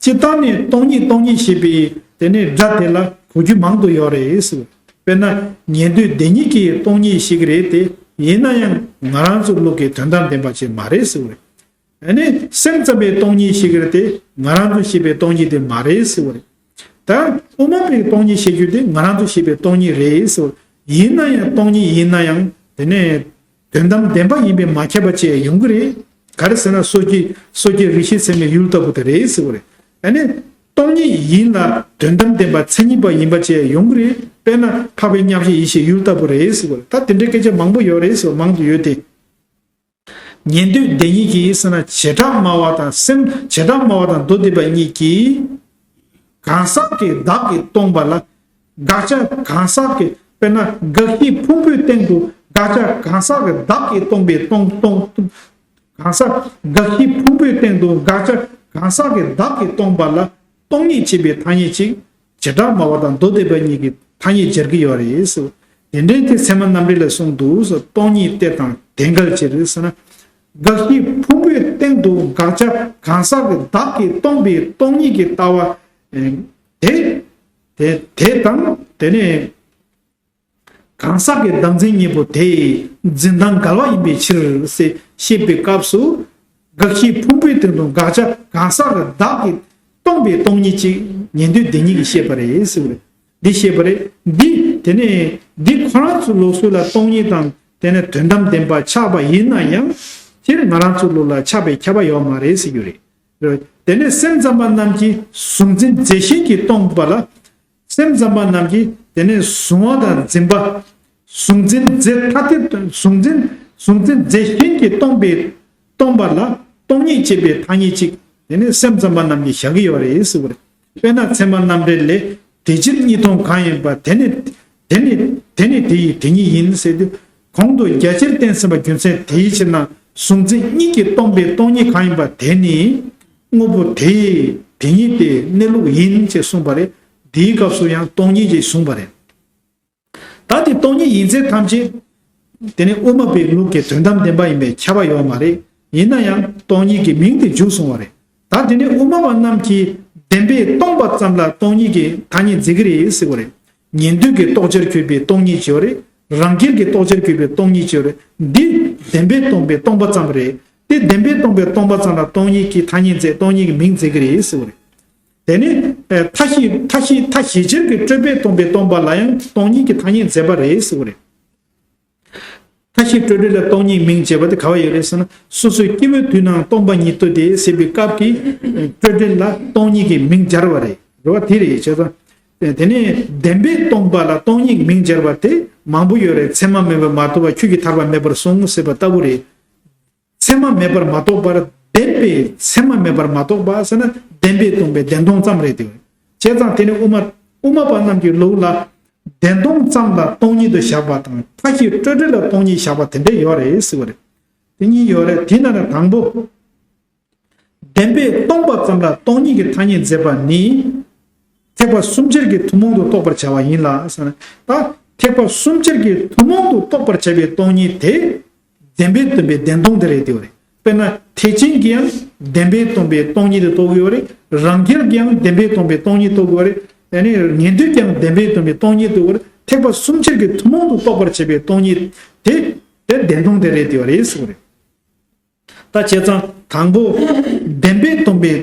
སྤྱིར་བཏང་ནས་སྟོང་ཉིད་སྟོང་ཉིད་ཞེས་པའི་དེ་ནས་སྒྲ་དེ་ལ་གོ་རྒྱུ་མང་དུ་ཡོད་རེད་ཟེར། དཔེར་ན་ཉན་ཐོས་སྡེ་གཉིས་ཀྱིས་སྟོང་ཉིད་ཞིག་རེད་དེ་ཡིན་ན་ཡང་ང་རང་ཚོའི་ལུགས་ཀྱི་དོན་དམ་བདེན་པ་ཅིག་མ་རེད་ཟེར་བ་རེད། ཨ་ནི་སེམས་ཙམ་པའི་སྟོང་ཉིད་ཞིག་རེད་དེ་ང་རང་ཚོ་ཤེས་པའི་སྟོང་ཉིད་དེ་མ་རེད་ཟེར་བ་རེད། ད་དབུ་མ་པའི་སྟོང་ཉིད་ཤེས་རྒྱུ་དེ་ང་རང་ཚོ་ཤེས་པའི་སྟོང་ཉིད་རེད་ཟེར་བ་ཡིན་ན་ཡང་སྟོང་ཉིད་ཡིན་ན་ཡང་དེ་ནས་དོན་དམ་བདེན་པ་ཡིན་པས་མ་ཁྱབ་པ་བཅས་ཡོང་གི་རེད། ག་རེ་ཟེར་ན་སོ་སྐྱེ་སོ་སྐྱེ་རིགས་ཤེས་ཚད་མའི་ཡུལ་ལྟ་བུ་དེ་རེད་ཟེར་བ་རེད། ཨ་ནི་སྟོང་ཉིད་ཡིན་ལ་དོན་དམ་བདེན་པ་མཚན་ཉིད་པ་ཡིན་པ་བཅས་ཡོང་གི་རེད། དཔེར་ན་འཕགས་པའི་མཉམ་གཞག་ཡེ་ཤེས་ཡུལ་ལྟ་བུ་རེད་ཟེར་བ་རེད། ད་དེ་འདྲའི་སྐད་ཆ་མང་པོ་ཡོད་རེད་ཟེར་བ་མང་དུ་ཡོད་དེ། ཉན་ཐོས་སྡེ་གཉིས་ཀྱིས་ཟེར་ན་བྱེ་བྲག་སྨྲ་བ་དང་སེམས་བྱེ་བྲག་སྨྲ་བ་དང་མདོ་སྡེ་པ་གཉིས་ཀྱིས། གང་ཟག་གིས་བདག་གིས་སྟོང་པ་ལ། དགག་བྱ་གང་ཟག་གི་དཔེར་ན་དགག་གཞི་ཕུང་པོའི་སྟེང་དུ་དགག་བྱ་གང་ཟག་གིས་བདག་གིས་སྟོང་པའི་སྟོང་སྟོང་། གང་ཟག་དགག་གཞི་ཕུང་པོའི་སྟེང་དུ་དགག་བྱ་གང་ཟག་གིས་བདག་གིས་སྟོང་པ་ལ། སྟོང་ཉིད་ཅེས་པའི་ཐ་སྙད་ཅིག་བྱེ་བྲག་སྨྲ་བ་དང་མདོ་སྡེ་པ་གཉིས་ཀྱིས་ཐ་སྙད་སྦྱར་གྱི་ཡོད་རེད་ཟེར། དེ་འདྲའི་དེ་ཚད་མ་རྣམ་འགྲེལ་ལས་གསུངས་འདུག་ཟེར། སྟོང་ཉིད་གཏེར་དང་དེ་འགལ་ཕྱིར་ཟེར་ན། དགག་གཞི་ཕུང་པོའི་སྟེང་དུ་དགག་བྱ་གང་ཟག་གི་བདག་གིས་སྟོང་པའི་སྟོང་ཉིད་ཀྱི་ལྟ་བ། དེ། དེ་དེ་དང་དེ་ནས། གང་ཟག་གི་བདག་འཛིན་གཉིས་པོ་དེ་འཛིན་སྟངས་འགལ་བ་ཡིན་པའི་ཕྱིར་ཟེར་བཤད་པའི་སྐབས་སུ། དགག་གཞི་ཕུང་པོའི་སྟེང་དུ་དགག་བྱ་གང་ཟག་གི་བདག་གིས་སྟོང་པའི་སྟོང་ཉིད་ཅིག་ཉན་ཐོས་སྡེ་གཉིས་ཀྱིས་བཤད་པ་རེད་ཟེར་བ་རེད། འདི་བཤད་པ་རེད། འདི་དེ་ནས་འདི་ཁོ་རང་ཚོའི་ལུགས་སྲོལ་ལ་སྟོང་ཉིད་དང་དེ་ནས་དོན་དམ་བདེན་པ་ཆགས་པ་ཡིན་ན་ཡང་སྤྱིར་ང་རང་ཚོའི་ལུགས་ལ་ཆགས་པའི་ཁྱབ་པ་ཡོད་མ་རེད་ཟེར་རྒྱུ་རེད། དེ་ནས་སེམས་ཙམ་པ་རྣམས་ཀྱིས་གཟུང་འཛིན་རྫས་གཞན་གྱིས་སྟོང་པ་ལ། སེམས་ཙམ་པ་རྣམས་ཀྱིས་དེ་ནས་གཟུང་བ་དང་འཛིན་པ། གཟུང་འཛིན་རྫས་ཐ་དད་དུ་གཟུང་འཛིན་གཟུང་འཛིན་རྫས་གཞན་གྱིས་སྟོང་པའི་སྟོང་པ་ལ་སྟོང་ཉིད་ཅེས་པའི་ཐ་སྙད་ཅིག་དེ་ནས་སེམས་ཙམ་པ་རྣམས་ཀྱིས་བཞག་གི་ཡོད་རེད་ཟེར་བ་རེད། དཔེར་ན་ཚད་མ་རྣམ་འགྲེལ་ལས་དེ་ཕྱིར་གཉིས་སྟོང་གང་ཡིན་པ་དེ་ནི་དེ་ནི་དེ་ནི་དེ་ཡི་དེ་ཉིད་ཡིན་ཟེར་དུས་ གོང་དུ་རྒྱ་ཆེར་བསྟན་ཟིན་པ་རྒྱུ་མཚན་དེའི་ཕྱིར་ན་གཟུང་འཛིན་གཉིས་ཀྱིས་སྟོང་པའི་སྟོང་ཉིད་གང་ཡིན་པ་དེ་ནི་དངོས་པོ་དེ་ཡི་དེ་ཉིད་དེ་གནས་ལུགས་ཡིན་ཞེས་གསུངས་པ་རེད། འདིའི་སྐབས་སུ་ཡང་སྟོང་ཉིད་ཅེས་གསུངས་པ་རེད། ད་དེ་སྟོང་ཉིད་ཡིན་ཚད་ཐམས་ཅད་དེ་ནི་དབུ་མ་པའི་ལུགས་ཀྱི་དོན་དམ་བདེན་པ་ཡིན་པས་ཁྱབ་པ་ཡོད་མ་རེད། ཡིན་ན་ཡང་སྟོང་ཉིད་ཀྱི་མིང་དེ་འཇུག་སོང་བ་རེད། ད་དེ་ནི་དབུ་མ་པ་རྣམས་ཀྱིས་བདེན་པས་སྟོང་པ་ཙམ་ལ་སྟོང་ཉིད་ཀྱི་ཐ་སྙད་འཛིན་གྱི་རེད་ཟེར་བ་རེད། ཉན་ཐོས་ཀྱི་རྟོགས་བྱར་གྱུར་པའི་སྟོང་ཉིད་ཅེས་པ་རེད། རང་རྒྱལ་གྱི་རྟོགས་བྱར་གྱུར་པའི་སྟོང་ཉིད་ཅེས་པ་རེད། འདི་བདེན་པས་སྟོང་པའི་སྟོང་པ་ཙམ་རེད། དེ་བདེན་པས་སྟོང་པའི་སྟོང་པ་ཙམ་ལ་སྟོང་ཉིད་ཀྱི་ཐ་སྙད་མཛད་སྟོང་ཉིད་ཀྱི་མིང་མཛད་ཀྱི་རེད་ཟེར་བ་རེད། དེ་ནི་ཨེ་མཐའ་བཞི་མཐའ་བཞི་མཐའ་བཞི་ཕྱིར་གྱི་སྤྲོས་པས་སྟོང་པའི་སྟོང་པ་ལ་ཡང་སྟོང་ཉིད་ཀྱི་ཐ་སྙད་མཛད་པ་རེད་ཟེར་བ་རེད། མཐའ་བཞི་སྤྲོས་བྲལ་ལ་སྟོང་ཉིད་མིང་བྱས་པ་དེ་ག་བ་ཡོད་རེད་ཟེར་ན། སོ་སོའི་སྐྱེ་བོའི་དུས་ནའང་སྟོང་པ་ཉིད་དོ་སྟེ་ཟེར་བའི་སྐབས་ཀྱི་སྤྲོས་བྲལ་ལ་སྟོང་ཉིད་ཀྱི་མིང་སྦྱར་བ་རེད། རེད་བ། དེ་རེད། བྱས་ཙང་དེ་ནས་བདེན་པས་སྟོང་པ་ལ་སྟོང་ཉིད་མིང་སྦྱར་བ་དེ་མང་པོ་ཡོད་རེད། མཚན་མ་མེད་པར་མ་རྟོགས་པ་ཁྱོད་ཀྱིས་ཐར་པ་མེད་པར་གསུངས་ཟེར་བ་ལྟ་བུ་རེད། མཚན་མ་མེད་པར་མ་རྟོགས་པར་བདེན་པས་མཚན་མ་མེད་པར་མ་རྟོགས་པ་ཟེར་ན་བདེན་པས་སྟོང་པའི་བདེན་སྟོང་ཙམ་རེད་དེ། བྱས་ཙང་དེ་ནི་དབུ་མ་དབུ་མ་པ་རྣམས་ཀྱི་ལུགས་ལ་བདེན་སྟོང་ཙམ་ལ་སྟོང་ཉིད་དུ་བཞག་པ་དང་མཐའ་བཞི་སྤྲོས་བྲལ་ལ་སྟོང་ཉིད་བཞག་པ་དེ་འདྲ་ཡོད་རེད་ཟེར་བ་རེད། དེ་གཉིས་ཡོད་རེད། དེ་ན་ནི་དང་པོ། བདེན་པས་སྟོང་པ་ཙམ་ལ་སྟོང་ཉིད་ཀྱི་ཐ་སྙད་མཛད་པ་ནི། ཐེག་པ་གསུམ་ཆར་གྱི་ཐུན་མོང་དུ་རྟོགས་པར་བྱ་བ་ཡིན་ལ་ཟེར་ན། ད་ཐེག་པ་གསུམ་ཆར་གྱི་ཐུན་མོང་དུ་རྟོགས་པར་བྱ་བའི་སྟོང་ཉིད་དེ། བདེན་པས་སྟོང་པའི་བདེན་སྟོང་དེ་རེད་དེ་བ་རེད། དཔེར་ན་ཐེག་ཆེན་གྱིས་ཡང་བདེན་པས་སྟོང་པའི་སྟོང་ཉིད་དུ་རྟོགས་ཀྱི་ཡོད་རེད། རང་རྒྱལ་གྱིས་ཡང་བདེན་པས་སྟོང་པའི་སྟོང་ཉིད་རྟོགས་ཀྱི་ཡོད་རེད། དེ་ནས་ཉན་ཐོས་ཀྱིས་ཡང་བདེན་པས་སྟོང་པའི་སྟོང་ཉིད་རྟོགས་ཀྱི་ཡོད་རེད། ཐེག་པ་གསུམ་ཆར་གྱི་ཐུན་མོང་དུ་རྟོགས་པར་བྱེད་པའི་སྟོང་ཉིད་དེ། དེ་བདེན་སྟོང་དེ་རེད་དེ་བ་རེད་ཟེར་བ་རེད། ད་བྱས་ཙང་དང་པོ། བདེན་པས་སྟོང་པའི་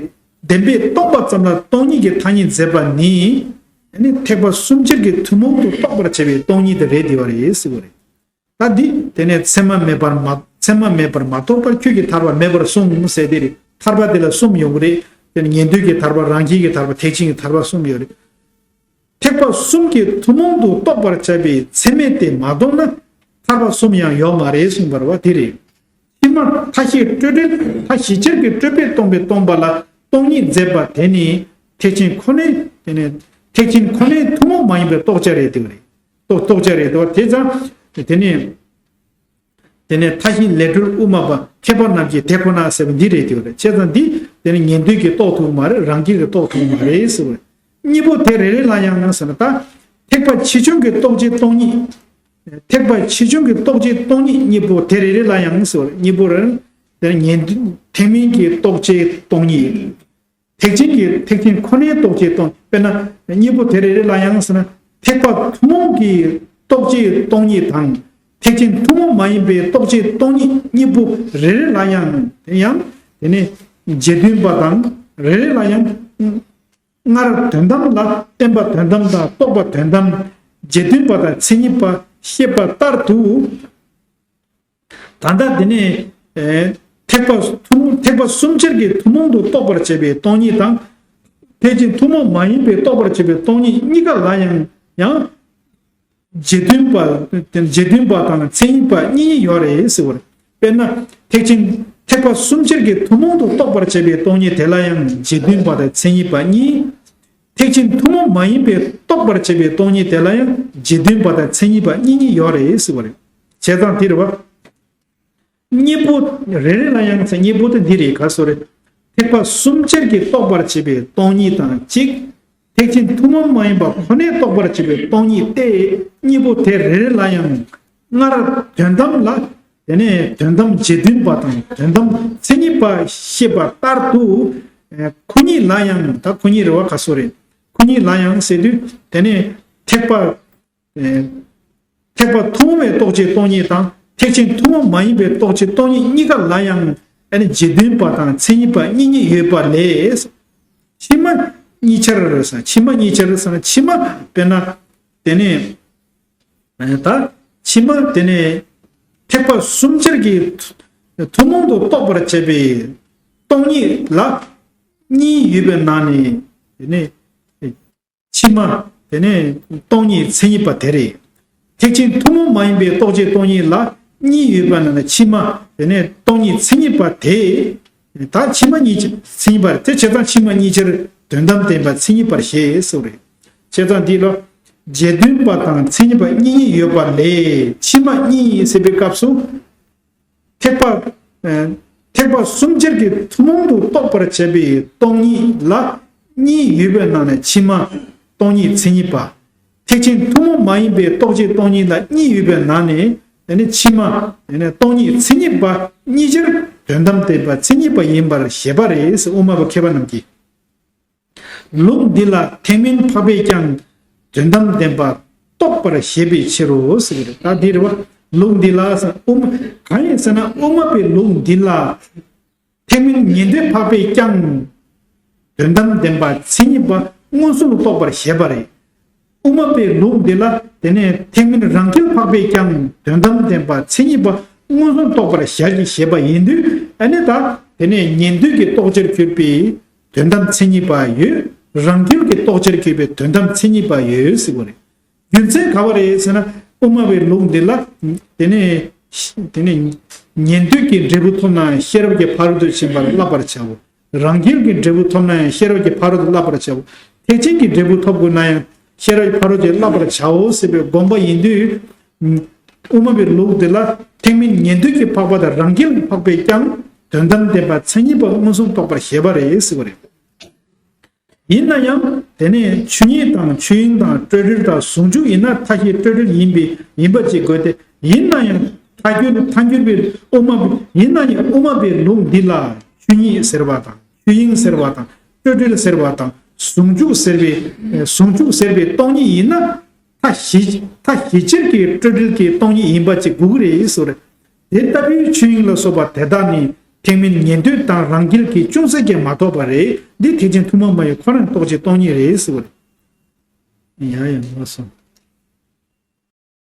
བདེན་པས་སྟོང་པ་ཙམ་ལ་སྟོང་ཉིད་ཀྱི་ཐ་སྙད་མཛད་པ་ནི། ནི་ཐེག་པ་གསུམ་ཆར་གྱི་ཐུན་མོང་དུ་རྟོགས་པར་བྱ་བའི་སྟོང་ཉིད་དེ་རེད་དེ་བ་རེད་ཟེར་བ་རེད། ད་འདི་དེ་ནས་མཚན་མ་མེད་པར་མ་མཚན་མ་མེད་པར་མ་རྟོགས་པར་ཁྱོད་ཀྱིས་ཐར་པ་མེད་པར་གསུངས་ཟེར་དེ་རེད། ཐར་པ་དེ་ལ་གསུམ་ཡོང་གི་རེད། དེ་ནས་ཉན་ཐོས་ཀྱི་ཐར་པ། རང་རྒྱལ་གྱི་ཐར་པ། ཐེག་ཆེན་གྱི་ཐར་པ་གསུམ་ཡོད་རེད། ཐེག་པ་གསུམ་གྱི་ཐུན་མོང་དུ་རྟོགས་པར་བྱ་བའི་མཚན་མེད་དེ་མ་མཐོང་ན་ཐར་པ་གསུམ་ཡང་ཡོད་མ་རེད་གསུངས་པ་རེད་བ། དེ་རེད། ཕྱི་མ་མཐའ་བཞི་སྤྲོས་བྲལ་མཐའ་བཞི་ཆར་གྱི་སྤྲོས་པས་སྟོང་པའི་སྟོང་པ་ལ་སྟོང་ཉིད་མཛད་པ་དེ་ནི་ཐེག་ཆེན་ཁོ་ནའི་དེ་ནི་ཐེག་ཆེན་ཁོ་ནའི་ཐུན་མོང་མ་ཡིན་པའི་རྟོགས་བྱ་རེད་དེ་རེད། རྟོགས་རྟོགས་བྱ་རེད་དེ་བ། དེ་ཙང་དེ་ནི། དེ་ནས་མཐའ་བཞི་ལས་གྲོལ་དབུ་མ་པ་མཁས་པ་རྣམས་ཀྱིས་དེ་ཁོ་ན་ཟེར་བ་འདི་རེད་དེ་བ་རེད། བྱས་ཙང་འདི་དེ་ནི་ཉན་ཐོས་ཀྱིས་རྟོགས་ཐུབ་མ་རེད། རང་རྒྱལ་གྱིས་རྟོགས་ཐུབ་མ་རེད་ཟེར་བ་རེད། གཉིས་པོ་དེ་རེ་རེ་ལ་ཡང་ཟེར་ན། ད་ཐེག་པ་ཆེ་ཆུང་གི་རྟོགས་བྱེད་སྟོང་ཉིད། ཐེག་པ་ཆེ་ཆུང་གི་རྟོགས་བྱེད་སྟོང་ཉིད་གཉིས་པོ་དེ་རེ་རེ་ལ་ཡང་ཟེར་བ་རེད། གཉིས་པོ་རེ་རེ་དེ་ནི་ཉན་ཐོས་ཐེག་དམན་གྱི་རྟོགས་བྱེད་སྟོང་ཉིད། ཐེག་ཆེན་གྱི་ཐེག་ཆེན་ཁོ་ནའི་རྟོགས་བྱེད་སྟོང་། དཔེར་ན་གཉིས་པོ་དེ་རེ་རེ་ལ་ཡང་ཟེར་ན། ཐེག་པ་ཐུན་མོང་གི་རྟོགས་བྱེད་སྟོང་ཉིད་དང་། ཐེག་ཆེན་ཐུན་མོང་མ་ཡིན་པའི་རྟོགས་བྱེད་སྟོང་ཉིད་གཉིས་པོ་རེ་རེ་ལ་ཡང་། དེ་ཡང་དེ་ནི་རྗེ་བདུན་པ་དང་། རེ་རེ་ལ་ཡང་། སྔར་དོན་དམ་ལ་བརྟེན་པ་དོན་དམ་དང་རྟོགས་པ་དོན་དམ། རྗེ་བདུན་པ་དང་མཚན་ཉིད་པ་ཤེས་པ་ལྟར་དུ། ད་ལྟ་འདི་ནས་ཨེ་ཐེག་པ་ཐུན་ཐེག་པ་གསུམ་ཆར་གྱི་ཐུན་མོང་དུ་རྟོགས་པར་བྱེད་པའི་སྟོང་ཉིད་དང་། ཐེག་ཆེན་ཐུན་མོང་མ་ཡིན་པའི་རྟོགས་པར་བྱེད་པའི་སྟོང་ཉིད་གཉིས་ཀ་ལ་ཡང་ཡང་། རྗེ་བདུན་པ་རྗེ་བདུན་པ་དང་མཚན་ཉིད་པ་གཉིས་ཡོད་རེད་ཟེར་བ་རེད། དཔེར་ན་ཐེག་ཆེན་ཐེག་པ་གསུམ་ཆར་གྱི་ཐུན་མོང་དུ་རྟོགས་པར་བྱེད་པའི་སྟོང་ཉིད་དེ་ལ་ཡང་རྗེ་བདུན་པ་དང་མཚན་ཉིད་པ་གཉིས། ཐེག་ཆེན་ཐུན་མོང་མ་ཡིན་པའི་རྟོགས་པར་བྱེད་པའི་སྟོང་ཉིད་དེ་ལ་ཡང་རྗེ་བདུན་པ་དང་མཚན་ཉིད་པ་གཉིས་གཉིས་ཡོད་རེད་ཟེར་བ་རེད། བྱས་ཙང་དེ་རེད་བ། གཉིས་པོ་རེ་རེ་ལ་ཡང་ཚེ་གཉིས་པོ་དེ་འདི་རེད། ག་སོ་རེད། ཐེག་པ་གསུམ་ཆར་གྱིས་རྟོགས་པར་བྱེད་པའི་སྟོང་ཉིད་དང་གཅིག་ཐེག་ཆེན་ཐུན་མོང་མ་ཡིན་པ་ཁོ་ནས་རྟོགས་པར་བྱེད་པའི་སྟོང་ཉིད་དེ། གཉིས་པོ་དེ་རེ་རེ་ལ་ཡང་སྔར་དོན་དམ་ལ། དེ་ནས་དོན་དམ་རྗེ་བདུན་པ་དང་དོན་དམ་མཚན་ཉིད་པ་ཤེས་པ་ལྟར་དུ། ཁོ་གཉིས་ལ་ཡང་། ད་ཁོ་གཉིས་རེད་བ། ག་སོ་རེད། ཁོ་གཉིས་ལ་ཡང་ཟེར་དུས་དེ་ནས་ཐེག་པ། ཐེག་པ་ཐུན་མོང་བའི་རྟོགས་བྱེད་སྟོང་ཉིད་དང་ཐེག་ཆེན་ཐུན་མོང་མ་ཡིན་པའི་རྟོགས་བྱེད་སྟོང་ཉིད་གཉིས་ཀ་ལ་ཡང་ཨ་ནི་རྗེ་བདུན་པ་དང་མཚན་ཉིད་པ་གཉིས་གཉིས་ཡོད་པ་ལས། ཕྱི་མ་གཉིས་ཆར་ཟེར། ཕྱི་མ་གཉིས་ཆར་ཟེར་ན་ཕྱི་མ་དཔེར་ན། དེ་ནས་ད་ཕྱི་མ་དེ་ནས་ཐེག་པ་གསུམ་ཆར་གྱི་ཐུན་མོང་དུ་རྟོགས་པར་བྱེད་པའི་སྟོང་ཉིད་ལ་གཉིས་ཡོད་པའི་ནང་ནས་དེ་ནས། ཕྱི་མ། དེ་ནས་སྟོང་ཉིད་མཚན་ཉིད་པ་དེ་རེད། ཐེག་ཆེན་ཐུན་མོང་མ་ཡིན་པའི་རྟོགས་བྱེད་སྟོང་ཉིད་ལ་གཉིས་ཡོད་པ་ན་ཕྱི་མ། དེ་ནས་སྟོང་ཉིད་མཚན་ཉིད་པ་དེ། ད་ཕྱི་མ་གཉིས་མཚན་ཉིད་པ་རེད། དེ་བྱས་ཙང་ཕྱི་མ་གཉིས་ཆར་དོན་དམ་བརྟེན་པ་མཚན་ཉིད་པར་བཞེད་ཟེར་བ་རེད། བྱས་ཙང་འདི་ལ། རྗེས་མཐུན་པ་དང་མཚན་ཉིད་པ་གཉིས་གཉིས་ཡོད་པ་ལས་ཕྱི་མ་གཉིས་ཟེར་བའི་སྐབས་སུ། ཐེག་པ། ཨ། ཐེག་པ་གསུམ་ཆར་གྱི་ཐུན་མོང་དུ་རྟོགས་པར་བྱ་བའི་སྟོང་ཉིད་ལ་གཉིས་ཡོད་པའི་ནང་ནས་ཕྱི་མ་སྟོང་ཉིད་མཚན་ཉིད་པ། ཐེག་ཆེན་ཐུན་མོང་མ་ཡིན་པའི་རྟོགས་བྱའི་སྟོང་ཉིད་ལ་གཉིས་ཡོད་པའི་ནང་ནས་ཨ་ནི་ཕྱི་མ་ཨ་ནི་སྟོང་ཉིད་མཚན་ཉིད་པ་གཉིས་ཆར་དོན་དམ་བདེན་པ་མཚན་ཉིད་པ་ཡིན་པར་བཞེད་པ་རེད་ཟེར་དབུ་མ་པ་མཁས་པ་རྣམས་ཀྱིས། ལུགས་འདི་ལ་ཐེག་དམན་འཕགས་པས་ཀྱང་དོན་དམ་བདེན་པ་རྟོགས་པར་བཞེད་པའི་ཕྱིར་རོ་ཟེར་གྱི་རེད། ད་འདི་རེད་བ། ལུགས་འདི་ལ་ཟེར་དབུ་མ་གང་ཡིན་ཟེར་ན་དབུ་མ་པའི་ལུགས་འདི་ལ་ཐེག་དམན་ཉན་ཐོས་འཕགས་པས་ཀྱང་དོན་དམ་བདེན་པ་མཚན་ཉིད་པ་མངོན་སུམ་རྟོགས་པར་བཞེད་པ་རེད། དབུ་མ་པའི་ལུགས་འདི་ལ་དེ་ནས་ཐེག་དམན་རང་རྒྱལ་འཕགས་པས་ཀྱང་དོན་དམ་བདེན་པ་མཚན་ཉིད་པ་མངོན་སུམ་རྟོགས་པར་བཞག་གི་བཞེད་པ་ཡིན་དུས་ཨ་ནི་ད་དེ་ནས་ཉན་ཐོས་ཀྱི་རྟོགས་བྱར་གྱུར་པའི་དོན་དམ་མཚན་ཉིད་པ་ཡོད། རང་རྒྱལ་གྱི་རྟོགས་བྱར་གྱུར་པའི་དོན་དམ་མཚན་ཉིད་པ་ཡོད་ཟེར་བ་རེད། རྒྱུ་མཚན་ག་བ་རེད་ཟེར་ན་དབུ་མ་པའི་ལུགས་འདི་ལ་དེ་ནས་དེ་ནས་ཉན་ཐོས་ཀྱི་འབྲས་བུ་ཐོབ་ན་ཤེས་རབ་ཀྱི་ཕ་རོལ་ཏུ་ཕྱིན་པར་བསླབ་པར་བྱའོ། རང་རྒྱལ་གྱི་འབྲས་བུ་ཐོབ་ན་ཡང་ཤེས་རབ་ཀྱི་ཕ་རོལ་ཏུ་བསླབ་པར་བྱའོ། ཐེག་ཆེན་གྱི་འབྲས་བུ་ཐོབ་དགོས་ན་ཡང་ཤེས་རབ་ཀྱི་ཕ་རོལ་ཏུ་བསླབ་པར་བྱའོ་ཟེར་བའི་དགོངས་པ་ཡིན་དུས། དབུ་མ་པའི་ལུགས་འདི་ལ་ཐེག་དམན་ཉན་ཐོས་ཀྱི་འཕགས་པ་དང་རང་རྒྱལ་གྱི་འཕགས་པས་ཀྱང་དོན་དམ་བདེན་པ་མཚན་ཉིད་པ་མངོན་སུམ་རྟོགས་པར་བཞེད་པ་རེད་ཟེར་བ་རེད། ཡིན་ན་ཡང་དེ་ནས་ཆོས་ཉིད་དང་ཆོས་དབྱིངས་དང་སྤྲོས་བྲལ་དང་ཟུང་འཇུག་ཡིན་ན་མཐའ་བཞི་སྤྲོས་བྲལ་ཡིན་པའི་ཡིན་པ་ཅིག་དགོས་ཏེ། ཡིན་ན་ཡང་ཐལ་འགྱུར་ཐལ་འགྱུར་བའི་དབུ་མ་ཡིན་ན་ཡང་དབུ་མ་པའི་ལུགས་འདི་ལ་ཆོས་ཉིད་ཟེར་བ་དང་ཆོས་དབྱིངས་ཟེར་བ་དང་སྤྲོས་བྲལ་ཟེར་བ་དང་ཟུང་འཇུག་ཟེར་བའི་ཟུང་འཇུག་ཟེར་བའི་སྟོང་ཉིད་ཡིན་ན། མཐའ་བཞི་མཐའ་བཞི་ཕྱིར་གྱི་སྤྲོས་བྲལ་གྱི་སྟོང་ཉིད་ཡིན་པ་ཅིག་དགོས་ཀྱི་རེད་ཟེར། དེ་ལྟ་བུའི་ཆོས་དབྱིངས་ལ་སོགས་པ་དེ་དག་ནི་ཐེག་དམན་ཉན་ཐོས་དང་རང་རྒྱལ་གྱིས་ཅུང་ཟད་ཀྱང་མ་ཐོབ་པ་རེད། འདི་ཐེག་ཆེན་ཐུན་མོང་མ་ཡིན་ཁོ་རང་རྟོགས་བྱའི་སྟོང་ཉིད་རེད་ཟེར་བ་རེད། ཡ་ཡ་ལགས་སོ།